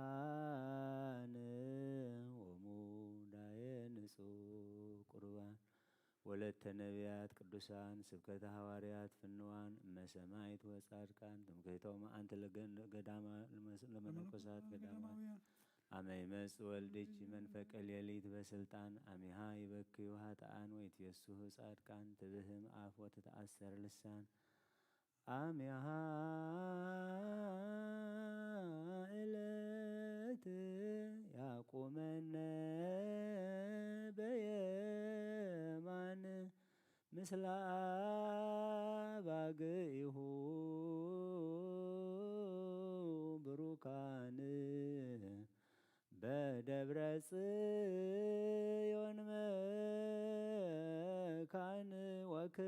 ብርሃን ወሙዳየ ንጹህ ቁርባን። ወለተ ነቢያት ቅዱሳን፣ ስብከተ ሃዋርያት ፍንዋን፣ እመ ሰማዕት ወጻድቃን፣ ትምክሕቶም ኣንቲ ለገን-፣ ገዳማ-፣ ለመስ-፣ ለመነኮሳት ገዳማት። አመ ይመጽእ ወልድኪ መንፈቀ ሌሊት በስልጣን፣ አሚሃ ይበክዩ ኃጥኣን ወይትየስሑ ጻድቃን፣ ትብህም አፍ ወትትአሰር ልሳን። አሚሃ ዕለት ያቁመነ በየማን ምስለ አባግኢሁ ብሩካን። በደብረ ጽዮን መካን ወክመ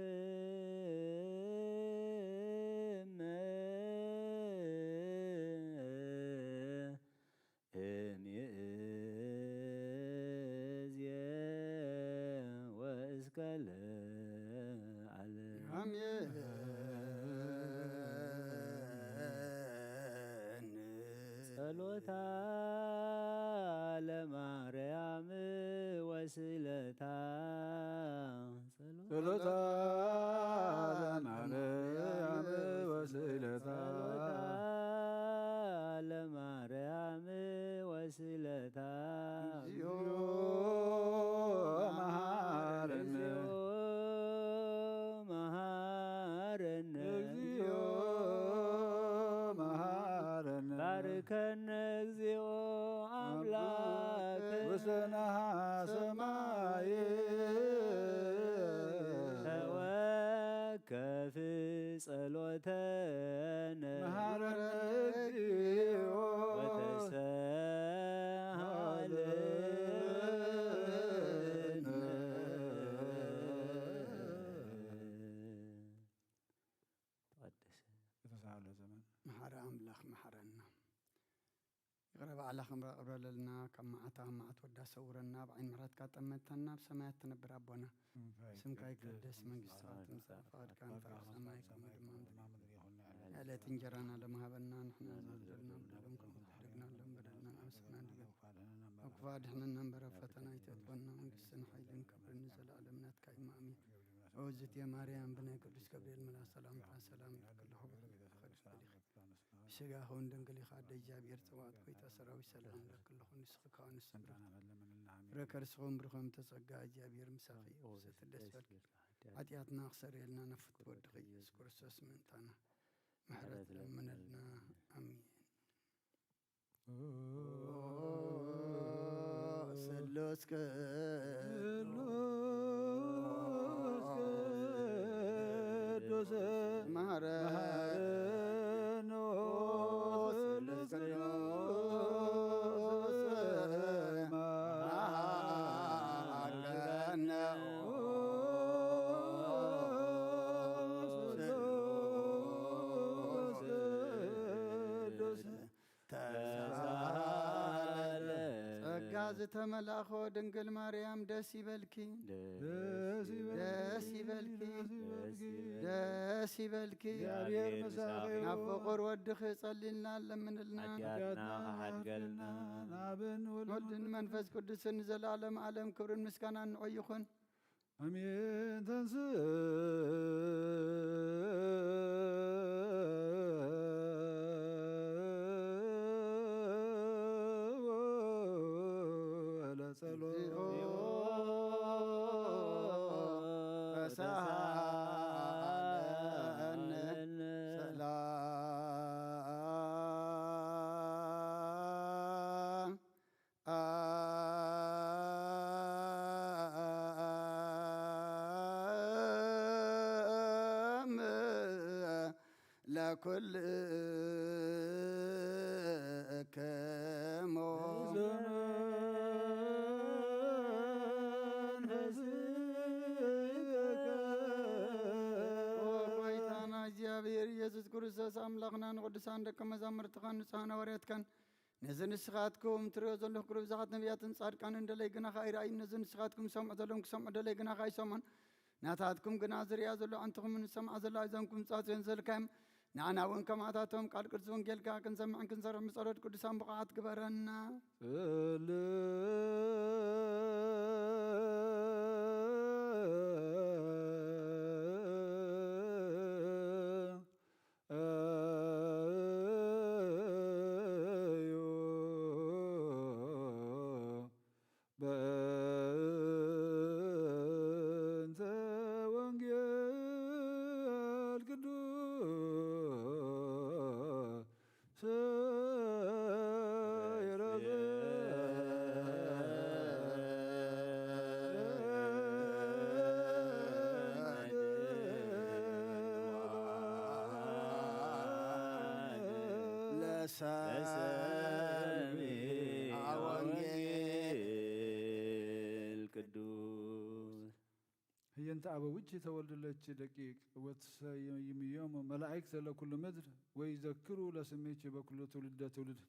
እምይእዜ ወእስከ ለዓለም። አሜን። ጸሎታ ለማርያም ወስለታ። ጸሎታ ለማርያም ወስለታ። ጸሎታ ለማርያም ወስለታ። እግዚኦ መሐረነ። እግዚኦ መሐረነ። እግዚኦ መሐረነ። ባርከነ እግዚኦ አምላክ ውስተ ነሐ ሰማይ። ተወከፍ ጸሎተነ መሐረነ እግዚኦ ወተሰሃለነ። ተቀደሰ። የተሳለ ዘመን። መሐሪ ኣምላኽ መሐረና። ይቕረ ባዕላ ከም ረቕረለልና፣ ካብ መዓት ኣብ መዓት ወዳ ሰውረና፣ ኣብ ዓይኒ ምሕረትካ ጠመተና፣ ኣብ ሰማያት ትነብር ኣቦና፣ ስምካ ይቀደስ፣ መንግስትኻ ትምጻእ፣ ፍቓድካ እንተ ኣብ ሰማይ ከምኡ ድማ ኣብ ምድሪ። ዕለት እንጀራና ለመሃበና፣ ንሕና ንበደልና በደሎም፣ ከም ትሕደግና ሎም በደልና፣ ኣብ ስና ንገብ፣ ኣብ ክፉ ኣድሕነና እምበር፣ ኣብ ፈተና ኣይተእትወና፣ መንግስትን ሓይልን ክብርን ንዘለኣለም ናትካ እዩ። ኣሜን። ኦ እግዝእትየ ማርያም፣ ብናይ ቅዱስ ገብርኤል መልኣክ ሰላምታ ሰላም ይብለኪ ኣለኹ፣ ብሩክ ኢኺ፣ ብስጋ ኹን ድንግል ኢኻ፣ ኣደ እግዚኣብሔር ጸባኦት፣ ጎይታ ሰራዊት፣ ሰላም እብለኪ ኣለኹ። ንስኺ ከኣ ንስብርት ፍረ ከርስኹም ብሩኽ እምተ ጸጋ፣ እግዚኣብሔር ምሳኺ እዩ። ብሰቲ ደስ በልኪ፣ ሓጢኣትና ክሰርየልና፣ ነፍት ወድኺ ኢየሱስ ክርስቶስ ምእንታና ምሕረት ለምነልና። ኣሜን። ስሉስ ቅዱስ መሐረነ። ስሉስ ቅዱስ መሐረነ። ስሉስ ቅዱስ ተሳለ። ጸጋ ዝተመላእኮ ድንግል ማርያም ደስ ይበልኪ። ደስ ይበልኪ። ደስ ይበልኪ። ደስ ይበልኪ። ደስ ይበልኪ። እግዚኣብሔር ምሳኺ እዩ። ናብ ፍቑር ወድኺ ጸልይልና ለምንልና። ሓጢኣትና ሓጢኣትና ክሓድገልና። ክሓድገልና። ናብን ወልድን ወልድን መንፈስ ቅዱስን ንዘለዓለም ዓለም ክብርን ምስጋናን ንዑ ይኹን። ኣሜን። ተንሥእ ለጸሎት። እግዚኦ ተሳሃለነ። ሰላም። ኩልክሙ። ኦ ጎይታና እግዚኣብሔር ኢየሱስ ክርስቶስ ኣምላኽና፣ ንቅዱሳን ደቀ መዛሙርትኻን ንጹሓን ሃዋርያትካን ነዚ ንስኻትኩም ትርእዮ ዘለኹም ክብሪ ብዙሓት ነቢያትን ጻድቃንን ደለይ ግናኻ ኣይረኣዩን። ነዚ ንስኻትኩም ዝሰምዑ ዘለኹም ክሰምዑ ደለይ ግናኻ ኣይሰምዑን። ናታትኩም ግና ዝርእያ ዘሎ ኣዕንትኹምን ዝሰምዓ ዘሎ ኣእዛንኩም ጻጽዮን ዘልካዮም፣ ንዓና እውን ከምኣታቶም ቃል ቅዱስ ወንጌልካ ክንሰምዕን ክንሰርሕን ብጸሎት ቅዱሳን ብቑዓት ግበረና። በእንተ ወንጌል ቅዱስ ለሰሚዐ ወንጌል ቅዱስ። ህየንተ አበዊኪ ተወልዱ ለኪ ደቂቅ ወትሰይምዮም መላእክተ ለኩሉ ምድር ወይዘክሩ ለስሜኪ በኩሉ ትውልደ ትውልድ።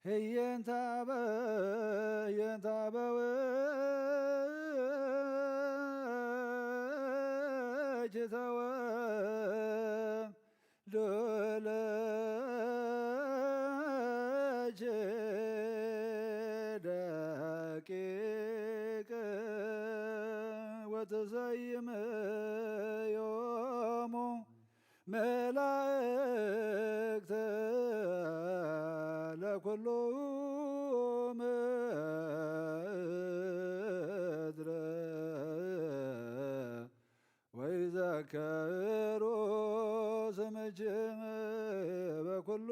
ህየንተ አበ ህየንተ አበዊኪ ተወ ዱለኪ ደቂቅ ወትሰይምዮሙ መላእክተ ለኩሉ ምድር ወይዘከሩ ስምኪ በኩሉ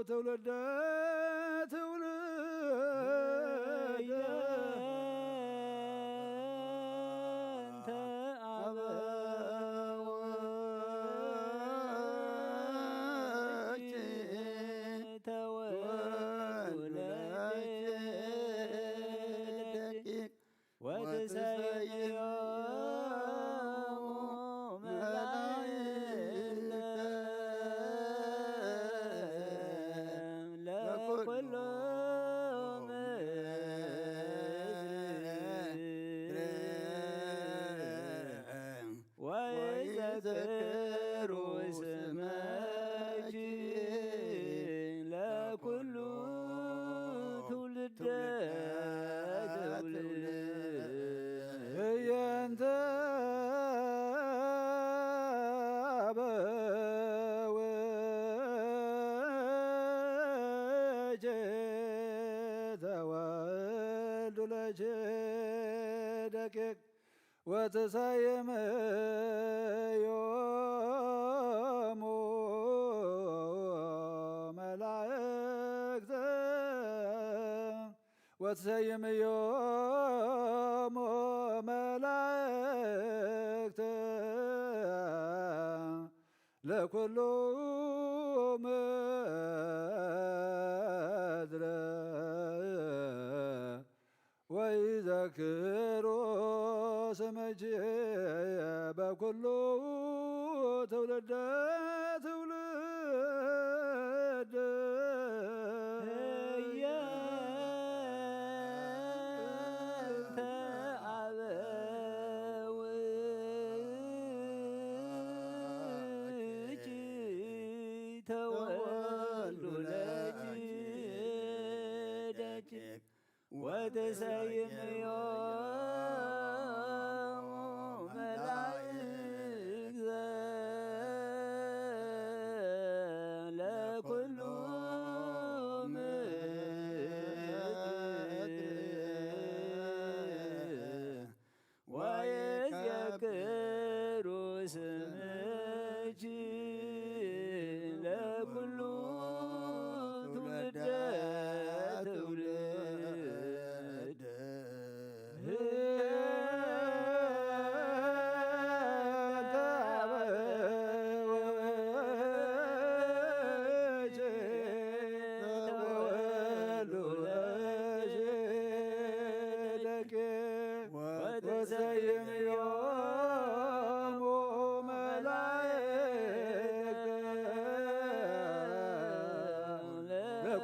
ትውልደ ትውልድ። እንተ አበ ወወልድ ደቂቅ ወትሰይሞ መላእክተ ለኩሉ ምድር ወይዘክሩ ስመኪ ለኩሉ ትውልደ ትውልድ። ህየንተ አበዊኪ ተወልዱ ለኪ ደቂቅ ወትሰይምዮሙ መላእክተ ወትሰይምዮሙ መላእክተ ለኩሉ ምድር ወይዘክሩ ስምኪ በኩሉ ትውልደ ትውልድ። ህየንተ አበዊኪ ተወልዱ ለኪ ደቂቅ ወትሰይምዮ መላእክተ ለኩሉ ምድር ወይዘክሩ ስምኪ ለኩሉ ትውልደ ትውልድ።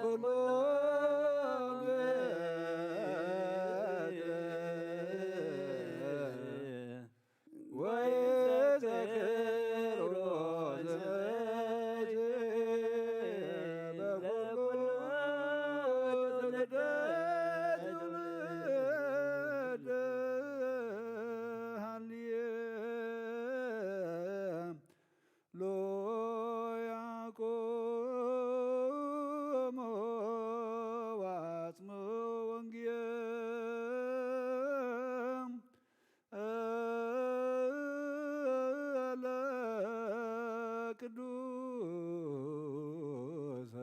ኩሉ ወይዘክሩ ዘእዜ በኩሉ ትውልደ ትውልድ ሃልየ ሎያቆሙ ወአጽሙ ወንጌል ለቅዱሰ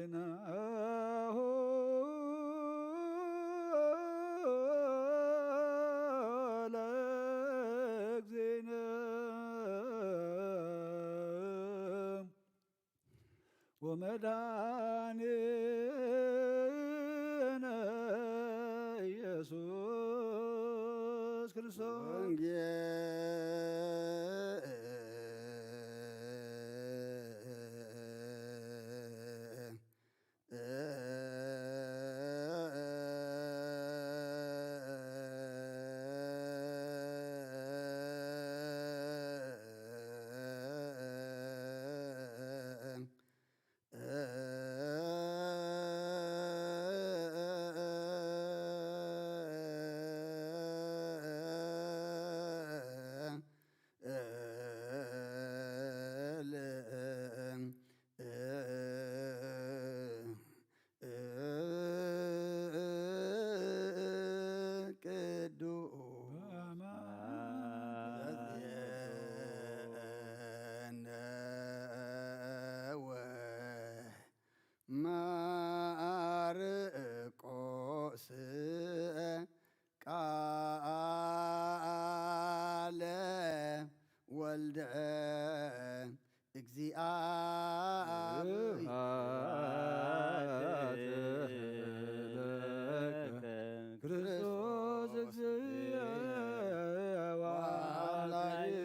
ዜናሁ ለእግዚእነ ወመድኃኒነ ኢየሱስ ክርስቶስ። ወንጌል ቅዱስ ዘዜነ ወማርቆስ ቃለ ወልደ እግዚአብሔር ክርስቶስ እግዚእ ወአምላክየ።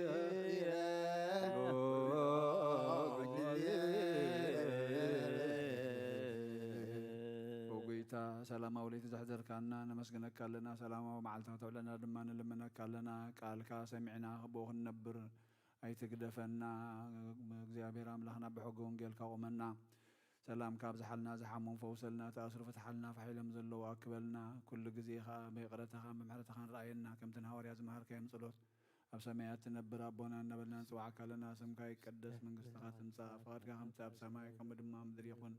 ጎይታ ሰላማዊ ለይቲ ዘሕደርካና ነመስግነካ ኣለና። ሰላማዊ መዓልቲ ከተውዕለና ድማ ንልምነካ ኣለና። ቃልካ ሰሚዕና ብኡ ክንነብር ኣይትግደፈና። እግዚኣብሔር ኣምላኽና ብሕጊ ወንጌልካ ቁመና። ሰላምካ ኣብዝሓልና፣ ዝሓሞም ፈውሰልና፣ ተኣስሩ ፍትሓልና፣ ፋሕ ኢሎም ዘለዉ ኣክበልና። ኩሉ ግዜ ኸኣ ብይቕረታኻን ብምሕረትኻን ረኣየና። ከምቲ ንሃዋርያ ዝመሃርካዮም ጸሎት፣ ኣብ ሰማያት ትነብር ኣቦና እናበልና ንጽውዓካ ኣለና። ስምካ ይቀደስ፣ መንግስትኻ ትምጻእ፣ ፍቓድካ ከምቲ ኣብ ሰማይ ከምኡ ድማ ኣብ ምድሪ ይኹን።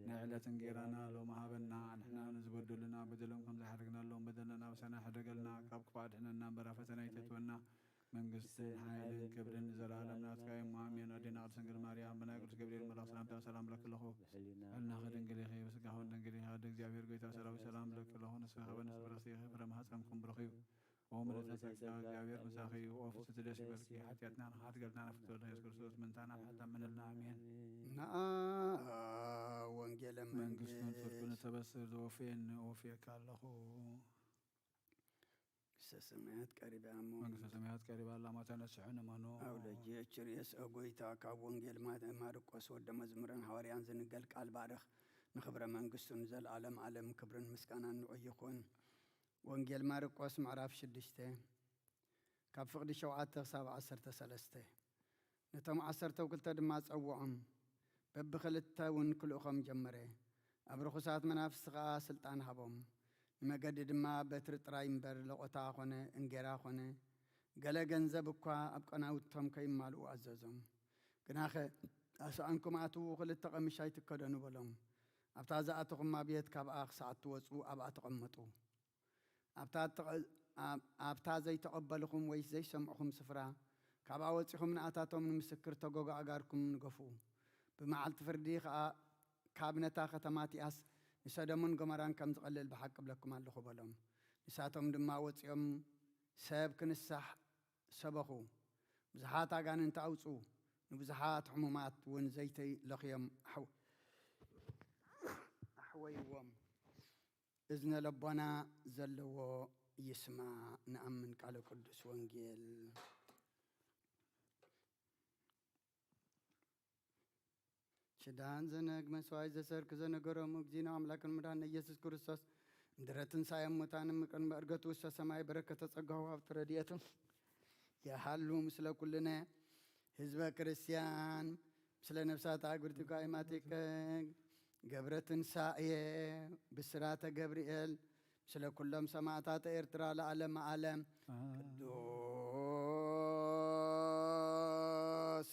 ናይ ዕለት እንጌራና ሎሚ ሃበና፣ ንሕና ንዝበደሉና በደሎም ከም ዝሓደግናሎም በደልና ኣበሳና ሕደገልና፣ ካብ ክፉእ ኣድሕነና እምበር ኣብ ፈተና ኣይተእትወና። መንግስትን ሓይልን ክብርን ንዘለኣለም ናትካ እዮም። ኣሜን። ኣዴና ቅድስት ድንግል ማርያም ብናይ ቅዱስ ገብርኤል መልኣኽ ሰላምታ ሰላም እለኪ ኣለኹ። ሕልናኺ ድንግል ኢኺ፣ ብስጋኺ እውን ድንግል ኢኺ። ኣደ እግዚኣብሔር ጎይታ ሰራዊት ሰላም እለኪ ኣለኹ። ንስኺ ከበ ንስፍረስቲ ኢኺ፣ ፍረ ማህፀንኩም ብሩኽ እዩ። ኦ ምልዕተ ጸጋ እግዚኣብሔር ምሳኺ እዩ። ኦ ፍስሕቲ ደስ ይበልኪ፣ ሓጢኣትና ንኽሓድገልና ንፍትወልደ ኢየሱስ ክርስቶስ ምንታና ሓጣ ምንልና። ኣሜን። ነአ ወንጌለ መንግስቱን ጽድቁን እተበስር ዘወፍየኒ ወፍየካ ኣለኹ። መንግስተ ሰማያት ቀሪባ እሞ መንግስተ ሰማያት ቀሪባ ኣላ፣ ማታ ነስሑ ንመኑ። ኣብ ደጅ ችርየስ ኦ ጎይታ፣ ካብ ወንጌል ማ-፣ ማርቆስ ወደ መዝሙርን ሃዋርያን ዝንገል ቃል ባርኽ፣ ንኽብረ መንግስቱ ንዘለዓለም ዓለም ክብርን ምስጋናን ንዑ ይኹን። ወንጌል ማርቆስ ምዕራፍ ሽዱሽተ ካብ ፍቕዲ ሸውዓተ ክሳብ ዓሰርተ ሰለስተ። ነቶም ዓሰርተ ክልተ ድማ ጸውዖም፣ በብኽልተ እውን ክልእኾም ጀመረ። ኣብ ርኹሳት መናፍስቲ ኸኣ ስልጣን ሃቦም። ንመገዲ ድማ በትሪ ጥራይ እምበር፣ ለቖታ ኾነ እንጌራ ኾነ ገለ ገንዘብ እኳ ኣብ ቀናውቶም ከይማልኡ ኣዘዞም። ግናኸ፣ ኣብ ሰኣንኩም ኣትዉ፣ ክልተ ቀምሽ ኣይትከደኑ በሎም። ኣብታ ዝኣተኹማ ቤት ካብኣ ክሳዕ እትወጹ ኣብኣ ተቐመጡ። ኣብታ እተቐ-፣ ኣብ-፣ ኣብታ ዘይተቐበልኹም ወይ ዘይሰምዕኹም ስፍራ፣ ካብኣ ወጺኹም ንኣታቶም ንምስክር ተጎጎ ኣጋርኩም ንገፉ። ብመዓልቲ ፍርዲ ኸኣ ካብ ነታ ከተማ እቲኣስ ንሰዶምን ጎመራን ከም ዝቐልል ብሓቂ እብለኩም ኣለኹ በሎም። ንሳቶም ድማ ወጺኦም ሰብ ክንሳሕ ሰበኹ። ብዙሓት ኣጋንንቲ ኣውጽኡ፣ ንብዙሓት ሕሙማት እውን ዘይቲ ለኽዮም ኣሕው-፣ ኣሕወይዎም። እዝነ ለቦና ዘለዎ ይስማዕ። ንኣምን ቃለ ቅዱስ ወንጌል። ክዳን ዘነግ መስዋዕት ዘሰርክ ዘነገሮም እግዚእነ ኣምላክን መድኃኒነ ኢየሱስ ክርስቶስ ምድረ ትንሣኤ ሙታን ምቅን መእርገቱ ውስተ ሰማይ በረከተ ጸጋሁ ሃብተ ረድኤቱ የሃሉ ምስለ ኩልነ ህዝበ ክርስቲያን ምስለ ነፍሳት ኣግብርቲካ ይማቲከ ገብረ ትንሳኤ ብስራተ ገብርኤል ምስለ ኩሎም ሰማዕታተ ኤርትራ ለዓለመ ዓለም። ቅዱስ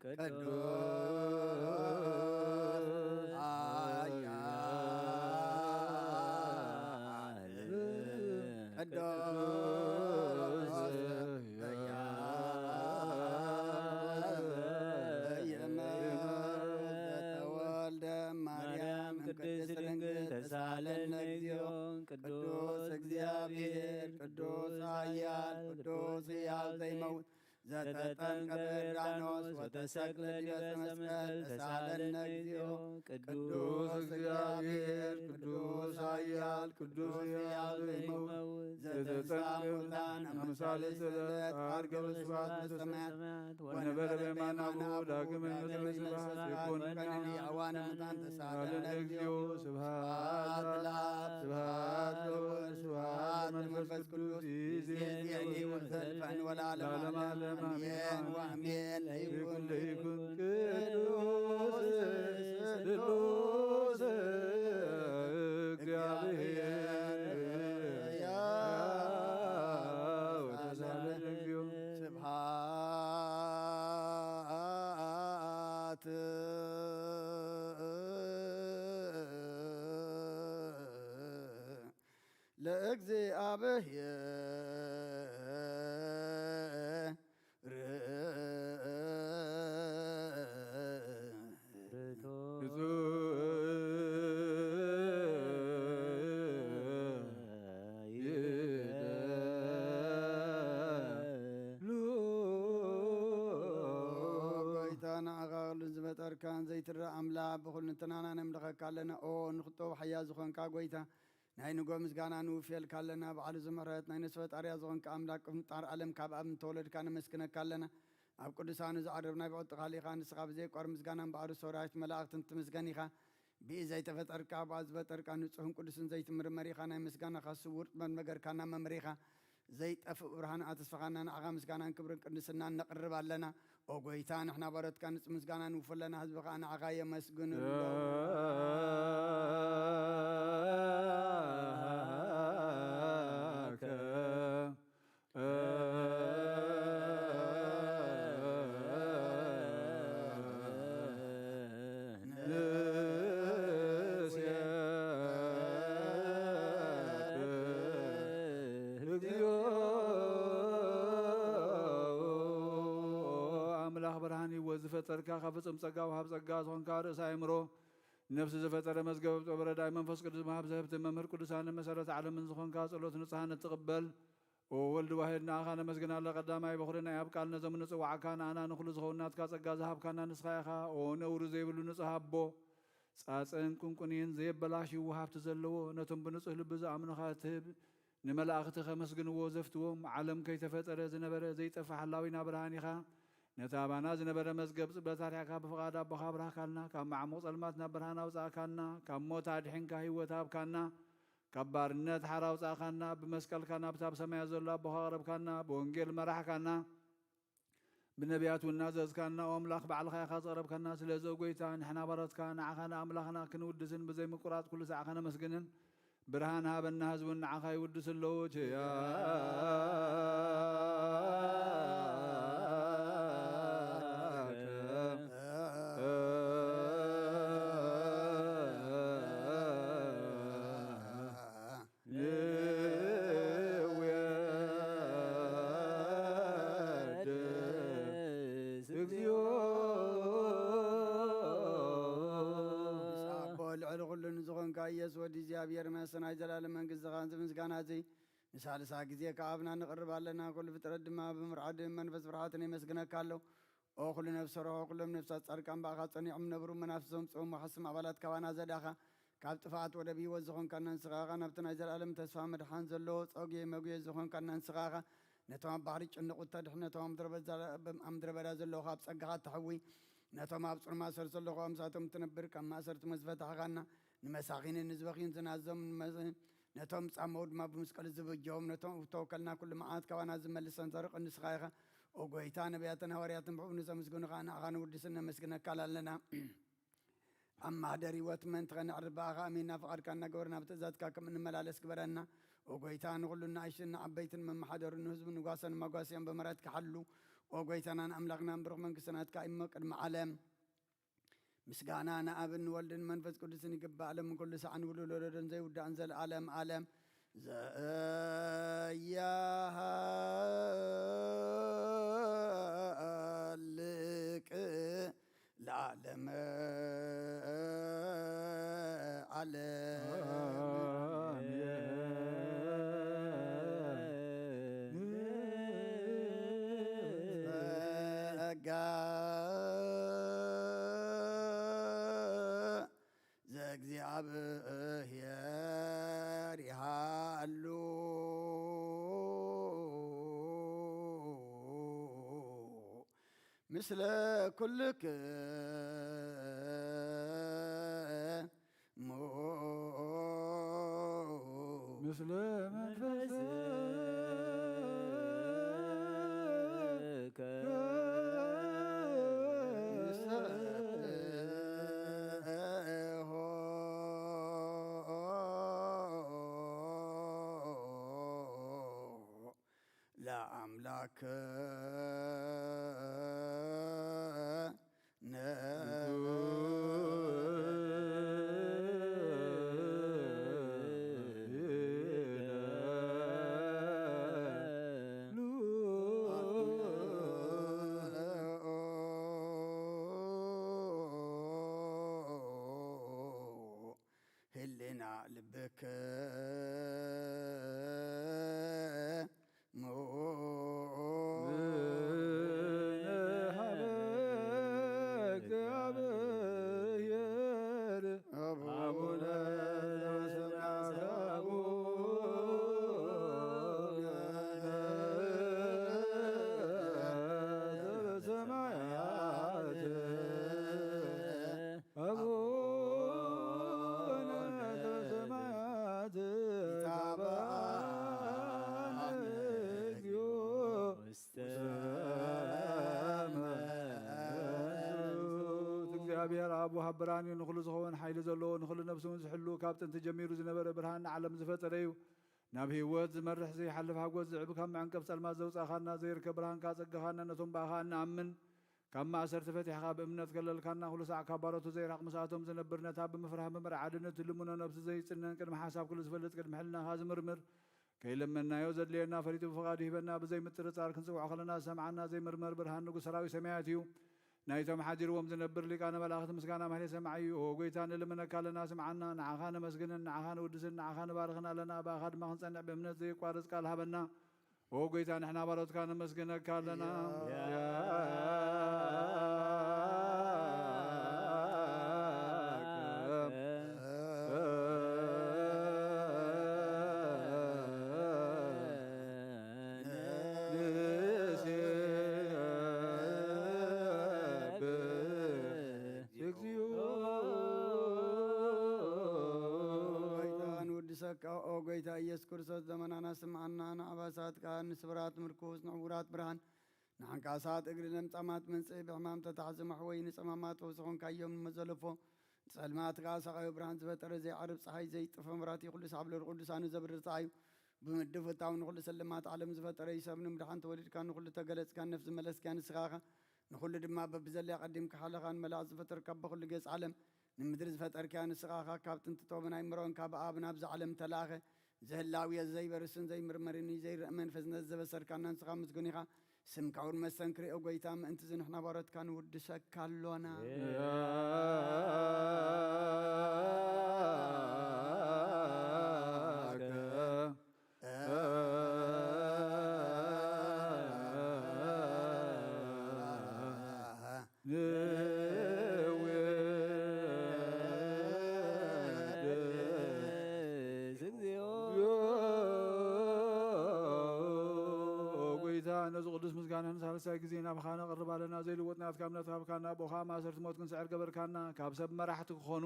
ቅዱስ ቅዱስ ኃያል ቅዱስ ኃያል ዘተወልደ ማርያም ቅድስት ድንግል ተሳለነ እግዚኦ። ቅዱስ እግዚአብሔር ቅዱስ ኃያል ቅዱስ ሕያው ዘይመውት ዘተጠምቀ በዮርዳኖስ ወተሰቅለ ዲበ መስቀል ተሳለነ እግዚኦ። ቅዱስ እግዚአብሔር ቅዱስ ኃያል ቅዱስ ሕያው ዘይመውት ዘተንሥአ እሙታን አምሳለ ሰለት አርገ በስብሐት ለሰማያት ወነበረ በየማነ አቡሁ ዳግመ ይመጽእ በስብሐት ይኩን። አዋነ ሙታን ተሳለነ እግዚኦ። ስብሐት ለአብ ስብሐት ለወልድ ስብሐት ለመንፈስ ቅዱስ ይእዜኒ ወዘልፈኒ ወለዓለመ ዓለም አሜን ወአሜን። ለይኩን ለይኩን ቅዱስ ቅዱስ እግዚአብሔር ያው ተሳለ እግዚኦ። ስብሐት ለእግዚአብሔር ርቱ ይደሉ። ጎይታ ንዓኻ ኩሉ ዝፈጠርካን ዘይትረእ ኣምላኽ ብኹልንትናና ነምልኸካ ኣለና። ኦ ንኽጦብ ሓያ ዝኾንካ ጎይታ ናይ ንጎ ምስጋና ንውፍየልካ ኣለና። በዓሉ ዝምሕረት ናይ ነፍሲ ፈጣሪያ ዝኾንካ ኣምላክ ቅድሚ ጣር ዓለም ካብ ኣብ እንተወለድካ ነመስግነካ ኣለና። ኣብ ቅዱሳኑ ዝዓርብ ናይ ብዕጥኻ ሊኻ ንስኻ ብዘይቋር ምስጋናን ባዕሩ ሰውራዊት መላእኽትን ትምስገን ኢኻ። ብኢ ዘይተፈጠርካ ብኣ ዝፈጠርካ ንጹሕን ቅዱስን ዘይትምርመር ኢኻ። ናይ ምስጋናኻ ስውር ጥበብ መገርካና መምር ኢኻ። ዘይጠፍእ ብርሃን ኣተስፋኻና ንዓኻ ምስጋናን ክብርን ቅድስናን ነቕርብ ኣለና። ኦ ጎይታ ንሕና ባሮትካ ንጽ ምስጋና ንውፉ ኣለና። ህዝቢ ኸኣ ንዓኻ የመስግን ኣሎ። ንስየብህ እግዚኦ። ኣምላኽ ብርሃን ህይወት ዝፈጠርካ ካብ ፍጹም ጸጋ ወሃብ ጸጋ ዝኾንካ ርእሰ ኣእምሮ ነፍሲ ዝፈጠረ መዝገበ ጥበብ ረዳኢ መንፈስ ቅዱስ መሃብ ዘህብቲ መምህር ቅዱሳን መሰረት ዓለምን ዝኾንካ ጸሎት ንጽሃነት ትቕበል። ኦ ወልድ ዋሕድ ንኣኻ ነመስግናለ ቀዳማይ በኹሪ ናይ ኣብ ቃል ነዞም ንጽዋዕካ ንኣና ንኹሉ ዝኸውን ናትካ ጸጋ ዝሃብካና ንስኻ ኢኻ። ኦ ነውሪ ዘይብሉ ንጹህ ኣቦ ጻጸን ቁንቁኒን ዘየበላሽው ሃብቲ ዘለዎ ነቶም ብንጹህ ልቢ ዝኣምኑኻ እትህብ ንመላእኽቲ ከመስግንዎ ዘፍትዎም ዓለም ከይተፈጠረ ዝነበረ ዘይጠፍእ ሓላዊና ብርሃን ኢኻ። ነቲ ኣባና ዝነበረ መዝገብ ጽበት ኣርሒቕካ ብፍቓድ ኣቦኻ ኣብራህካልና። ካብ መዓሙቕ ጸልማት ናብ ብርሃን ኣውጻእካና። ካብ ሞት ኣድሒንካ ህይወት ሃብካና። ካብ ባርነት ሓራ ኣውጻእካና። ብመስቀልካ ናብቲ ኣብ ሰማያት ዘሎ ኣቦኻ ኣቕረብካና። ብወንጌል መራሕካና። ብነቢያት እውን ናዘዝካና። ኦ ኣምላኽ ባዕልኻ ኢኻ ዘቕረብካና። ስለዚ ኦ ጐይታ ንሕና ባሮትካ ንዓኻ ንኣምላኽና ክንውድስን ብዘይምቁራጽ ኩሉ ሳዕ ከነመስግንን ብርሃን ሃበና። ህዝቢ እውን ንዓኻ ይውድስ ኣለዉ። ችያ ኮንካ ኢየሱስ ወዲ እግዚኣብሔር መሰናይ ዘላለም መንግስትኻ እዚ ምስጋና እዚ ንሳልሳ ግዜ ከኣብና ንቕርብ ኣለና። ኩሉ ፍጥረት ድማ ብምርዓድ መንፈስ ፍርሃትን የመስግነካ ኣሎ። ኦ ኩሉ ነፍሰ ሮሆ ኩሎም ነፍሳት ጻድቃን ብኣኻ ጸኒዖም ነብሩ መናፍሶም ጾም ወሓስም ኣባላት ካባና ዘዳኻ ካብ ጥፍኣት ወደ ብህይወት ዝኾንካና ንስኻ ኢኻ። ናብቲ ናይ ዘላለም ተስፋ መድሓን ዘለዎ ጸጉየ መጉየ ዝኾንካና ንስኻ ኢኻ። ነቶም ኣብ ባሕሪ ጭንቑት ተድሕን ነቶም ኣብ ምድረ በዳ ዘለዉ ካብ ጸጋኻ ተሕዊ ነቶም ኣብ ጽኑዕ ማእሰርቲ ዘለዉ ካብ ምሳቶም ትነብር ካብ ማእሰርቲ መዝፈታሕኻና ንመሳኺንን ንዝበኽዩን ዝናዞም ነቶም ጻመው ድማ ብመስቀሉ ዝበጀዎም ነቶም ተወከልና ኩሉ መዓት ካባና ዝመልሰን ዘርቕ ንስኻ ኢኻ። ኦ ጎይታ ነቢያትን ሃዋርያትን ብሕቡ ንዘመስግኑኻ ንኣኻ ንውድስን ነመስግነካ ኣለና። ኣብ ማህደር ህይወት ምእንቲ ኸነዕርፍ ብኣኻ ኣሚንና ፍቓድካ እናገበርና ብትእዛዝካ ከም እንመላለስ ግበረና። ኦ ጎይታ ንኹሉ ንኣሽቱን ንዓበይትን መመሓደሩ ንህዝቡ ንጓሰን መጓስያን ብምሕረትካ ሓሉ። ኦ ጎይታናን ኣምላኽናን ብሩኽ መንግስቲ ናትካ እሞ ቅድሚ ዓለም ምስጋና ንኣብን ንወልድን መንፈስ ቅዱስን ይግባእ ዓለም ኩሉ ሳዕ ንውሉድ ወለዶን ዘይውዳእን ዘለዓለም ዓለም ዘያሃልቅ ለዓለመ ዓለም። ጸጋ ዘእግዚኣብሔር ይሃሉ ምስለ ኩልክሙ። ምስለ መንፈስከ። ለአምላክ ህልና ልብክ እግዚኣብሔር ኣብ ወሃብ ብርሃን እዩ። ንኹሉ ዝኸውን ሓይሊ ዘለዎ፣ ንኹሉ ነፍሲ እውን ዝሕሉ፣ ካብ ጥንቲ ጀሚሩ ዝነበረ፣ ብርሃን ንዓለም ዝፈጠረ እዩ። ናብ ህይወት ዝመርሕ ዘይሓልፍ ሓጎስ ዝዕብ፣ ካብ መዕንቀፍ ጸልማት ዘውጻእኻና፣ ዘይርከብ ብርሃንካ ኣጸገኻና፣ ነቶም ብኣኻ እንኣምን፣ ካብ ማእሰርቲ ፈቲሕኻ ብእምነት ከለልካና፣ ኩሉ ሳዕ ካብ ባሮቱ ዘይራቕ ምስኣቶም ዝነብር፣ ነታ ብምፍራህ ብምርዓድ ንትልምኖ ነብሲ ዘይጽነን፣ ቅድሚ ሓሳብ ኩሉ ዝፈልጥ፣ ቅድሚ ሕልናኻ ዝምርምር፣ ከይለመንናዮ ዘድልየና ፈሊጡ ብፍቓዱ ሂበና፣ ብዘይ ምጥርጻር ክንጽውዖ ከለና ዝሰምዓና ዘይምርመር ብርሃን ንጉስ ሰራዊት ሰማያት እዩ። ናይቶም ሓዲርዎም ዝነብር ሊቃነ መላእኽቲ ምስጋና ማህሌት ሰማዒ እዩ። ኦ ጎይታ ንልምነካ ኣለና፣ ስምዓና። ንዓኻ ነመስግንን ንዓኻ ንውድስን ንዓኻ ንባርኽን ኣለና። ብኣኻ ድማ ክንጸንዕ ብእምነት ዘየቋርጽ ቃል ሃበና። ኦ ጎይታ ንሕና ባሮትካ ነመስግነካ ኣለና። ንስብሐካ። እግዚኦ። ጎይታ ንውድሰካ ኦ ጎይታ ኢየሱስ ክርስቶስ ዘመናና ስምዓና ንኣባሳትካ ንስብራት ምርኩስ ንዕውራት ብርሃን ንዓንካሳት እግሪ ለምጻማት መንጽኢ ብሕማም ተታሕዚ መሕወይ ንጸማማት ፈውሲ ኾንካዮም ንመዘለፎ ንጸልማት ከኣ ሰቓዩ ብርሃን ዝፈጠረ ዘይዓርብ ጸሓይ ዘይጥፈ መብራቲ ኩሉ ሳዕ ብልዑል ቅዱሳኑ ዘብርህ ጸሓዩ ብምድፍታው ንኹሉ ሰለማት ዓለም ዝፈጠረ እዩ። ሰብ ንምድሓን ተወሊድካ ንኹሉ ተገለጽካ ነፍሲ መለስካ ንስኻ ኢኻ። ንኹሉ ድማ በብዘለያ ቀዲምካ ሓለኻን መላእ ዝፈጠርካ በኹሉ ገጽ ዓለም ንምድሪ ዝፈጠርካያ ንስኻ ኢኻ። ካብ ጥንቲ ጦብን ኣይምሮን ካብ ኣብ ናብዛ ዓለም ተላእኸ። ዘህላውዮ ዘይበርስን ዘይምርመርን እዩ። ዘይረአ መንፈስ ነዚ ዘበሰርካና ንስኻ ምስጉን ኢኻ። ስምካ እውን መስተንክር እዩ። ኦ ጎይታ፣ ምእንቲ እዚ ንሕና ባሮትካ ንውድሰካ ኣሎና። ምስጋና ንሳልሳይ ግዜ ናባኻ ነቕርብ ኣለና። ዘይልወጥ ናትካ እምነት ሃብካና፣ ብኡ ኸኣ ማእሰርቲ ሞት ክንስዕር ገበርካና። ካብ ሰብ መራሕቲ ክኾኑ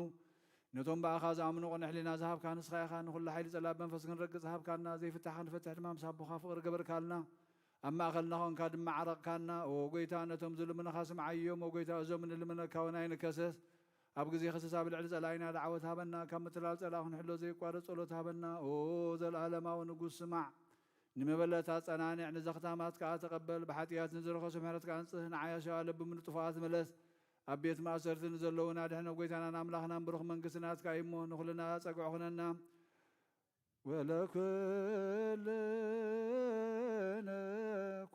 ነቶም ብኣኻ ዝኣምኑ ቅኑዕ ሕሊና ዝሃብካ ንስኻ ኢኻ። ንኹሉ ሓይሊ ጸላብ መንፈስ ክንረግጽ ሃብካና። ዘይፍታሕ ክንፈትሕ ድማ ምስ ኣቦኻ ፍቕሪ ገበርካልና። ኣብ ማእከልና ኾንካ ድማ ዓረቕካና። ኦ ጐይታ፣ ነቶም ዝልምኑኻ ስምዓዮም። ኦ ጐይታ፣ እዞም ንልምነካ እውን ኣይንከሰስ። ኣብ ግዜ ክሰስ ኣብ ልዕሊ ጸላኢና ደዓወት ሃበና። ካብ ምትላል ጸላኢ ክንሕሎ ዘይቋረጽ ጸሎት ሃበና። ኦ ዘለኣለማዊ ንጉስ፣ ስማዕ። ንመበለት ኣጸናንዕ፣ ንዘኽታማት ከኣ ተቐበል። ብሓጢኣት ንዝረኸሱ ምሕረትካ ኣንጽህ። ንዓያሻ ለብም ንጥፉኣት ምለስ። ኣብ ቤት ማእሰርቲ ንዘለዉና ድሕነ። ጐይታናን ኣምላኽናን ብሩኽ መንግስቲ ናትካ እዩ እሞ፣ ንኹልና ጸግዒ ኹነና። ወለኩልነ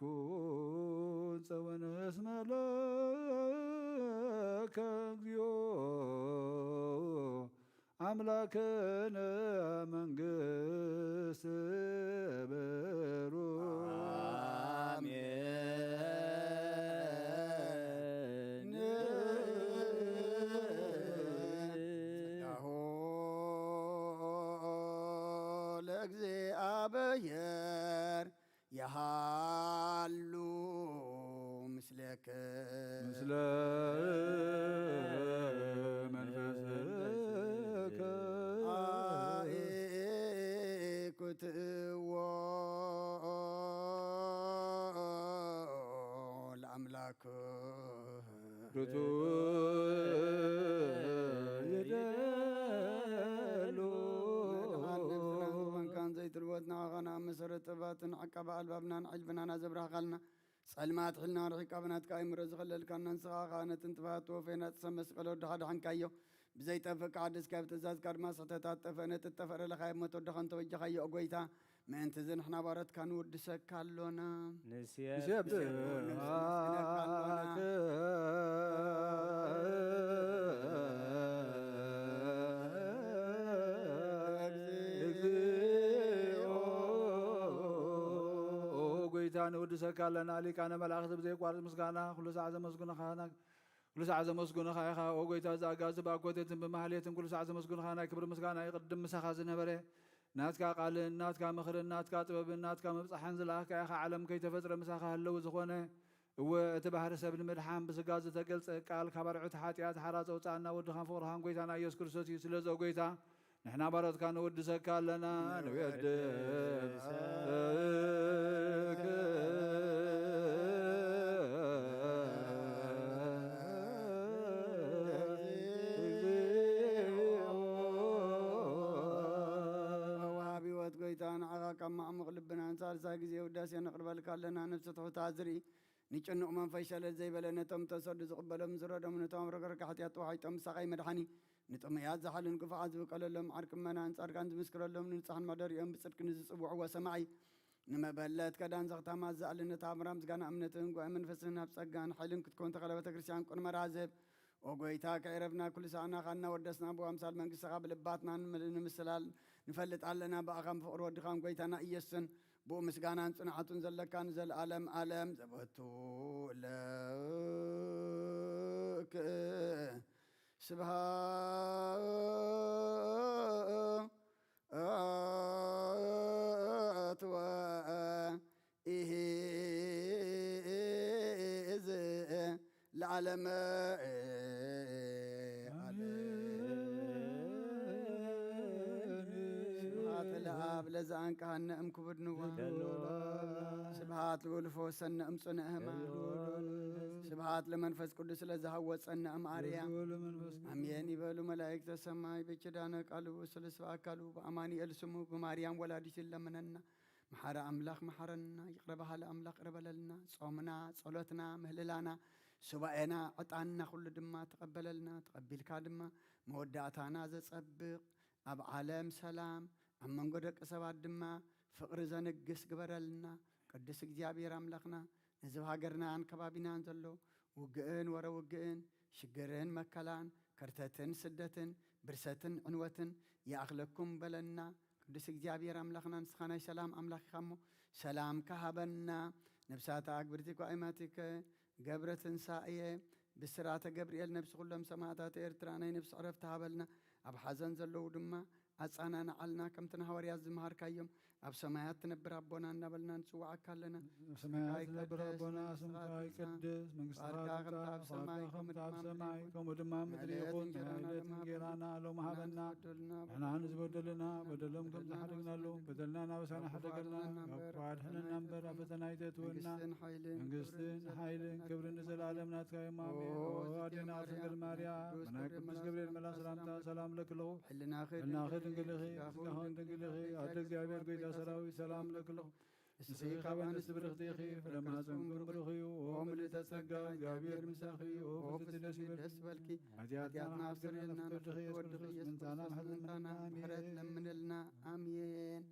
ኩን ጸወነ እስመ ለከ እግዚኦ አምላክነ መንግስት ብሩ። አሜን። ጸጋሁ ለእግዚኣብሔር የሃሉ ምስሌክ። ምስለ መንፈስከ። አኢኩትዎ ለአምላክ ርቱ ይደሉ። መድኃኒነ ምስጋና ዝኾንካን ዘይትልወጥ ንዓኻን ኣብ መሰረት ጥበባትን ዓቃቢ ኣልባብናን ዕልብናን ኣዘብራህካልና። ጸልማት ሒልና ርሒቃ ብናትካ ኣእምሮ ዝኸለልካና ንስኻ ኸኣ ነትን ጥፋት ወፌና ጥሰ መስቀል ወድኻ ኣድሓንካዮ። ብዘይጠፍእ ከኣ ደስካ ብትእዛዝካ ድማ ስሕተታት ጠፍአ። ነቲ እተፈረለኻዮ ሞት ወድኻ እንተወጀኻዮ፣ ኦ ጐይታ፣ ምእንቲ እዚ ንሕና ባሮትካ ንውድሰካ ኣሎና። ንስየብህ ንስየብህ ነመስግነካ ኣሎና። እግዚኦ። ኦ ጐይታ፣ ንውድሰካ ኣለና። ሊቃነ መላእኽት ብዘይቋርጽ ምስጋና ኩሉ ሳዕ ዘመስግኑኻ፣ ኩሉ ሳዕ ዘመስግኑኻ ኢኻ። ኦ ጐይታ፣ እዚ ኣጋዚ ብኣኮቴትን ብማህሌትን ኩሉ ሳዕ ዘመስግኑኻ ናይ ክብሪ ምስጋና ይቕድም ምሳኻ ዝነበረ፣ ናትካ ቃልን ናትካ ምኽርን ናትካ ጥበብን ናትካ ምብጻሕን ዝለኣኽካ ኢኻ። ዓለም ከይተፈጥረ ምሳኻ ህልው ዝኾነ፣ እወ፣ እቲ ባህሪ ሰብ ንምድሓን ብስጋ ዝተገልጸ ቃል ካብ ኣርዑት ሓጢኣት ሓራ ዘውጽኣና ወድኻን ፍቕርኻን ጐይታና ኢየሱስ ክርስቶስ እዩ። ስለዚ ኦ ጐይታ፣ ንሕና ባሮትካ ንወድሰካ ኣለና፣ ንወድሰክ። ወሃቢ ህይወት ጐይታ፣ ንዓኻ ካብ ማዕሙቕ ልብና ንሳልሳይ ግዜ ውዳሴ ነቕርበልካ ኣለና። ነፍሲ ትሑት ኣዝርኢ ንጭኑቕ መንፈስ ሸለል ዘይበለ፣ ነቶም ተሰዱ ዝቕበሎም ዝረዶም፣ ነቶም ኣብ ረግረግ ሓጢኣት ተዋሒጦም ምሳኻ ይመድሓኒ። ንጥሙያት ዝሓሉን ግፉዓት ዝብቀለሎም፣ ዓርኪ ምእመናን ጻድቃን ዝምስክረሎም፣ ንንጹሓን መደሪኦም ብጽድቂ ንዝጽውዕዎ ሰማዒ። ንመበለት ከዳን ዘኽታማት ዝኣሊ ነታ ኣምራ ምስጋና እምነትን ጉባኤ መንፈስን ናብ ጸጋን ሓይልን ክትከውን ተኸለ ቤተ ክርስቲያን ቁን መራዝብ። ኦ ጐይታ፣ ከይረፍና ኩሉ ሳዕና ኻና ወደስና ብኣምሳል መንግስትኻ ብልባትና ንምል-፣ ንምስላል ንፈልጥ ኣለና። ብኣኻን ፍቕሪ ወድኻን ጐይታና ኢየሱስን ብኡ ምስጋናን ጽንዓቱን ዘለካ ንዘለኣለም ኣለም ዘበቱ ለክ ስብሃት ወኢሂዝ ለዓለመ ዓለም። ስብሃት ለአብ ለዘአንቀሃነ እምክቡድ ንዋ። ስብሃት ልኡል ፈወሰነ እምጽንዕ ህማ። ስብሃት ለመንፈስ ቅዱስ ለዘሃወጸነ እምአርያ። አሜን ይበሉ መላእክተ ሰማይ። በኪዳነ ቃሉ ስለ ስብአ አካሉ በአማኑኤል ስሙ በማርያም ወላዲት ይለምነና። መሓሪ ኣምላኽ መሓረና፣ ይቕረ በሃሊ ኣምላኽ ይቕረ በለልና። ጾምና፣ ጸሎትና፣ ምህልላና፣ ሱባኤና፣ ዕጣንና ኩሉ ድማ ተቐበለልና። ተቐቢልካ ድማ መወዳእታና ዘጸብቕ፣ ኣብ ዓለም ሰላም፣ ኣብ መንጎ ደቂ ሰባት ድማ ፍቕሪ ዘንግስ ግበረልና። ቅዱስ እግዚኣብሔር ኣምላኽና፣ ነዚ ኣብ ሃገርናን ከባቢናን ዘሎ ውግእን ወረ ውግእን፣ ሽግርን መከላን፣ ከርተትን ስደትን፣ ብርሰትን ዕንወትን ይኣኽለኩም በለና። ቅዱስ እግዚኣብሔር ኣምላኽና፣ ንስኻ ናይ ሰላም ኣምላኽ ኢኻ እሞ፣ ሰላምካ ሃበና። ነብሳተ ኣግብርቲ ጓይማቲከ ገብረ ትንሳኤ፣ ብስራተ ገብርኤል ነብሲ ኩሎም ሰማዕታት ኤርትራ ናይ ነብሲ ዕረፍቲ ሃበልና። ኣብ ሓዘን ዘለዉ ድማ ኣጸናንዓልና፣ ከምቲ ንሃዋርያት ዝመሃርካዮም፣ ኣብ ሰማያት ትነብር ኣቦና እናበልና ንጽውዓካ ኣለና። ኣብ ሰማያት ትነብር ኣቦና፣ ስምካ ይቀደስ፣ መንግስትኻ ትምጻእ፣ ፍቓድካ ከምቲ ኣብ ሰማይ ከምኡ ድማ ኣብ ምድሪ ይኹን። ናይ ዕለት እንጌራና ሎሚ ሃበና። ንሕና ንዝበደሉና በደሎም ከም ዝሓደግናሉ፣ በደልና ናበሳና ሓደገልና፣ ካብ ክፉ ኣድሕነና እምበር ኣብ ፈተና ኣይተእትወና። መንግስትን ሓይልን ክብርን ንዘለኣለም ናትካ እዮም። ኣሜን። ኦ ኣዴና ድንግል ማርያም፣ ብናይ ቅዱስ ገብርኤል መልኣኽ ሰላምታ ሰላም እለኪ ኣለኹ። ሕልናኺ ድንግል ኢኺ፣ ስጋኺ ድንግል ኢኺ። ኣደ እግዚኣብሔር፣ ጎይታ ሰራዊት፣ ሰላም እለኪ ኣለኹ። ንስኺ ካብ ኣንስቲ ብርኽቲ ኢኺ፣ ፍረ ማህፀንኩም ብሩኽ እዩ። ኦ ምልዕተ ጸጋ፣ እግዚኣብሔር ምሳኺ እዩ። ኦ ፍጽምቲ ደስ ይበልኪ። ኃጢኣትና ኣስተሰርየልና፣ ንፍቅርቲ ወድኺ ኢየሱስ ክርስቶስ ምንታና ምሕረት ለምንልና። ኣሜን።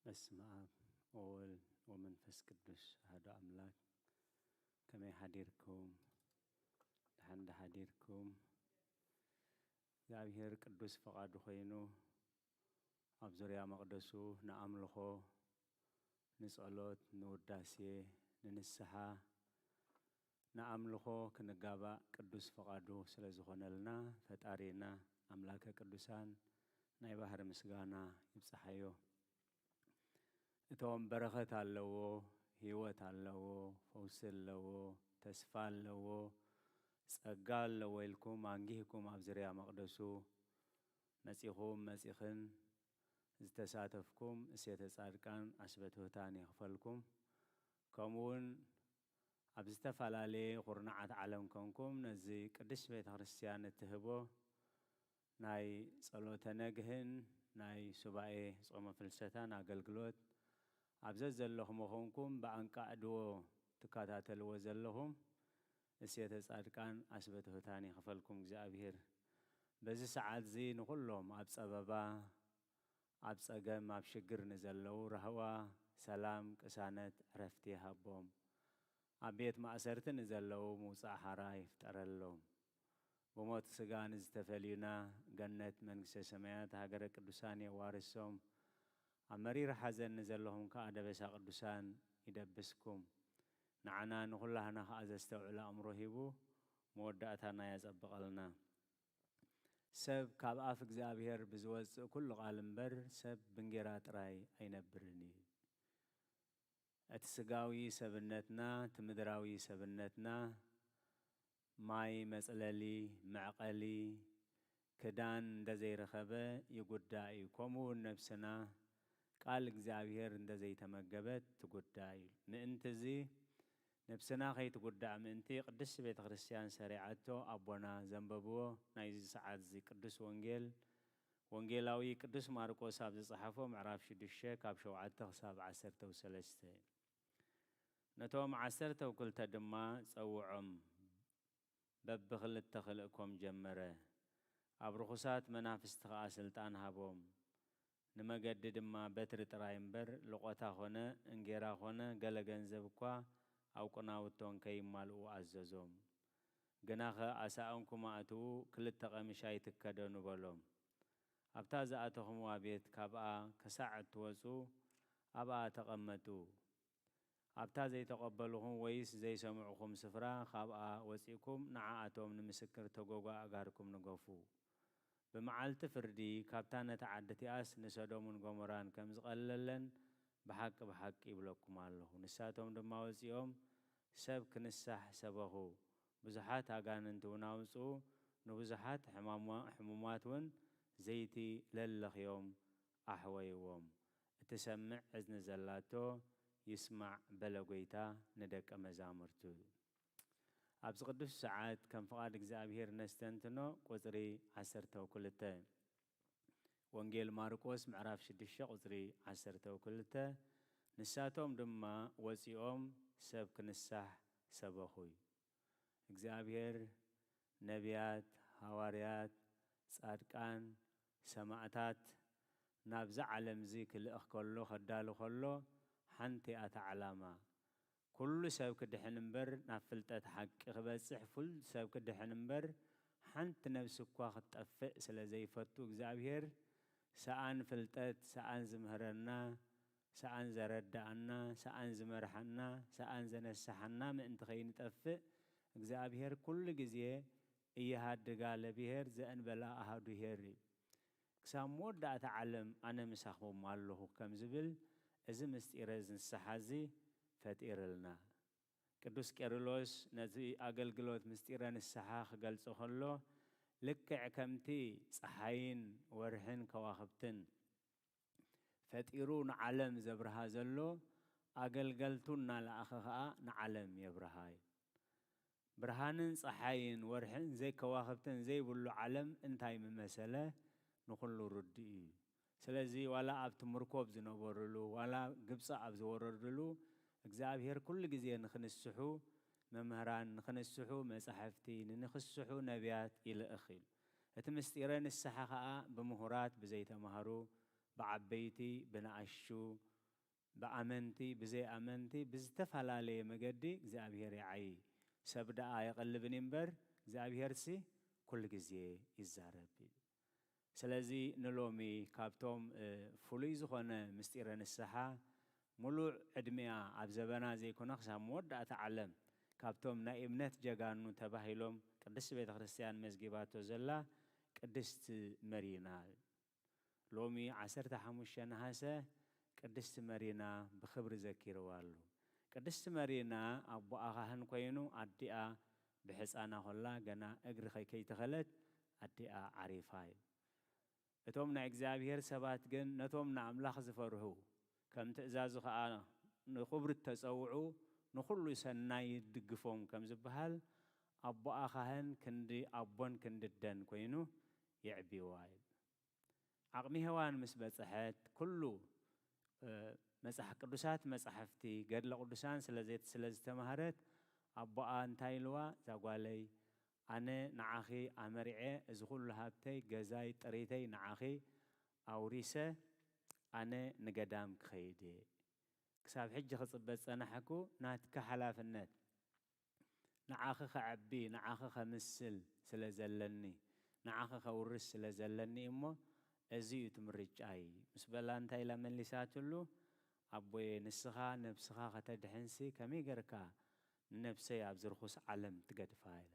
በስመ አብ ወወልድ ወመንፈስ ቅዱስ አሐዱ አምላክ። ከመይ ሓዲርኩም? ደሓን ዶ ሓዲርኩም? እግዚኣብሔር ቅዱስ ፈቓዱ ኮይኑ ኣብ ዙርያ መቕደሱ ንኣምልኾ፣ ንጸሎት፣ ንውዳሴ፣ ንንስሓ፣ ንኣምልኾ ክንጋባእ ቅዱስ ፈቓዱ ስለ ዝኾነልና፣ ፈጣሪና ኣምላከ ቅዱሳን ናይ ባህሪ ምስጋና ይብጽሓዮ። እቶም በረኸት ኣለዎ፣ ህይወት ኣለዎ፣ ፈውሲ ኣለዎ፣ ተስፋ ኣለዎ፣ ጸጋ ኣለዎ ኢልኩም ኣንጊህኩም ኣብ ዝርያ መቕደሱ መጺኹም መጺኽን ዝተሳተፍኩም እሴተ ጻድቃን ዓስበ ትሑታን ይኽፈልኩም። ከምኡውን ኣብ ዝተፈላለየ ኩርናዓት ዓለም ኮንኩም ነዚ ቅድስት ቤተ ክርስቲያን እትህቦ ናይ ጸሎተ ነግህን ናይ ሱባኤ ጾመ ፍልሰታን ኣገልግሎት ኣብ ዘዘለኹም ኾንኩም ብኣንቃዕድዎ ትከታተልዎ ዘለኹም እሴተ ጻድቃን ኣስበትሑታን ይኽፈልኩም እግዚኣብሔር። በዚ ሰዓት እዚ ንኹሎም ኣብ ጸበባ፣ ኣብ ጸገም፣ ኣብ ሽግር ንዘለዉ ራህዋ፣ ሰላም፣ ቅሳነት፣ ዕረፍቲ ይሃቦም። ኣብ ቤት ማእሰርቲ ንዘለዉ ምውጻእ ሓራ ይፍጠረሎም። ብሞት ስጋ ንዝተፈልዩና ገነት መንግስተ ሰማያት ሃገረ ቅዱሳን የዋርሶም። ኣብ መሪር ሓዘን ንዘለኹም ከኣ ደበሳ ቅዱሳን ይደብስኩም። ንዓና ንኹላህና ከኣ ዘስተውዕል ኣእምሮ ሂቡ መወዳእታና የጸብቐልና። ሰብ ካብ ኣፍ እግዚኣብሔር ብዝወጽእ ኩሉ ቃል እምበር ሰብ ብእንጌራ ጥራይ ኣይነብርን እዩ። እቲ ስጋዊ ሰብነትና፣ እቲ ምድራዊ ሰብነትና ማይ መጽለሊ፣ መዕቐሊ፣ ክዳን እንተዘይረኸበ ይጉዳእ እዩ። ከምኡ እውን ነብስና ቃል እግዚኣብሔር እንተዘይተመገበት ትጉዳእ እዩ። ምእንቲ እዚ ነብስና ከይትጉዳእ ምእንቲ ቅድስቲ ቤተ ክርስቲያን ሰሪዓቶ ኣቦና ዘንበብዎ ናይዚ ሰዓት እዚ ቅዱስ ወንጌል ወንጌላዊ ቅዱስ ማርቆስ ኣብ ዝጸሓፎ ምዕራፍ ሽዱሽተ ካብ ሸውዓተ ክሳብ ዓሰርተ ሰለስተ እዩ። ነቶም ዓሰርተ ክልተ ድማ ጸውዖም በብኽልተ ክልእኮም ጀመረ። ኣብ ርኹሳት መናፍስቲ ኸኣ ስልጣን ሃቦም። ንመገዲ ድማ በትሪ ጥራይ እምበር ልቖታ ኾነ እንጌራ ኾነ ገለ ገንዘብ እኳ ኣብ ቁናውቶን ከይማልኡ ኣዘዞም። ግናኸ ኣሳእንኩም ኣእትዉ፣ ክልተ ቀምሽ ኣይትከደኑ በሎም። ኣብታ ዝኣተኹምዋ ቤት ካብኣ ክሳዕ እትወጹ ኣብኣ ተቐመጡ። ኣብታ ዘይተቐበልኹም ወይስ ዘይሰምዕኹም ስፍራ ካብኣ ወጺእኩም ንዓኣቶም ንምስክር ተጎጓ ኣእጋርኩም ንገፉ። ብመዓልቲ ፍርዲ ካብታ ነታ ዓዲ እቲኣስ ንሰዶምን ጎሞራን ከም ዝቐለለን ብሓቂ ብሓቂ ይብለኩም ኣለኹ። ንሳቶም ድማ ወጺኦም ሰብ ክንሳሕ ሰበኹ። ብዙሓት ኣጋንንቲ እውን ኣውጽኡ፣ ንብዙሓት ሕማማ-፣ ሕሙማት እውን ዘይቲ ለለኽዮም ኣሕወይዎም። እትሰምዕ እዝኒ ዘላቶ ይስማዕ በለ ጐይታ ንደቀ መዛሙርቱ። ኣብዚ ቅዱስ ሰዓት ከም ፍቓድ እግዚኣብሔር ነስተንትኖ ቁጽሪ ዓሰርተ ክልተ። ወንጌል ማርቆስ ምዕራፍ ሽዱሽተ ቁጽሪ ዓሰርተ ክልተ። ንሳቶም ድማ ወጺኦም ሰብ ክንሳሕ ሰበኹ እዩ። እግዚኣብሔር ነቢያት፣ ሃዋርያት፣ ጻድቃን፣ ሰማእታት ናብዛ ዓለም እዚ ክልእኽ ከሎ፣ ከዳሉ ከሎ፣ ሓንቲ እያ እታ ዓላማ። ኩሉ ሰብ ክድሕን እምበር፣ ናብ ፍልጠት ሓቂ ክበጽሕ፣ ኩሉ ሰብ ክድሕን እምበር፣ ሓንቲ ነብሲ እኳ ክትጠፍእ ስለ ዘይፈቱ፣ እግዚኣብሔር ሰኣን ፍልጠት፣ ሰኣን ዝምህረና፣ ሰኣን ዘረድኣና፣ ሰኣን ዝመርሓና፣ ሰኣን ዘነስሓና ምእንቲ ከይንጠፍእ፣ እግዚኣብሔር ኩሉ ግዜ "እየሃድጋ ለብሔር ዘእንበላ ኣሃዱ ሄር" እዩ። ክሳብ መወዳእታ ዓለም ኣነ ምሳኹም ኣለኹ ከም ዝብል፣ እዚ ምስጢረ ንስሓ እዚ ፈጢርልና። ቅዱስ ቄርሎስ ነቲ ኣገልግሎት ምስጢረ ንስሓ ክገልጾ ከሎ፣ ልክዕ ከምቲ ጸሓይን ወርሕን ከዋኽብትን ፈጢሩ ንዓለም ዘብርሃ ዘሎ፣ ኣገልገልቱ እናለኣኸ ኸኣ ንዓለም የብርሃ እዩ። ብርሃንን ጸሓይን ወርሕን ዘይከዋኽብትን ዘይብሉ ዓለም እንታይ ምመሰለ ንኹሉ ርዱእ እዩ። ስለዚ ዋላ ኣብቲ ምርኮብ ዝነበሩሉ፣ ዋላ ግብጺ ኣብ ዝወረዱሉ፣ እግዚኣብሔር ኩሉ ግዜ ንኽንስሑ መምህራን፣ ንኽንስሑ መጻሕፍቲ፣ ንንኽስሑ ነቢያት ይልእኽ ኢሉ። እቲ ምስጢረ ንስሓ ኸኣ ብምሁራት ብዘይተማህሩ፣ ብዓበይቲ ብንኣሽቱ፣ ብኣመንቲ ብዘይኣመንቲ ብዝተፈላለየ መገዲ እግዚኣብሔር ይዓዪ። ሰብ ደኣ ኣይቐልብን እዩ እምበር፣ እግዚኣብሔርሲ ኩሉ ግዜ ይዛረብ እዩ። ስለዚ ንሎሚ ካብቶም፣ እ፣ ፍሉይ ዝኾነ ምስጢረ ንስሓ፣ ምሉእ ዕድሚኣ ኣብ ዘበና ዘይኮነ ክሳብ መወዳእታ ዓለም ካብቶም ናይ እምነት ጀጋኑ ተባሂሎም ቅድስቲ ቤተ ክርስቲያን መዝጊባቶ ዘላ ቅድስቲ መሪና። ሎሚ ዓሰርተ ሓሙሽተ ነሃሰ ቅድስቲ መሪና ብኽብሪ ዘኪርዋ ኣሎ። ቅድስቲ መሪና ኣቦኣ ካህን ኮይኑ ኣዲኣ ብሕፃና ኮላ ገና እግሪ ከይ-፣ ከይተኸለት ኣዲኣ ዓሪፋ እዩ። እቶም ናይ እግዚኣብሔር ሰባት ግን ነቶም ንኣምላኽ ዝፈርሁ፣ ከም ትእዛዙ ኸኣ ንኽብሪ እተጸውዑ፣ ንኹሉ ሰናይ ይድግፎም ከም ዝበሃል፣ ኣቦኣ ካህን ክንዲ ኣቦን ክንዲ ኣደን ኮይኑ የዕብይዋ ይብል። ዓቕሚ ሔዋን ምስ በጽሐት፣ ኩሉ፣ እ፣ መጽሓ-፣ ቅዱሳት መጻሕፍቲ፣ ገድለ ቅዱሳን ስለ ዘት-፣ ስለ ዝተማህረት፣ ኣቦኣ እንታይ ኢልዋ? "እዛ ጓለይ፣ ኣነ ንዓኺ ኣመሪዐ፣ እዚ ኩሉ ሃብተይ፣ ገዛይ፣ ጥሪተይ ንዓኺ ኣውሪሰ፣ ኣነ ንገዳም ክኸይድ እየ። ክሳብ ሕጂ ክጽበ ዝጸናሕኩ ናትኪ ሓላፍነት፣ ንዓኺ ከዐቢ፣ ንዓኺ ከምስል ስለ ዘለኒ፣ ንዓኺ ከውርስ ስለ ዘለኒ እሞ፣ እዚ እዩ እቲ ምርጫይ" ምስ በላ፣ እንታይ ኢላ መሊሳትሉ? "ኣቦየ፣ ንስኻ ነብስኻ ከተድሕንሲ፣ ከመይ ጌርካ ንነብሰይ ኣብዚ ርኹስ ዓለም ትገድፋ?" ኢላ።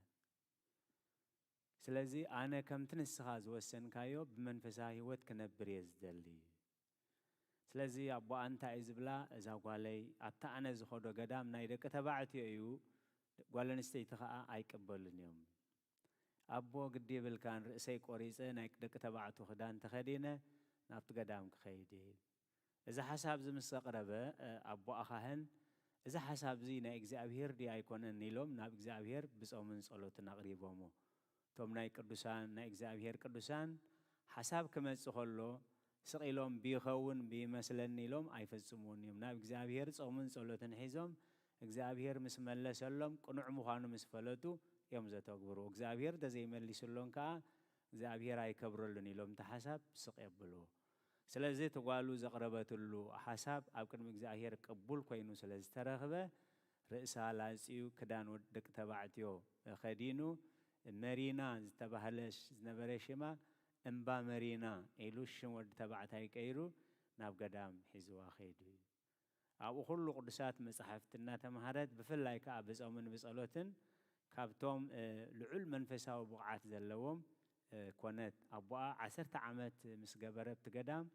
"ስለዚ ኣነ ከምቲ ንስኻ ዝወሰንካዮ ብመንፈሳዊ ህይወት ክነብር እየ ዝደሊ። ስለዚ ኣቦኣ እንታይ እዩ ዝብላ? እዛ ጓለይ ኣብቲ ኣነ ዝኸዶ ገዳም ናይ ደቂ ተባዕትዮ እዩ፣ ጓል ኣንስተይቲ ኸኣ ኣይቅበሉን እዮም። ኣቦ ግዲ የብልካን፣ ርእሰይ ቆሪጸ ናይ ደቂ ተባዕትዮ ክዳን ተኸዲነ ናብቲ ገዳም ክኸይድ እየ" ኢሉ። እዚ ሓሳብ እዚ ምስ ኣቕረበ፣ እ፣ ኣቦኣ ካህን፣ "እዚ ሓሳብ እዚ ናይ እግዚኣብሄር ድዩ ኣይኮነን?" ኢሎም ናብ እግዚኣብሄር ብጾምን ጸሎትን ኣቕሪቦሞ። እቶም ናይ ቅዱሳን፣ ናይ እግዚኣብሄር ቅዱሳን ሓሳብ ክመጽእ ከሎ ስቕ ኢሎም፣ "ብይኸውን ብይመስለኒ" ኢሎም ኣይፈጽምዎን እዮም። ናብ እግዚኣብሄር ጾምን ጸሎትን ሒዞም፣ እግዚኣብሄር ምስ መለሰሎም፣ ቅኑዕ ምዃኑ ምስ ፈለጡ እዮም ዘተግብሩ። እግዚኣብሄር እንተዘይመሊስሎም ከኣ፣ እግዚኣብሄር ኣይከብረሉን ኢሎም እቲ ሓሳብ ስቕ የብልዎ። ስለዚ እቲ ጓሉ ዘቕረበትሉ ሓሳብ ኣብ ቅድሚ እግዚኣብሄር ቅቡል ኮይኑ ስለ ዝተረኽበ፣ ርእሳ ላጽዩ፣ ክዳን ወድ-፣ ደቂ ተባዕትዮ ከዲኑ፣ መሪና ዝተባህለ ሽ-፣ ዝነበረ ሽማ እምባ መሪና ኢሉ ሽም ወዲ ተባዕታይ ቀይሩ ናብ ገዳም ሒዝዋ ከይዱ እዩ። ኣብኡ ኩሉ ቅዱሳት መጻሕፍቲ እናተምሃረት፣ ብፍላይ ከኣ ብጾምን ብጸሎትን ካብቶም፣ እ፣ ልዑል መንፈሳዊ ብቕዓት ዘለዎም፣ እ፣ ኮነት። ኣቦኣ ዓሰርተ ዓመት ምስ ገበረ ኣብቲ ገዳም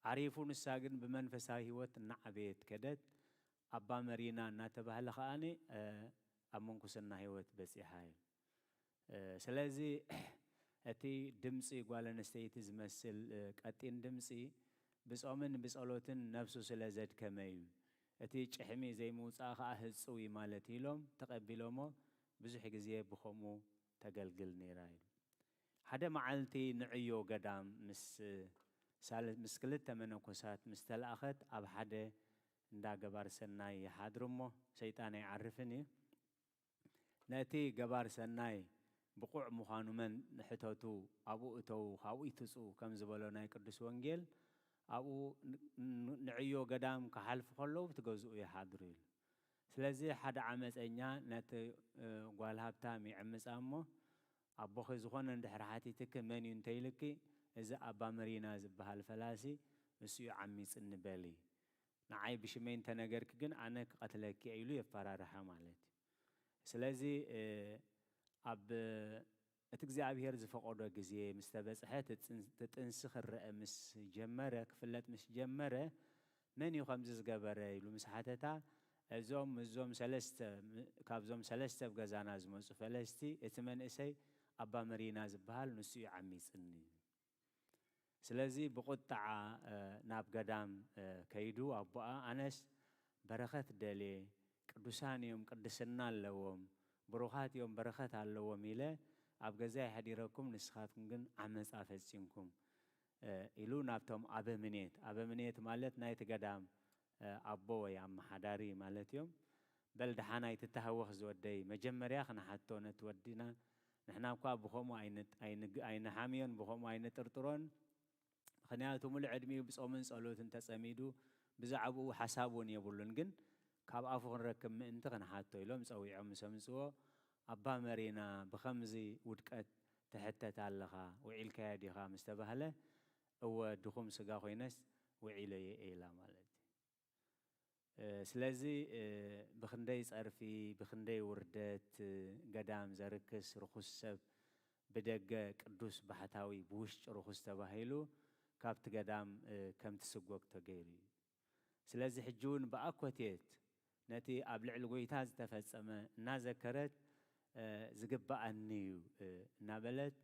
ዓሪፉ፣ ንሳ ግን ብመንፈሳዊ ህይወት እናዓበየት ከደት። ኣባ መሪና እናተባህለ ከኣ፣ እ፣ ኣብ ምንኩስና ህይወት በጺሓ እዩ። እ፣ ስለዚ እቲ ድምጺ ጓል ኣንስተይቲ ዝመስል፣ እ፣ ቀጢን ድምጺ ብጾምን ብጸሎትን ነብሱ ስለ ዘድከመ እዩ። እቲ ጭሕሚ ዘይምውጻእ ከኣ ህጹው እዩ ማለት እዩ ኢሎም ተቐቢሎሞ፣ ብዙሕ ግዜ ብኸምኡ ተገልግል ነይራ ኢሉ። ሓደ መዓልቲ ንዕዮ ገዳም ምስ ሳል-፣ ምስ ክልተ መነኮሳት ምስ ተላእኸት፣ ኣብ ሓደ እንዳ ገባር ሰናይ ይሓድሩ እሞ፣ ሰይጣን ኣይዓርፍን እዩ። ነቲ ገባር ሰናይ ብቑዕ ምዃኑ መን ንሕተቱ፣ ኣብኡ እተዉ፣ ካብኡ ይትጽኡ ከም ዝበሎ ናይ ቅዱስ ወንጌል፣ ኣብኡ ን-፣ ን-፣ ንዕዮ ገዳም ክሓልፉ ከለዉ፣ ኣብቲ ገዝኡ ይሓድሩ ኢሉ። ስለዚ ሓደ ዓመጸኛ ነቲ፣ እ፣ ጓል ሃብታም ይዕምጻ እሞ፣ ኣቦኺ ዝኾነ እንድሕር ሓቲትኪ መን እዩ እንተኢልኪ፣ እዚ ኣባ መሪና ዝበሃል ፈላሲ፣ እሱ እዩ ዓሚጽኒ በሊ። ንዓይ ብሽመይ እንተነገርኪ ግን ኣነ ክቐትለኪ እየ ኢሉ የፈራርሓ ማለት እዩ። ስለዚ፣ እ፣ ኣብ እቲ እግዚኣብሔር ዝፈቐዶ ግዜ ምስ ተበጽሐ፣ እቲ ጽን-፣ እቲ ጥንሲ ክረአ ምስ ጀመረ፣ ክፍለጥ ምስ ጀመረ፣ "መን እዩ ከምዚ ዝገበረ?" ኢሉ ምስ ሓተታ፣ እዞም፣ እዞም ሰለስተ፣ ም-፣ ካብዞም ሰለስተ ኣብ ገዛና ዝመጹ ፈለስቲ፣ እቲ መንእሰይ ኣባ መሪና ዝበሃል ንሱ እዩ ዓሚጽኒ። ስለዚ ብቑጥዓ፣ እ፣ ናብ ገዳም፣ እ፣ ከይዱ ኣቦኣ፣ "ኣነስ በረኸት ደልየ፣ ቅዱሳን እዮም፣ ቅድስና ኣለዎም፣ ብሩኻት እዮም፣ በረኸት ኣለዎም ኢለ ኣብ ገዛይ ኣሕዲረኩም፣ ንስኻትኩም ግን ዓመጻ ፈጺምኩም" እ፣ ኢሉ ናብቶም ኣበምኔት፣ ኣበምኔት ማለት ናይቲ ገዳም፣ እ፣ ኣቦ ወይ ኣመሓዳሪ ማለት እዮም። "በል ደሓን ኣይትተሃወኽ ዝወደይ፣ መጀመርያ ክንሓቶ ነቲ ወዲና፣ ንሕና እኳ ብኸምኡ ኣይንጥ-፣ ኣይንግ-፣ ኣይንሓምዮን፣ ብኸምኡ ኣይንጥርጥሮን፣ ምኽንያቱ ምሉእ ዕድሚኡ ብጾምን ጸሎትን ተጸሚዱ፣ ብዛዕባኡ ሓሳብ እውን የብሉን፣ ግን ካብ ኣፉ ክንረክብ ምእንቲ ክንሓቶ" ኢሎም ጸዊዖም ምስ ኣምጽዎ፣ "ኣባ መሪና፣ ብኸምዚ ውድቀት ትሕተት ኣለኻ፣ ውዒልካዮ ዲኻ?" ምስ ተባህለ፣ "እወ፣ ድኹም ስጋ ኮይነስ ውዒለዮ እየ" ኢላ ማለት እዩ። እ፣ ስለዚ፣ እ፣ ብኽንደይ ጸርፊ፣ ብኽንደይ ውርደት፣ እ፣ ገዳም ዘርክስ ርኹስ ሰብ ብደገ ቅዱስ ባሕታዊ ብውሽጢ ርኹስ ተባሂሉ ካብቲ ገዳም፣ እ፣ ከም ትስጎግ ተገይሩ እዩ። ስለዚ ሕጂ እውን ብኣኮቴት ነቲ ኣብ ልዕሊ ጐይታ ዝተፈጸመ እናዘከረት፣ እ፣ "ዝግብኣኒ እዩ" እ፣ እናበለት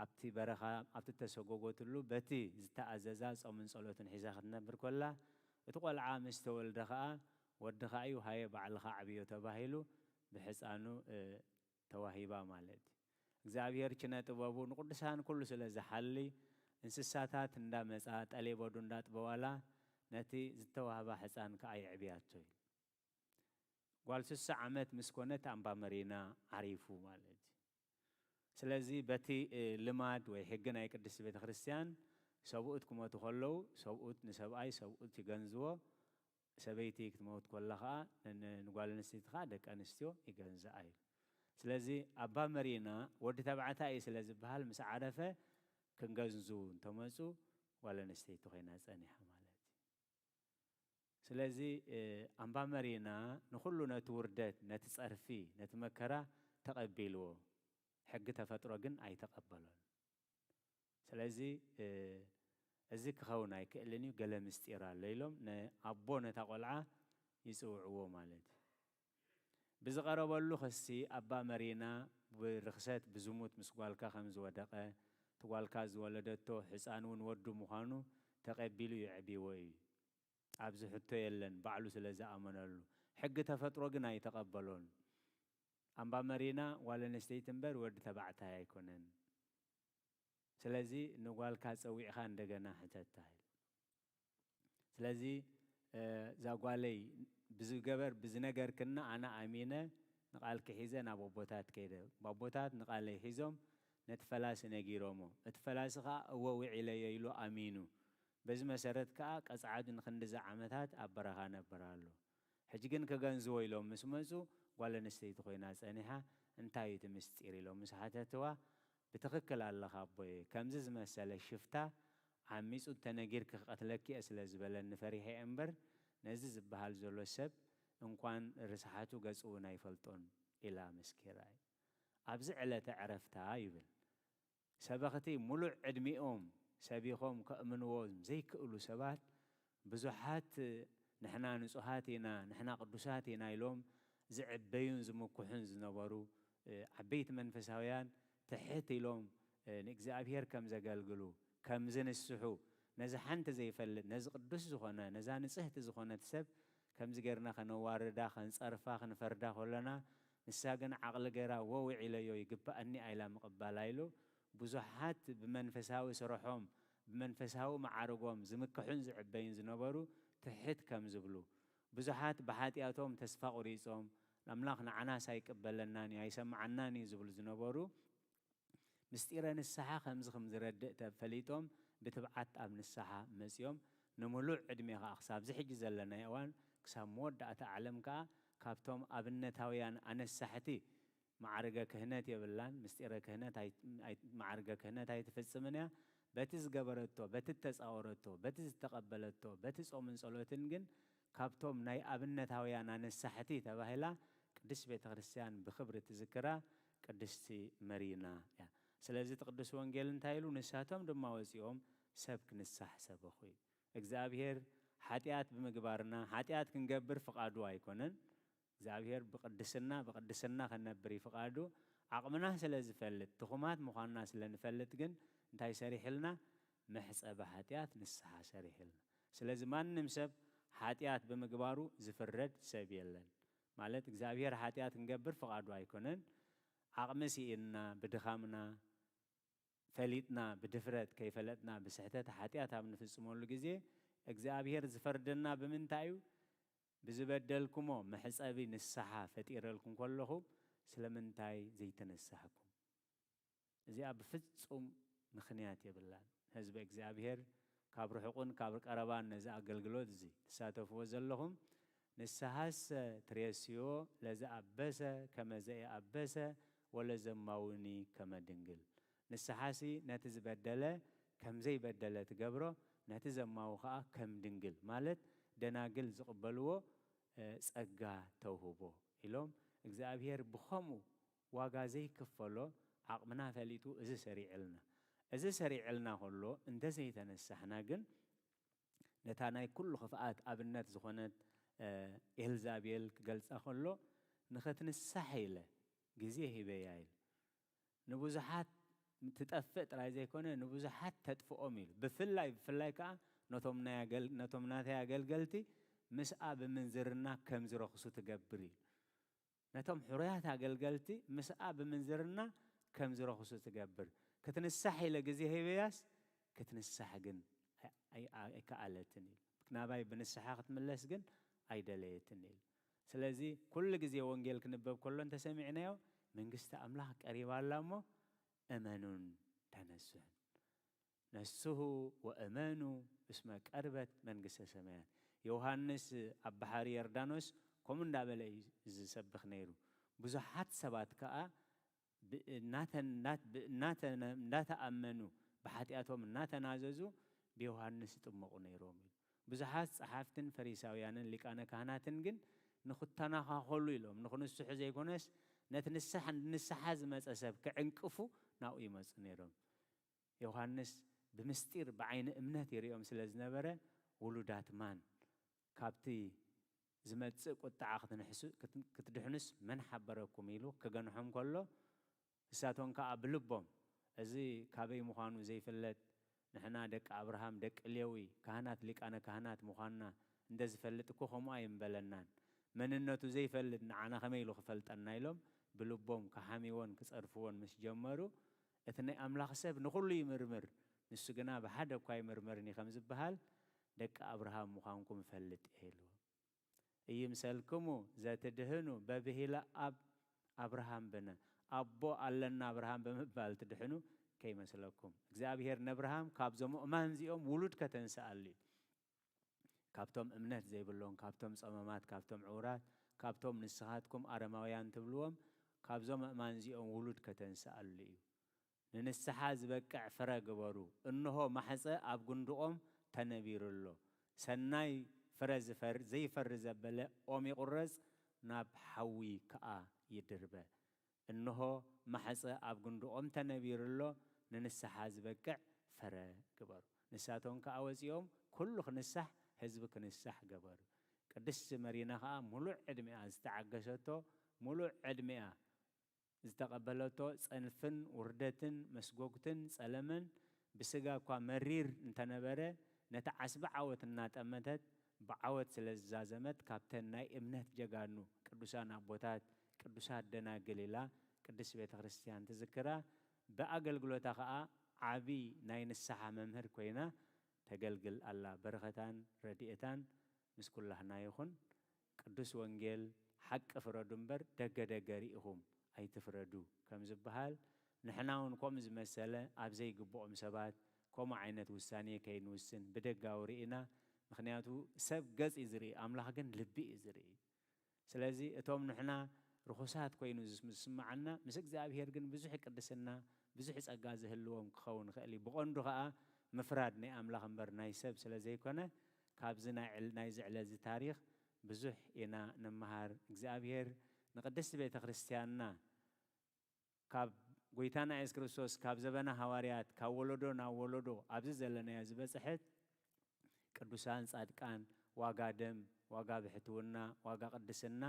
ኣብቲ በረኻ፣ ኣብቲ እተሰጎጎትሉ፣ በቲ ዝተኣዘዛ ጾምን ጸሎትን ሒዛ ክትነብር ከላ፣ እቲ ቈልዓ ምስ ተወልደ ኸኣ፣ "ወድኻ እዩ፣ ሃየ ባዕልኻ ኣዕብዮ" ተባሂሉ ብሕጻኑ፣ እ፣ ተዋሂባ ማለት እዩ። እግዚኣብሔር ኪነ ጥበቡ ንቅዱሳን ኩሉ ስለ ዝሓሊ፣ እንስሳታት እንዳመጻ ጠሌበዱ እንዳጥበዋላ ነቲ ዝተዋህባ ሕፃን ከኣ የዕብያቶ እዩ። ጓል ስሳ ዓመት ምስ ኮነት ኣምባ መሪና ዓሪፉ ማለት እዩ። ስለዚ በቲ፣ እ፣ ልማድ ወይ ሕጊ ናይ ቅድስቲ ቤተ ክርስቲያን ሰብኡት ክሞቱ ከለዉ ሰብኡት ንሰብኣይ ሰብኡት ይገንዝዎ፣ ሰበይቲ ክትመውት ኮላ ኸዓ ን-፣ ን-፣ ንጓል ኣንስተይቲ ኸዓ ደቂ ኣንስትዮ ይገንዝኣ እዩ። ስለዚ ኣባ መሪና ወዲ ተባዕታይ እዩ ስለ ዝበሃል ምስ ዓረፈ ክንገንዙ እንተመፁ ጓል ኣንስተይቲ ኮይና ጸኒሓ ማለት እዩ። ስለዚ፣ እ፣ ኣምባ መሪና ንኹሉ ነቲ ውርደት፣ ነቲ ጸርፊ፣ ነቲ መከራ ተቐቢልዎ። ሕጊ ተፈጥሮ ግን ኣይተቐበሎን። ስለዚ፣ እ፣ እዚ ክኸውን ኣይክእልን እዩ፣ ገለ ምስጢር ኣሎ ኢሎም ንኣቦ ነታ ቆልዓ ይጽውዕዎ ማለት እዩ። ብዝቐረበሉ ክሲ ኣባ መሪና ብርኽሰት ብዝሙት ምስ ጓልካ ከም ዝወደቐ፣ እቲ ጓልካ ዝወለደቶ ሕፃን እውን ወዱ ምዃኑ ተቐቢሉ የዕብይዎ እዩ። ኣብዚ ሕቶ የለን፣ ባዕሉ ስለ ዝኣመነሉ። ሕጊ ተፈጥሮ ግን ኣይተቐበሎን። ኣምባ መሪና ጓል ኣንስተይቲ እምበር ወዲ ተባዕታይ ኣይኮነን። ስለዚ ንጓልካ ጸዊዕኻ እንደገና ሕተታ ኢሉ። ስለዚ፣ እ፣ እዛ ጓለይ ብዝገበር ብዝነገርክና ኣነ ኣሚነ ንቓልኪ ሒዘ ናብ ኣቦታት ከይደ። ኣቦታት ንቓለይ ሒዞም ነቲ ፈላሲ ነጊሮሞ። እቲ ፈላሲ ከኣ እወ ውዒለዮ ኢሉ ኣሚኑ። በዚ መሰረት ከኣ ቀጽዓዱ ንክንድዚ ዓመታት ኣብ በረኻ ነብር ኣሎ። ሕጂ ግን ክገንዝዎ ኢሎም ምስ መጹ ጓል ኣንስተይቲ ኮይና ጸኒሓ፣ እንታይ እዩ እቲ ምስጢር ኢሎም ምስ ሓተትዋ፣ ብትኽክል ኣለኻ ኣቦየ፣ ከምዚ ዝመሰለ ሽፍታ ዓሚጹ እንተነጊርኪ ክቐትለኪ እየ ስለ ዝበለኒ ፈሪሐ እየ እምበር ነዚ ዝበሃል ዘሎ ሰብ እንኳን ርስሓቱ ገጹ እውን ኣይፈልጦን ኢላ መስኪራ እዩ። ኣብዚ ዕለተ ዕረፍታ ይብል። ሰበኽቲ ሙሉእ ዕድሚኦም ሰቢኾም ከእምንዎ ዘይክእሉ ሰባት ብዙሓት ንሕና ንጹሃት ኢና፣ ንሕና ቅዱሳት ኢና ኢሎም ዝዕበዩን ዝምኩሑን ዝነበሩ፣ እ፣ ዓበይቲ መንፈሳውያን ትሕት ኢሎም፣ እ፣ ንእግዚኣብሔር ከም ዘገልግሉ፣ ከም ዝንስሑ፣ ነዚ ሓንቲ ዘይፈልጥ፣ ነዚ ቅዱስ ዝኾነ፣ ነዛ ንጽህቲ ዝኾነት ሰብ ከምዚ ጌርና ከነዋርዳ፣ ከንጸርፋ፣ ክንፈርዳ ከሎና፣ ንሳ ግን ዓቕሊ ገይራ፣ "ወ ውዒለዮ፣ ይግባኣኒ" ኣይላ ምቕባላ ኢሉ፣ ብዙሓት ብመንፈሳዊ ስርሖም፣ ብመንፈሳዊ መዓርጎም ዝምክሑን ዝዕበዩን ዝነበሩ ትሕት ከም ዝብሉ፣ ብዙሓት ብሓጢኣቶም ተስፋ ቁሪጾም፣ "ኣምላኽ ንዓናስ ኣይቅበለናን እዩ፣ ኣይሰምዓናን እዩ" ዝብሉ ዝነበሩ፣ ምስጢረ ንስሓ ከምዚ ከም ዝረድእ ተፈሊጦም ብትብዓት ኣብ ንስሓ መጺኦም፣ ንምሉእ ዕድሜ ከኣ ክሳብዚ ሕጂ ዘለናዮ እዋን፣ ክሳብ መወዳእታ ዓለም ከኣ ካብቶም ኣብነታውያን ኣነሳሕቲ፣ ማዕርገ ክህነት የብላን፣ ምስጢረ ክህነት ኣይ-፣ ኣይ-፣ ማዕርገ ክህነት ኣይትፍጽምን እያ። በቲ ዝገበረቶ፣ በቲ እተጻወረቶ፣ በቲ ዝተቐበለቶ፣ በቲ ጾምን ጸሎትን ግን ካብቶም ናይ ኣብነታውያን ኣነሳሕቲ ተባሂላ ቅድስት ቤተ ክርስቲያን ብኽብሪ ትዝክራ ቅድስቲ መሪና እያ። ስለዚ እቲ ቅዱስ ወንጌል እንታይ ኢሉ? "ንሳቶም ድማ ወጺኦም ሰብ ክንሳሕ ሰበኹ" እዩ። እግዚኣብሔር ሓጢኣት ብምግባርና ሓጢኣት ክንገብር ፍቓዱ ኣይኮነን። እግዚኣብሔር ብቅድስና፣ ብቅድስና ከነብር እዩ ፍቓዱ። ዓቕምና ስለ ዝፈልጥ፣ ድኹማት ምዃንና ስለ ንፈልጥ ግን እንታይ ሰሪሕልና? መሕጸቢ ሓጢኣት ንስሓ ሰሪሕልና። ስለዚ ማንም ሰብ ሓጢኣት ብምግባሩ ዝፍረድ ሰብ የለን። ማለት እግዚኣብሔር ሓጢኣት ክንገብር ፍቓዱ ኣይኮነን። ዓቕሚ ስኢንና፣ ብድኻምና፣ ፈሊጥና ብድፍረት ከይፈለጥና ብስሕተት ሓጢኣት ኣብ ንፍጽመሉ ግዜ እግዚኣብሔር ዝፈርደና ብምንታይ እዩ? ብዝበደልኩሞ መሕጸቢ ንስሓ ፈጢረልኩም ከለኹ ስለምንታይ ዘይተነሳሕኩም? እዚኣ ብፍጹም ምኽንያት የብላን። ህዝቢ እግዚኣብሔር ካብ ርሑቕን ካብ ቀረባን ነዚ ኣገልግሎት እዚ ትሳተፍዎ ዘለኹም፣ ንስሓሰ ትሬስዮ ለዘኣበሰ ከመ ዘኢኣበሰ ወለዘማውኒ ከመ ድንግል። ንስሓሲ ነቲ ዝበደለ ከም ዘይበደለ ትገብሮ፣ ነቲ ዘማዊ ኸኣ ከም ድንግል፣ ማለት ደናግል ዝቕበልዎ፣ እ፣ ጸጋ ተውህቦ ኢሎም እግዚኣብሔር ብኸምኡ ዋጋ ዘይክፈሎ ዓቕምና ፈሊጡ እዚ ሰሪዕልና። እዚ ሰሪዕልና ከሎ እንተዘይተነሳሕና ግን ነታ ናይ ኩሉ ክፍኣት ኣብነት ዝኾነት፣ እ፣ ኤልዛቤል ክገልጻ ከሎ፣ "ንኽትንሳሕ ኢለ ግዜ ሂበያ" ኢሉ። ንብዙሓት ትጠፍእ ጥራይ ዘይኮነ፣ ንብዙሓት ተጥፍኦም ኢሉ። ብፍላይ፣ ብፍላይ ከኣ ነቶም ናይ ኣገል-፣ ነቶም ናተይ ኣገልገልቲ ምስኣ ብምንዝርና ከም ዝረኽሱ ትገብር ኢሉ። ነቶም ሕሩያት ኣገልገልቲ ምስኣ ብምንዝርና ከም ዝረኽሱ ትገብር። ክትንሳሕ ኢለ ግዜ ሂበያስ ክትንሳሕ ግን ኣይ- ኣይ- ኣይከኣለትን ኢሉ። ናባይ ብንስሓ ክትምለስ ግን ኣይደለየትን ኢሉ። ስለዚ ኩሉ ግዜ ወንጌል ክንበብ ከሎ እንተሰሚዕናዮ፣ መንግስቲ ኣምላኽ ቀሪባ ኣላ እሞ እመኑን ተነስሑን። ነስሑ ወእመኑ እስመ ቀርበት መንግስተ ሰማያት። ዮሃንስ ኣብ ባሕሪ ዮርዳኖስ ከምኡ እንዳበለ እዩ ዝሰብኽ ነይሩ። ብዙሓት ሰባት ከኣ ብ- እናተ- እናት- ብ- እናተ- እናተኣመኑ ብሓጢኣቶም እናተናዘዙ ብዮሃንስ ይጥመቑ ነይሮም እዩ። ብዙሓት ጸሓፍትን ፈሪሳውያንን ሊቃነ ካህናትን ግን ንኽተናኻኸሉ ኢሎም ንኽንስሑ ዘይኮነስ ነቲ ንስሓ ንስሓ ዝመጸ ሰብ ክዕንቅፉ ናብኡ ይመጹ ነይሮም። ዮሃንስ ብምስጢር ብዓይኒ እምነት ይርእዮም ስለ ዝነበረ ውሉዳት ማን ካብቲ ዝመጽእ ቁጥዓ ክትንሕሱ- ክት- ክትድሕኑስ መን ሓበረኩም ኢሉ ክገንሖም ከሎ ንሳቶም ከኣ ብልቦም እዚ ካበይ ምዃኑ ዘይፍለጥ ንሕና ደቂ ኣብርሃም ደቂ ሌዊ ካህናት ሊቃነ ካህናት ምዃንና እንተ ዝፈልጥ እኮ ከምኡ ኣይምበለናን መንነቱ ዘይፈልጥ ንዓና ከመይ ኢሉ ክፈልጠና ኢሎም ብልቦም ክሓምዎን ክጸርፍዎን ምስ ጀመሩ እቲ ናይ ኣምላኽ ሰብ ንኹሉ ይምርምር ንሱ ግና ብሓደ እኳ ኣይምርምርን እዩ ከም ዝበሃል ደቂ ኣብርሃም ምዃንኩም እፈልጥ እየ ኢልዎ። እይምሰልክሙ ዘትድህኑ በብሂለ ኣብ ኣብርሃም ብነ ኣቦ ኣለና ኣብርሃም ብምባል ትድሕኑ ከይመስለኩም እግዚኣብሔር ነብርሃም ካብዞም እማን እዚኦም ውሉድ ከተንስኣሉ እዩ። ካብቶም እምነት ዘይብሎም ካብቶም ጸመማት ካብቶም ዕውራት ካብቶም ንስኻትኩም ኣረማውያን ትብልዎም ካብዞም እማን እዚኦም ውሉድ ከተንስኣሉ እዩ። ንንስሓ ዝበቅዕ ፍረ ግበሩ። እንሆ ማሕጸ ኣብ ጉንድኦም ተነቢሩ ኣሎ። ሰናይ ፍረ ዝፈር ዘይፈሪ ዘበለ ኦም ይቑረጽ፣ ናብ ሓዊ ከኣ ይድርበ። እንሆ ማሕጸ ኣብ ጉንድኦም ተነቢሩ ኣሎ፣ ንንስሓ ዝበቅዕ ፍረ ግበሩ። ንሳቶም ከኣ ወጺኦም ኩሉ ክንሳሕ ህዝቢ ክንሳሕ ገበሩ። ቅድስቲ መሪና ከኣ ሙሉእ ዕድሚኣ ዝተዓገሰቶ ሙሉእ ዕድሚኣ ዝተቐበለቶ ጸንፍን ውርደትን መስጎግትን ጸለመን ብስጋ እኳ መሪር እንተነበረ ነቲ ዓስቢ ዓወት እናጠመተት ብዓወት ስለ ዝዛዘመት ካብተን ናይ እምነት ጀጋኑ ቅዱሳን ኣቦታት ቅዱሳት ደናግል ኢላ ቅድስት ቤተ ክርስቲያን ትዝክራ። ብኣገልግሎታ ኸኣ ዓቢ ናይ ንስሓ መምህር ኮይና ተገልግል ኣላ። በረኸታን ረድኤታን ምስ ኩላህና ይኹን። ቅዱስ ወንጌል ሓቂ ፍረዱ እምበር ደገ ደገ ርኢኹም ኣይትፍረዱ ከም ዝበሃል ንሕና እውን ከምኡ ዝመሰለ ኣብ ዘይግብኦም ሰባት ከምኡ ዓይነት ውሳኔ ከይንውስን ብደጋዊ ርኢና። ምኽንያቱ ሰብ ገጽ እዩ ዝርኢ ኣምላኽ ግን ልቢ እዩ ዝርኢ። ስለዚ እቶም ንሕና ርኹሳት ኮይኑ ዝስምዓና ምስ እግዚኣብሄር ግን ብዙሕ ቅድስና ብዙሕ ጸጋ ዝህልዎም ክኸውን ይኽእል እዩ። ብቐንዱ ኸኣ ምፍራድ ናይ ኣምላኽ እምበር ናይ ሰብ ስለ ዘይኮነ ካብዚ ናይዚ ዕለዚ ታሪኽ ብዙሕ ኢና ንመሃር። እግዚኣብሄር ንቅድስቲ ቤተ ክርስቲያንና ካብ ጎይታና የሱስ ክርስቶስ ካብ ዘበነ ሃዋርያት ካብ ወለዶ ናብ ወለዶ ኣብዚ ዘለናዮ ዝበጽሐት ቅዱሳን ጻድቃን ዋጋ ደም ዋጋ ብሕትውና ዋጋ ቅድስና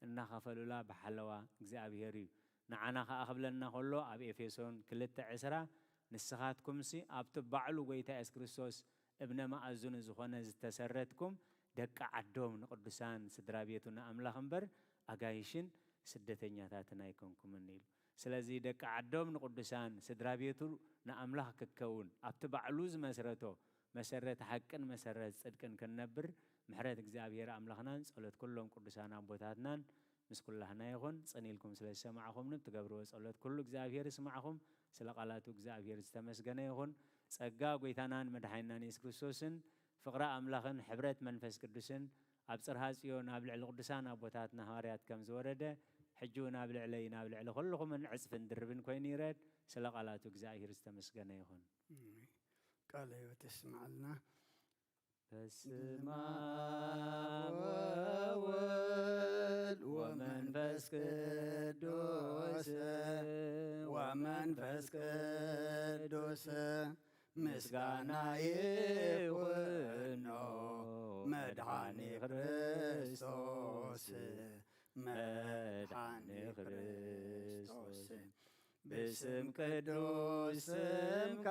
እናኸፈሉላ ብሓለዋ እግዚኣብሄር እዩ። ንዓና ኸኣ ክብለና ከሎ ኣብ ኤፌሶን ክልተ ዕስራ ንስኻትኩምሲ ኣብቲ ባዕሉ ጎይታ የሱስ ክርስቶስ እብነ መኣዝኑ ዝኾነ ዝተሰረትኩም ደቂ ዓዶም ንቅዱሳን ስድራ ቤቱ ንኣምላኽ እምበር ኣጋይሽን ስደተኛታትን ኣይኮንኩምን ኢሉ። ስለዚ ደቂ ዓዶም ንቅዱሳን ስድራ ቤቱ ንኣምላኽ ክከውን ኣብቲ ባዕሉ ዝመስረቶ መሰረት ሓቅን መሰረት ጽድቅን ክንነብር ምሕረት እግዚኣብሔር ኣምላኽናን ጸሎት ኩሎም ቅዱሳን ኣቦታትናን ምስ ኩላህና ይኹን። ጽን ኢልኩም ስለ ዝሰማዕኹምኒ ብትገብርዎ ጸሎት ኩሉ እግዚኣብሔር ይስማዕኹም። ስለ ቃላቱ እግዚኣብሔር ዝተመስገነ ይኹን። ጸጋ ጎይታናን መድሓኒናን የሱስ ክርስቶስን ፍቕሪ ኣምላኽን ሕብረት መንፈስ ቅዱስን ኣብ ጽርሃ ጽዮን ኣብ ልዕሊ ቅዱሳን ኣቦታትና ሃዋርያት ከም ዝወረደ ሕጂ እውን ኣብ ልዕለይ ናብ ልዕሊ ኩልኹምን ዕጽፍን ድርብን ኮይኑ ይረድ። ስለ ቃላቱ እግዚኣብሔር ዝተመስገነ ይኹን። ቃለ ሕይወት የስምዓልና። በስመ አብ ወወልድ ወመንፈስ ቅዱስ ወመንፈስ ቅዱስ ምስጋና ይኹኖ መድኃኒ ክርስቶስ መድኃኒ ክርስቶስ ብስም ቅዱስ ስምካ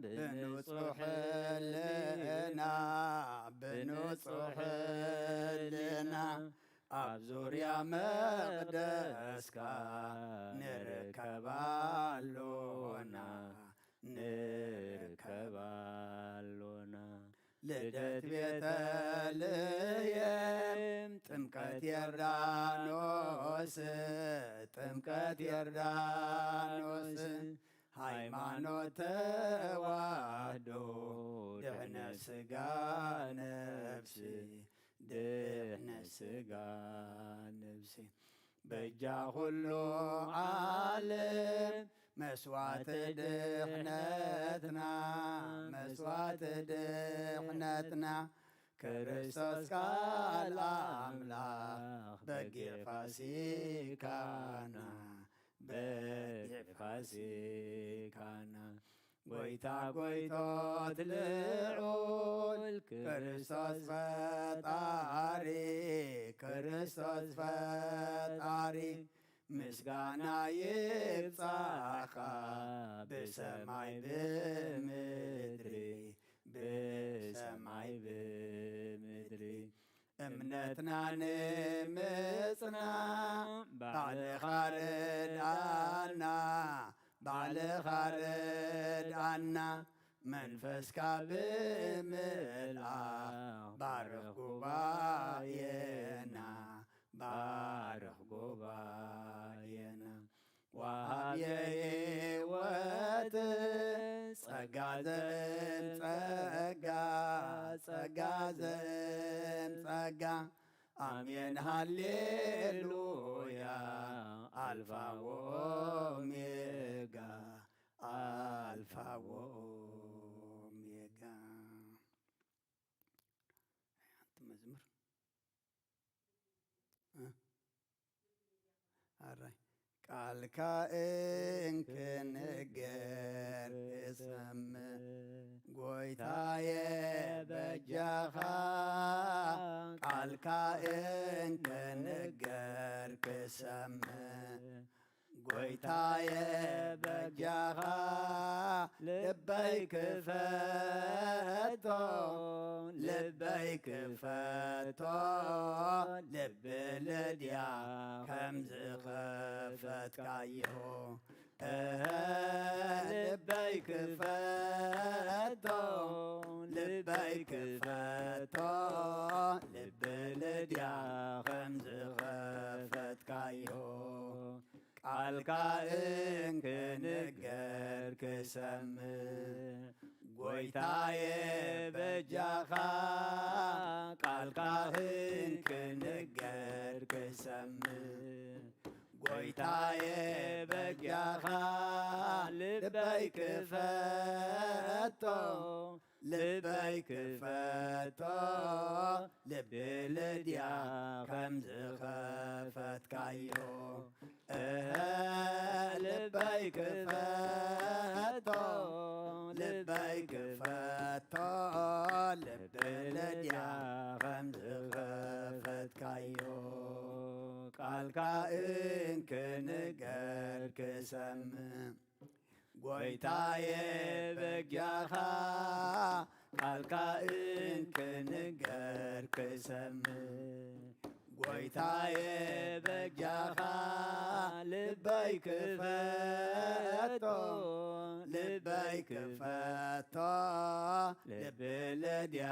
ብንጹሕ ሕልና ብንጹሕ ሕልና ኣብ ዙርያ መቕደስካ ንርከብ። ንርከባሎና ንርከባሎና። ልደት ቤተልሔም ጥምቀት ዮርዳኖስ ጥምቀት ዮርዳኖስ ሃይማኖት ተዋህዶ ድሕነ ስጋ ነፍሲ ድሕነ ስጋ ነፍሲ በጃ ኩሉ ዓለም መስዋዕቲ ድሕነትና መስዋዕቲ ድሕነትና ክርስቶስ ቃል ኣምላኽ በጊዕ ፋሲካና በጊዕ ፋሲካና ጎይታ ጎይቶት ልዑል ክርስቶስ ፈጣሪ ክርስቶስ ፈጣሪ ምስጋና ይብጻኻ ብሰማይ ብምድሪ ብሰማይ ብምድሪ እምነትና ንምጽና ባዕልኻ ርድኣና ባዕልኻ ርድኣና መንፈስካ ብምልኣኽ ባርኽ ጉባኤና ባርኽ ጉባኤና ወሃብ የህይወት ጸጋ ዘእም ጸጋ ጸጋ ዘእም ጸጋ ኣሜን ሃሌሉያ ኣልፋ ወኦሜጋ ኣልፋ ወኦሜጋ። ሓንቲ መዝሙር ኣራይ ቃልካ እንክንገር ክሰምዕ ጎይታየ በጃኻ ቃልካ እንክንገር ክሰምዕ ጎይታየ በጃኻ ልበይ ክፈቶ ልበይ ክፈቶ ልቢ ልድያ ከም ዝኸፈትካዮ ልበይ ክፈቶ ልበይ ክፈቶ ልቢ ልድያ ከም ዝኸፈትካዮ ቃልካ እንክንገር ክሰምዕ ጎይታየ በጃኻ ቃልካ እንክንገር ክሰምዕ ጎይታየ በጃኻ ልበይ ክፈቶ ልበይ ክፈቶ ልቢ ልድያ ከም ዝኸፈትካዮ እህ ልበይ ክፈቶ ልበይ ክፈቶ ልቢ ልድያ ከም ዝኸፈትካዮ ቃልካ እንክንገር ክሰምዕ ጎይታየ በጃኻ ቃልካ እንክንገር ክሰምዕ ጎይታየ በጃኻ ልበይ ክፈቶ ልበይ ክፈቶ ልቢ ልድያ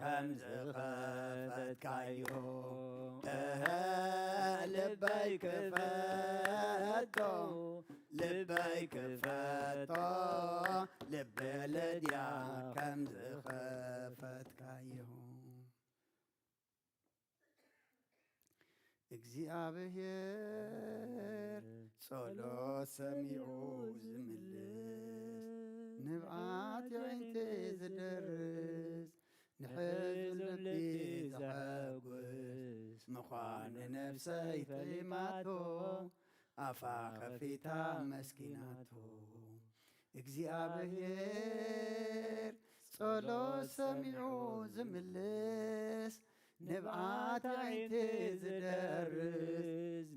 ከም ዝኸፈትካዮ እህ ልበይ ክፈቶ ልበይ ክፈቶ ልቢ ልድያ ከም ዝኸፈትካዮ እግዚኣብሔር ጸሎት ሰሚዑ ዝምልስ ንብዓት የዒንቲ ዝደርስ ንሕዙን ልቢ ዘሐጉስ ምዃኑ ነፍሰይ ፈሊማቶ ኣፋ ኸፊታ መስኪናቶ እግዚኣብሔር ጸሎት ሰሚዑ ዝምልስ ንብዓት የዒንቲ ዝደርስ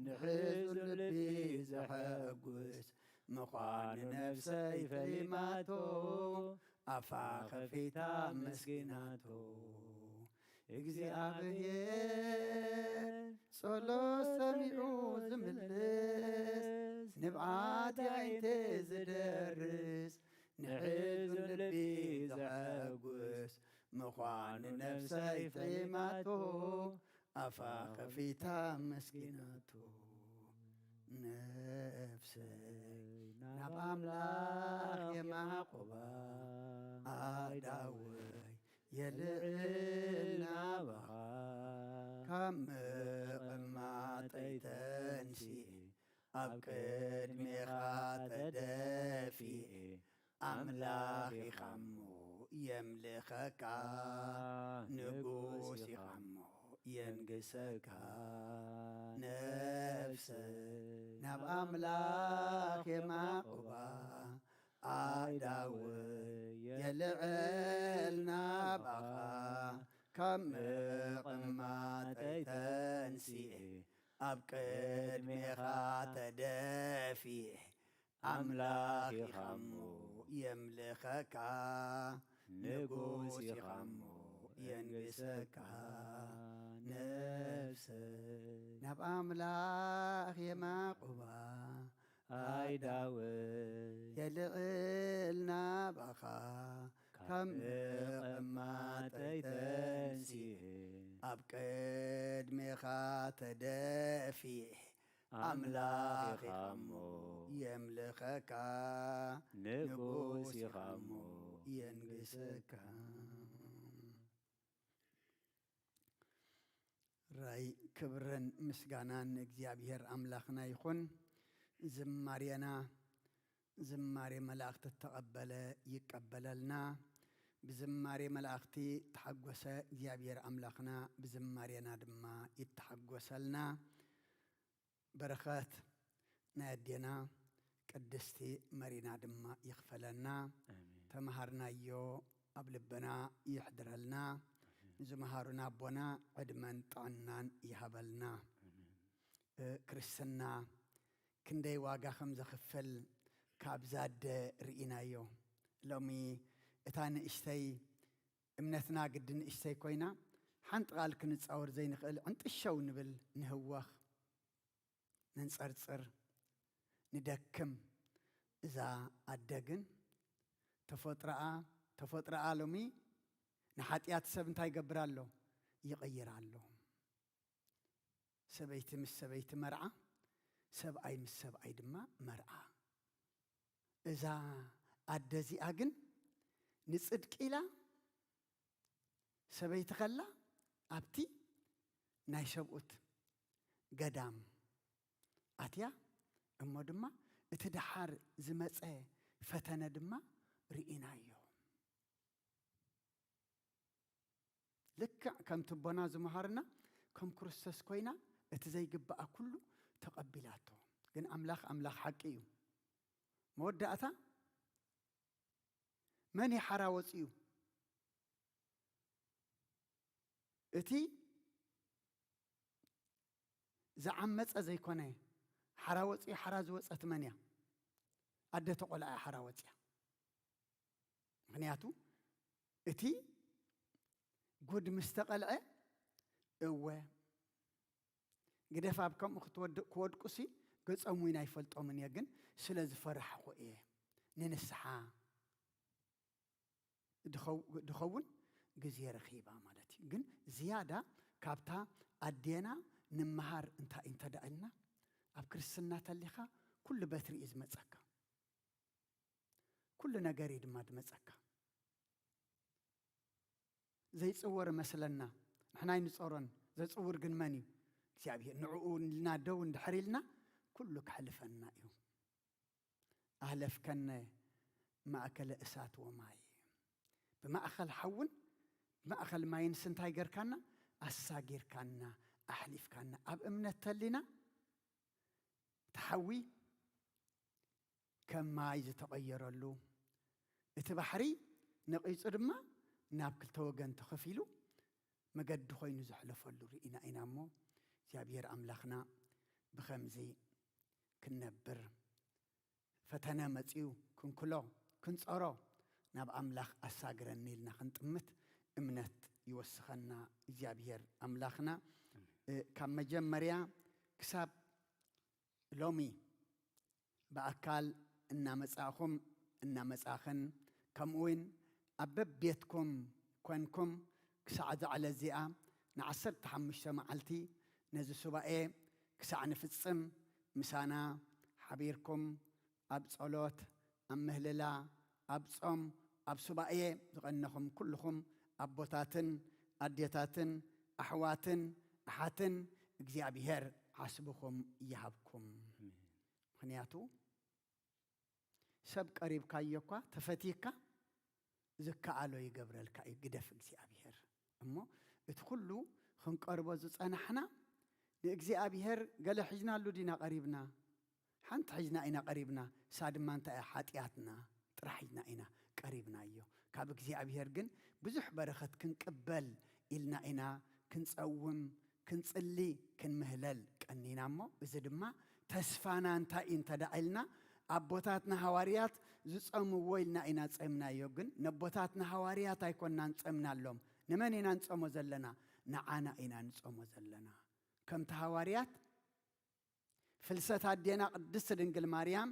ንሕዙን ልቢ ዘሐጉስ ምዃኑ ነፍሰይ ፈሊማቶ ኣፋ ኸፊታ መስኪናቶ እግዚኣብሔር ጸሎት ሰሚዑ ዝምልስ ንብዓት የዒንቲ ዝደርስ፣ ንሕዙን ልቢ ዘሐጉስ ምዃኑ ነፍሰይ ጥዒማቶ፣ ኣፋ ከፊታ መስኪናቶ። ነፍሰይ ናብ ኣምላኽ የማዕቁባ፣ ኣእዳወይ የልዕል ናባኻ። ካብ ምቕማጠይ ተንሲኤ ኣብ ቅድሜኻ ተደፊኤ፣ ኣምላኽ ኢኻሞ የምልኸካ፣ ንጉስ ኢኻሞ የንግሰካ። ነፍሰይ ናብ ኣምላኽ የማዕቁባ፣ ኣእዳወይ የልዕል ናባኻ። ካብ ምቕማጠይ ተንሲኤ ኣብ ቅድሜኻ ተደፊኤ፣ ኣምላኽ ኢኻሞ የምልኸካ፣ ንጉስ ኢኻሞ የንግሰካ። ነፍሰይ ናብ ኣምላኽ የማዕቁባ፣ ኣእዳወይ የልዕል ናባኻ። ካብ ምቕማጠይ ተንሲኤ ኣብ ቅድሜኻ ተደፊኤ፣ ኣምላኽ ኢኻሞ የምልኸካ፣ ንጉስ ኢኻሞ የንግሰካ። ራይ ክብርን ምስጋናን ንእግዚኣብሔር ኣምላኽና ይኹን። ዝማሬና ዝማሬ መላእኽቲ እተቐበለ ይቀበለልና። ብዝማሬ መላእኽቲ ተሓጎሰ እግዚኣብሔር ኣምላኽና ብዝማሬና ድማ ይተሓጎሰልና። በረኸት ናይ ኣዴና ቅድስቲ መሪና ድማ ይኽፈለና። ኣሜን። ተምሃርናዮ ኣብ ልብና ይሕድረልና። ኣሜን። ንዝመሃሩና ኣቦና ዕድመን ጥዕናን ይሃበልና። ኣሜን። እ፣ ክርስትና ክንደይ ዋጋ ከም ዘኽፍል ካብዛ ኣደ ርኢናዮ። ሎሚ እታ ንእሽተይ እምነትና ግዲ ንእሽተይ ኮይና፣ ሓንቲ ቃል ክንጻወር ዘይንኽእል ዕንጥሸው ንብል፣ ንህወኽ፣ ነንጸርጽር፣ ንደክም። እዛ ኣደ ግን ተፈጥሮኣ፣ ተፈጥሮኣ ሎሚ ንሓጢኣት ሰብ እንታይ ይገብር ኣሎ? ይቕይር ኣሎ። ሰበይቲ ምስ ሰበይቲ መርዓ፣ ሰብኣይ ምስ ሰብኣይ ድማ መርዓ። እዛ ኣደ እዚኣ ግን ንጽድቂ ኢላ ሰበይቲ ከላ ኣብቲ ናይ ሰብኡት ገዳም ኣትያ፣ እሞ ድማ እቲ ደሓር ዝመጸ ፈተነ ድማ ርኢናዮ። ልክዕ ከምቲ ኣቦና ዝመሃርና ከም ክርስቶስ ኮይና እቲ ዘይግብኣ ኩሉ ተቐቢላቶ። ግን ኣምላኽ ኣምላኽ ሓቂ እዩ። መወዳእታ መን እዩ ሓራ ወፂኡ? እቲ ዝዓመፀ ዘይኮነ ሓራ ወፂኡ፣ ሓራ ዝወፀት መን እያ? ኣደ ተቆልዓ እያ ሓራ ወፂኣ። ምኽንያቱ እቲ ጉድ ምስ ተቐልዐ፣ እወ ግደፍ፣ ኣብ ከምኡ ክትወድቕ፣ ክወድቁሲ ገጾም እውን ኣይፈልጦምን እየ፣ ግን ስለ ዝፈራሕኹ እየ ንንስሓ ድኸው-፣ ድኸውን ግዜ ረኺባ ማለት እዩ። ግን ዝያዳ ካብታ ኣዴና ንምሃር እንታይ እንተ ደኣ ኢልና፣ ኣብ ክርስትና ተሊኻ ኩሉ በትሪ እዩ ዝመጸካ። ኩሉ ነገር እዩ ድማ ዝመጸካ። ዘይጽወር መስለና፣ ንሕና ኣይንጾሮን። ዘጽውር ግን መን እዩ? እግዚኣብሔር። ንዕኡ ኢልና ደው እንድሕር ኢልና፣ ኩሉ ከሕልፈና እዩ። ኣህለፍከነ ማእከለ እሳት ወማይ፣ ብማእከል ሓውን ብማእከል ማይንስ እንታይ ገርካና? ኣሳጊርካና፣ ኣሕሊፍካና። ኣብ እምነት ተሊና፣ እቲ ሓዊ ከም ማይ ዝተቐየረሉ፣ እቲ ባሕሪ ነቒጹ ድማ ናብ ክልተ ወገን ተኸፊሉ መገዲ ኮይኑ ዘሕለፈሉ ርኢና ኢና እሞ፣ እግዚኣብሔር ኣምላኽና ብኸምዚ ክንነብር፣ ፈተነ መጺኡ ክንክሎ፣ ክንጸሮ፣ ናብ ኣምላኽ ኣሳግረኒ ኢልና ክንጥምት እምነት ይወስኸና እግዚኣብሔር ኣምላኽና። ኣሜን። እ፣ ካብ መጀመርያ ክሳብ ሎሚ ብኣካል እናመጻእኹም እናመጻእኽን፣ ከምኡ እውን ኣብ በቤትኩም ኮንኩም ክሳዕ እዛ ዕለት እዚኣ ንዓሰርተ ሓሙሽተ መዓልቲ ነዚ ሱባኤ ክሳዕ ንፍጽም ምሳና ሓቢርኩም ኣብ ጸሎት፣ ኣብ ምህልላ፣ ኣብ ጾም፣ ኣብ ሱባኤ ዝቐነኹም ኩልኹም ኣቦታትን ኣዴታትን ኣሕዋትን ኣሓትን እግዚኣብሔር ዓስብኹም ይሃብኩም። ምኽንያቱ ሰብ ቀሪብካዮ እኳ ተፈቲካ ዝከኣሎ ይገብረልካ እዩ፣ ግደፍ እግዚኣብሔር። እሞ እቲ ኩሉ ክንቀርቦ ዝጸናሕና ንእግዚኣብሔር ገለ ሒዝናሉ ዲና ቀሪብና? ሓንቲ ሒዝና ኢና ቀሪብና፣ እሳ ድማ እንታይ እያ? ሓጢኣትና ጥራሕ ሒዝና ኢና ቀሪብናዮ። ካብ እግዚኣብሔር ግን ብዙሕ በረኸት ክንቅበል ኢልና ኢና ክንጸውም፣ ክንጽሊ፣ ክንምህለል ቀኒና። እሞ እዚ ድማ ተስፋና እንታይ እዩ እንተ ደኣ ኢልና፣ ኣቦታትና ሃዋርያት ዝጸምዎ ኢልና ኢና ጸምናዮ። ግን ነቦታትና ሃዋርያት ኣይኮንናን ጸምናሎም። ንመን ኢና ንጸሞ ዘለና? ንዓና ኢና ንጸሞ ዘለና። ከምቲ ሃዋርያት ፍልሰት ኣዴና ቅድስት ድንግል ማርያም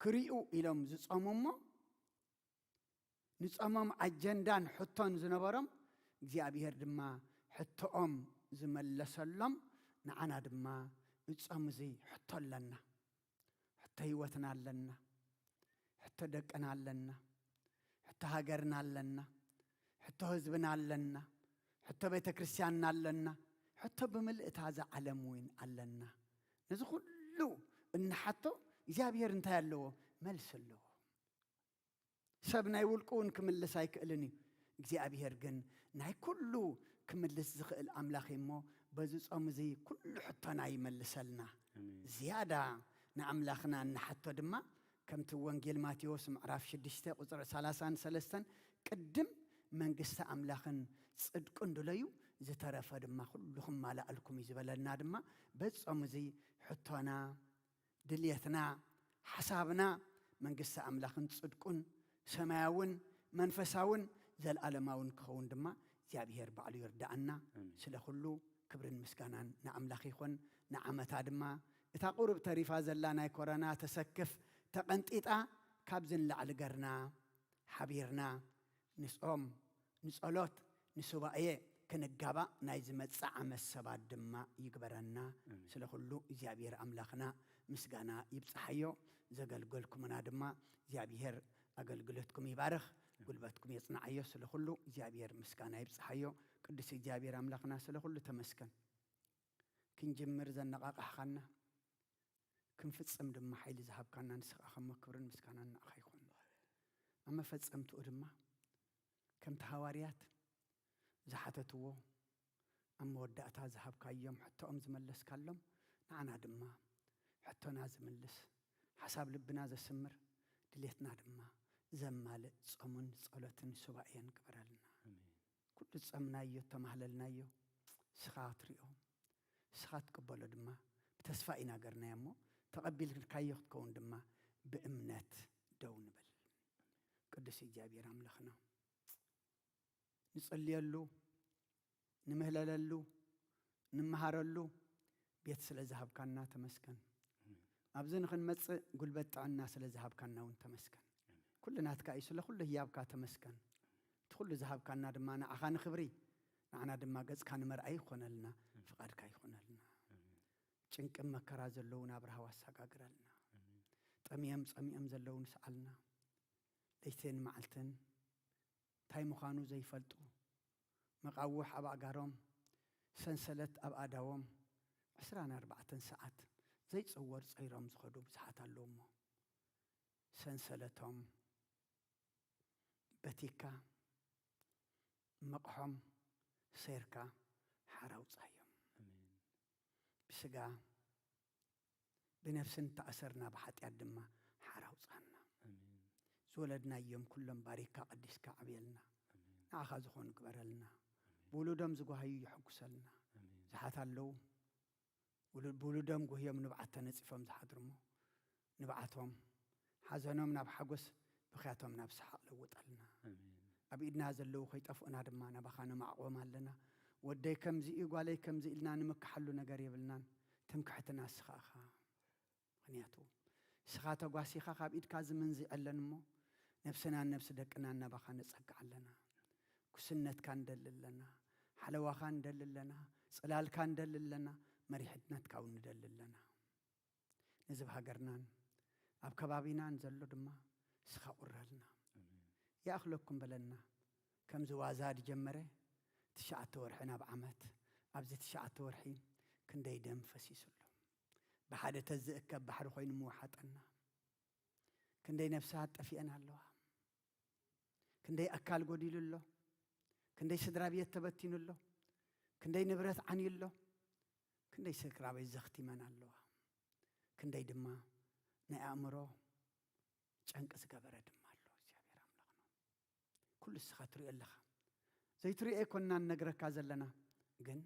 ክሪኡ ኢሎም ዝጸሙ እሞ፣ ንጸሞም ኣጀንዳን ሕቶን ዝነበሮም እግዚኣብሔር ድማ ሕቶኦም ዝመለሰሎም፣ ንዓና ድማ ንጸም እዚ ሕቶ ኣለና። ሕቶ ህይወትና ኣለና። ሕቶ ደቅና ኣለና። ሕቶ ሃገርና ኣለና። ሕቶ ህዝብና ኣለና። ሕቶ ቤተ ክርስቲያንና ኣለና። ሕቶ ብምልእታ እዛ ዓለም እውን ኣለና። ነዚ ኩሉ እንሓቶ እግዚኣብሔር እንታይ ኣለዎ? መልሲ ኣለዎ። ሰብ ናይ ውልቁ እውን ክምልስ ኣይክእልን እዩ። እግዚኣብሔር ግን ናይ ኩሉ ክምልስ ዝኽእል ኣምላኽ እዩ እሞ፣ በዚ ጾም እዚ ኩሉ ሕቶና ይመልሰልና። ኣሜን። ዝያዳ ንኣምላኽና እንሓቶ ድማ፣ ከምቲ ወንጌል ማቴዎስ ምዕራፍ ሽዱሽተ ቁጽሪ ሰላሳን ሰለስተን፣ "ቅድም መንግስቲ ኣምላኽን ጽድቁን ድለዩ፣ ዝተረፈ ድማ ኩሉ ክማላኣልኩም" እዩ ዝበለና። ድማ በዚ ጾም እዚ ሕቶና፣ ድልየትና፣ ሓሳብና መንግስቲ ኣምላኽን ጽድቁን ሰማያውን መንፈሳውን ዘለኣለማውን ክኸውን ድማ እግዚኣብሔር ባዕሉ ይርዳኣና። ኣሜን። ስለ ኩሉ ክብርን ምስጋናን ንኣምላኽ ይኹን። ንዓመታ ድማ እታ ቁሩብ ተሪፋ ዘላ ናይ ኮረና ተሰክፍ ተቐንጢጣ፣ ካብዚ ንላዕሊ ገርና ሓቢርና ንጾም፣ ንጸሎት፣ ንሱባኤ ክንጋባእ ናይ ዝመጽእ ዓመት ሰባት ድማ ይግበረና። ኣሜን። ስለ ኩሉ እግዚኣብሔር ኣምላኽና ምስጋና ይብጽሓዮ። ዘገልገልኩምና ድማ እግዚኣብሔር ኣገልግሎትኩም ይባርኽ፣ ጉልበትኩም የጽንዓዮ። ስለ ኩሉ እግዚኣብሔር ምስጋና ይብጽሓዮ። ቅዱስ እግዚኣብሔር ኣምላኽና ስለ ኩሉ ተመስገን። ክንጅምር ዘነቓቓሕኻና፣ ክንፍጽም ድማ ሓይሊ ዝሃብካና ንስኻ ኸሞ ክብርን ምስጋናን ንዓኻ ይኹን። ኣብ መፈጸምትኡ ድማ ከምቲ ሃዋርያት ዝሓተትዎ፣ ኣብ መወዳእታ ዝሃብካዮም ሕቶኦም ዝመለስካሎም፣ ንዓና ድማ ሕቶና ዝምልስ፣ ሓሳብ ልብና ዘስምር፣ ድሌትና ድማ ዘማልእ ጾምን ጸሎትን ሱባኤን ግበረልና። ኣሜን። ኩሉ ዝጸምናዮ፣ እተማህለልናዮ፣ ንስኻ ትሪኦ፣ ንስኻ ትቅበሎ ድማ ብተስፋ ኢና ገርናዮ እሞ፣ ተቐቢልካዮ ክትከውን ድማ ብእምነት ደው ንበል። ቅዱስ እግዚኣብሔር ኣምላኽና፣ ንጽልየሉ፣ ንምህለለሉ፣ ንመሃረሉ ቤት ስለ ዝሃብካና ተመስገን። ኣብዚ ንኽንመጽእ ጉልበት ጥዕና ስለ ዝሃብካና እውን ተመስገን። ኩሉ ናትካ እዩ፣ ስለ ኩሉ ህያብካ ተመስገን። እቲ ኩሉ ዝሃብካና ድማ ንዓኻ ንኽብሪ፣ ንዓና ድማ ገጽካ ንምርኣይ ይኾነልና፣ ፍቓድካ ይኾነልና። ጭንቅን መከራ ዘለዉ ናብ ራህዋ ኣሰጋግረልና። ጠምዮም ጸሚኦም ዘለዉ ንስዓልና። ለይትን መዓልትን እንታይ ምዃኑ ዘይፈልጡ፣ መቓውሕ ኣብ ኣእጋሮም፣ ሰንሰለት ኣብ ኣእዳዎም፣ ዕስራን ኣርባዕተን ሰዓት ዘይጽወር ጸይሮም ዝኸዱ ብዙሓት ኣለዉ እሞ፣ ሰንሰለቶም በቲካ፣ መቕሖም ሰይርካ ሓራ ኣውጽኣዮም። ኣሜን። ብስጋ ብነፍስን ተኣሰርና፣ ብሓጢኣት ድማ ሓራ ኣውጽኣና። ኣሜን። ዝወለድናዮም ኩሎም ባሪካ ቀዲስካ ዓብየልና። ኣሜን። ንዓኻ ዝኾኑ ግበረልና። ኣሜን። ብውሉዶም ዝጓሃዩ የሐጉሰልና። ኣሜን። ብዙሓት ኣለዉ። ውሉ-፣ ብውሉዶም ጉህዮም ንብዓት ተነጺፎም ዝሓድሩ እሞ፣ ንብዓቶም፣ ሓዘኖም ናብ ሓጎስ፣ ብኽያቶም ናብ ሰሓቕ ለውጠልና። ኣሜን። ኣብ ኢድና ዘለዉ ከይጠፍኡና ድማ ናባኻ ነማዕቑቦም ኣለና። ወደይ ከምዚ እዩ፣ ጓለይ ከምዚ ኢልና ንምክሓሉ ነገር የብልናን። ትምክሕትና ንስኻ ኢኻ። ምኽንያቱ ንስኻ ተጓሲኻ ካብ ኢድካ ዝምንዝዐለን እሞ፣ ነብስናን ነብሲ ደቅናን ናባኻ ነጸግዕ ኣለና። ኩስነትካ ንደሊ ኣለና፣ ሓለዋኻ ንደሊ ኣለና፣ ጽላልካ ንደሊ ኣለና፣ መሪሕነትካ እውን ንደሊ ኣለና። ነዚ ኣብ ሃገርናን ኣብ ከባቢናን ዘሎ ድማ ንስኻ ቁረልና። ይኣኽለኩም በለና። ከምዚ ዋዛ ዝጀመረ ትሽዓተ ወርሒ ናብ ዓመት፣ ኣብዚ ትሽዓተ ወርሒ ክንደይ ደም ፈሲሱ ኣሎ። ብሓደ ተዝእከብ ባሕሪ ኮይኑ ምውሓጠና። ክንደይ ነፍሳት ጠፊአን ኣለዋ። ክንደይ ኣካል ጎዲሉ ኣሎ። ክንደይ ስድራ ቤት ተበቲኑ ኣሎ። ክንደይ ንብረት ዓንዩ ኣሎ። ክንደይ ስድራ ቤት ዘኽቲመን ኣለዋ። ክንደይ ድማ ናይ ኣእምሮ ጨንቂ ዝገበረ ድማ ኣሎ። እግዚኣብሔር ኣምላኽና ኩሉ ንስኻ ትሪኦ ኣለኻ። ዘይትሪኦ ኣይኮንና ንነግረካ ዘለና፣ ግን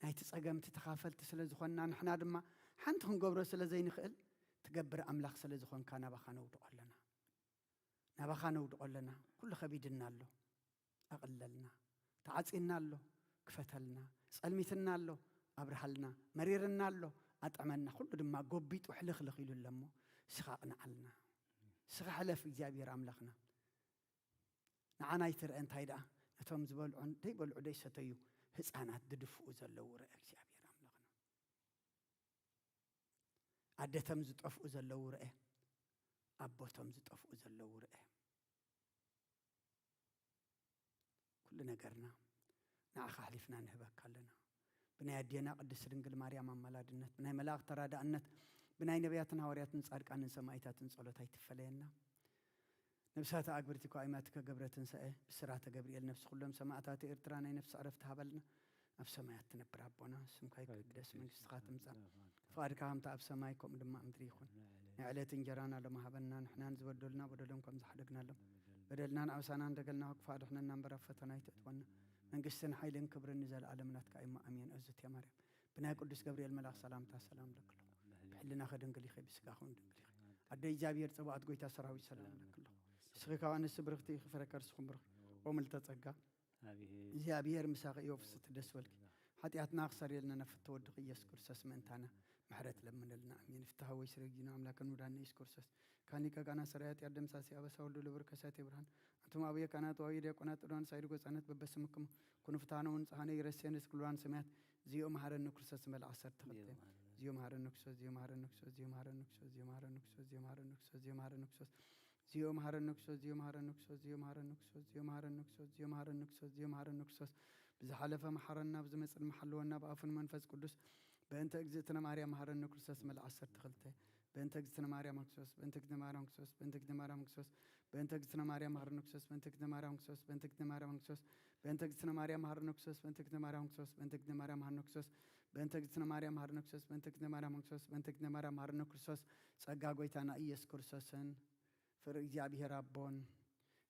ናይቲ ጸገምቲ ተኻፈልቲ ስለ ዝኾንና፣ ንሕና ድማ ሓንቲ ክንገብሮ ስለ ዘይንኽእል፣ ትገብር ኣምላኽ ስለ ዝኾንካ ናባኻ ነውድቖ ኣለና። ናባኻ ነውድቖ ኣለና። ኩሉ ከቢድና ኣሎ። ኣቕለልና። ተዓጺና ኣሎ። ክፈተልና። ጸልሚትና ኣሎ። ኣብርሃልና። መሪርና ኣሎ። ኣጥዕመና። ኩሉ ድማ ጎቢጡ ሕልኽልኽ ኢሉ ኣሎ እሞ፣ ንስኻ ኣቕንዓልና። ንስኻ ሕለፍ እግዚኣብሔር ኣምላኽና። ንዓና ኣይትርአ፣ እንታይ ደኣ ነቶም ዝበልዑን ደይበልዑ ደይሰተዩ ህፃናት ዝድፍኡ ዘለዉ ርአ እግዚኣብሔር ኣምላኽና። ኣደቶም ዝጠፍኡ ዘለዉ ርአ፣ ኣቦቶም ዝጠፍኡ ዘለዉ ርአ። ኩሉ ነገርና ንዓኻ ኣሕሊፍና ንህበካ ኣለና። ብናይ ኣዴና ቅድስት ድንግል ማርያም ኣማላድነት፣ ብናይ መላእኽት ተራዳእነት፣ ብናይ ነቢያትን ሃዋርያትን ጻድቃንን ሰማዕታትን ጸሎት ኣይትፈለየና። ነብሳተ ኣግብርቲ እኮ ኣይማትከ ገብረ ትንሳኤ፣ ብስራተ ገብርኤል ነፍሲ ኩሎም ሰማዕታተ ኤርትራ ናይ ነፍሲ ዕረፍቲ ሃበልና። ኣብ ሰማያት ትነብር ኣቦና፣ ስምካ ይቀደስ፣ መንግስትኻ ትምጻእ፣ ፍቓድካ ከምቲ ኣብ ሰማይ ከምኡ ድማ ኣብ ምድሪ ይኹን። ናይ ዕለት እንጀራና ሎሚ ሃበና፣ ንሕናን ዝበደሉና በደሎም ከም ዝሓደግናሎም፣ በደልናን ኣበሳናን ደገልና ክፉእ ኣድሕነና እምበር ኣብ ፈተና ኣይተእትወና። መንግስትን ሓይልን ክብርን ንዘለኣለም ናትካ እሞ ኣሜን። እዙት እያ ማርያም፣ ብናይ ቅዱስ ገብርኤል መልኣኽ ሰላምታ ሰላም ለክሎ። ብሕልናኺ ድንግል ኢኺ፣ ብስጋኺ እውን ድንግል ኢኺ። ኣደ እግዚኣብሔር ጽባኦት፣ ጎይታ ሰራዊት ሰላም ለክሎ። ንስኺ ካብ ኣንስቲ ብርኽቲ ኢኺ፣ ፍረ ከርስኹም ብሩኽ። ኦ ምልዕተ ጸጋ፣ ኣሜን። እግዚኣብሔር ምሳኺ እዩ፣ ፍስቲ ደስ በልኪ። ሓጢኣትና ክሰርየልና ናብ ፍትወ ወድኺ ኢየሱስ ክርስቶስ ምእንታና ምሕረት ለምነልና። ኣሜን። ፍትሐ ወይ ስረጊና ኣምላክን ሙዳን ኢየሱስ ክርስቶስ ካኒ ከጋና ሰራያት ያደምሳሲ ኣበሳ ወልዱ ልብር ከሳቴ ብርሃን። ኣንቱም ኣቡየ ካህናት ወአቡየ ዲያቆናት ጥዶን ሳይድ ጎጻነት በበስምክሙ ኩኑ ፍትሐነ ወንጽሐነ ይረሴን ስክልዋን ሰማያት። ዚኦ መሐረነ ክርስቶስ መልኣ ዓሰርተ ክልተ። ዚኦ መሐረነ ክርስቶስ፣ ዚኦ መሐረነ ክርስቶስ፣ ዚኦ መሐረነ ክርስቶስ፣ ዚኦ መሐረነ ክርስቶስ፣ ዚኦ መሐረነ ክርስቶስ፣ ዚኦ መሐረነ ክርስቶስ። ዚኦ መሐረነ ክርስቶስ፣ ዚኦ መሐረነ ክርስቶስ፣ ዚኦ መሐረነ ክርስቶስ፣ ዚኦ መሐረነ ክርስቶስ፣ ዚኦ መሐረነ ክርስቶስ፣ ዚኦ መሐረነ ክርስቶስ። ብዝሓለፈ መሐረና፣ ብዝመጽእ ድማ ሓልወና፣ ብኣፉን መንፈስ ቅዱስ። በእንተ እግዝእትነ ማርያም መሐረነ ክርስቶስ መልኣ ዓሰርተ ክልተ። በእንተ እግዝእትነ ማርያም ክርስቶስ፣ በእንተ እግዝእትነ ማርያም ክርስቶስ፣ በእንተ እግዝእትነ ማርያም ክርስቶስ፣ በእንተ እግዝእትነ ማርያም መሐረነ ክርስቶስ፣ በእንተ እግዝእትነ ማርያም ክርስቶስ፣ በእንተ እግዝእትነ ማርያም መሐረነ ክርስቶስ፣ በእንተ እግዝእትነ ማርያም ክርስቶስ፣ በእንተ እግዝእትነ ማርያም መሐረነ ክርስቶስ፣ በእንተ እግዝእትነ ማርያም መሐረነ ክርስቶስ፣ በእንተ እግዝእትነ ማርያም ክርስቶስ፣ በእንተ እግዝእትነ ማርያም መሐረነ ክርስቶስ። ጸጋ ጎይታና ኢየሱስ ክርስቶስን ፍቅሪ እግዚኣብሔር ኣቦን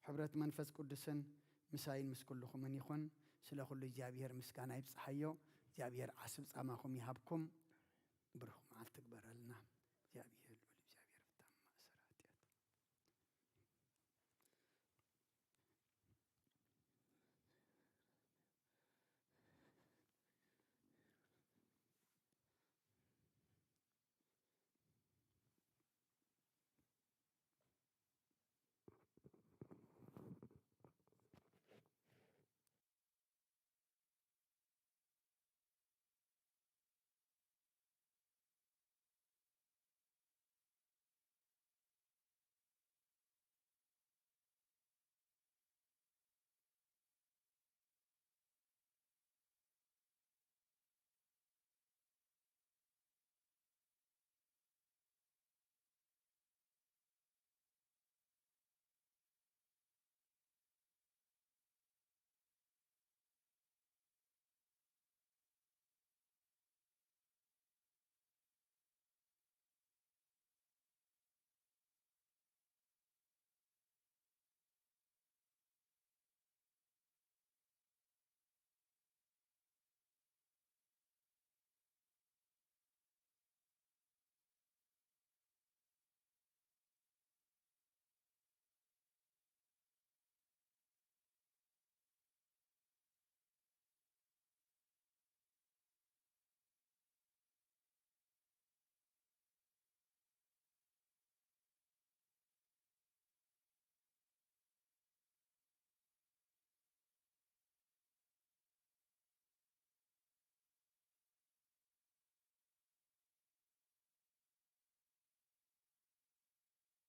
ሕብረት መንፈስ ቅዱስን ምሳይን ምስ ኩልኹምን ይኹን። ስለ ኩሉ እግዚኣብሔር ምስጋና ይብጽሓዮ። እግዚኣብሔር ዓስብ ጻማኹም ይሃብኩም። ብሩኽ መዓልቲ ግበረልና።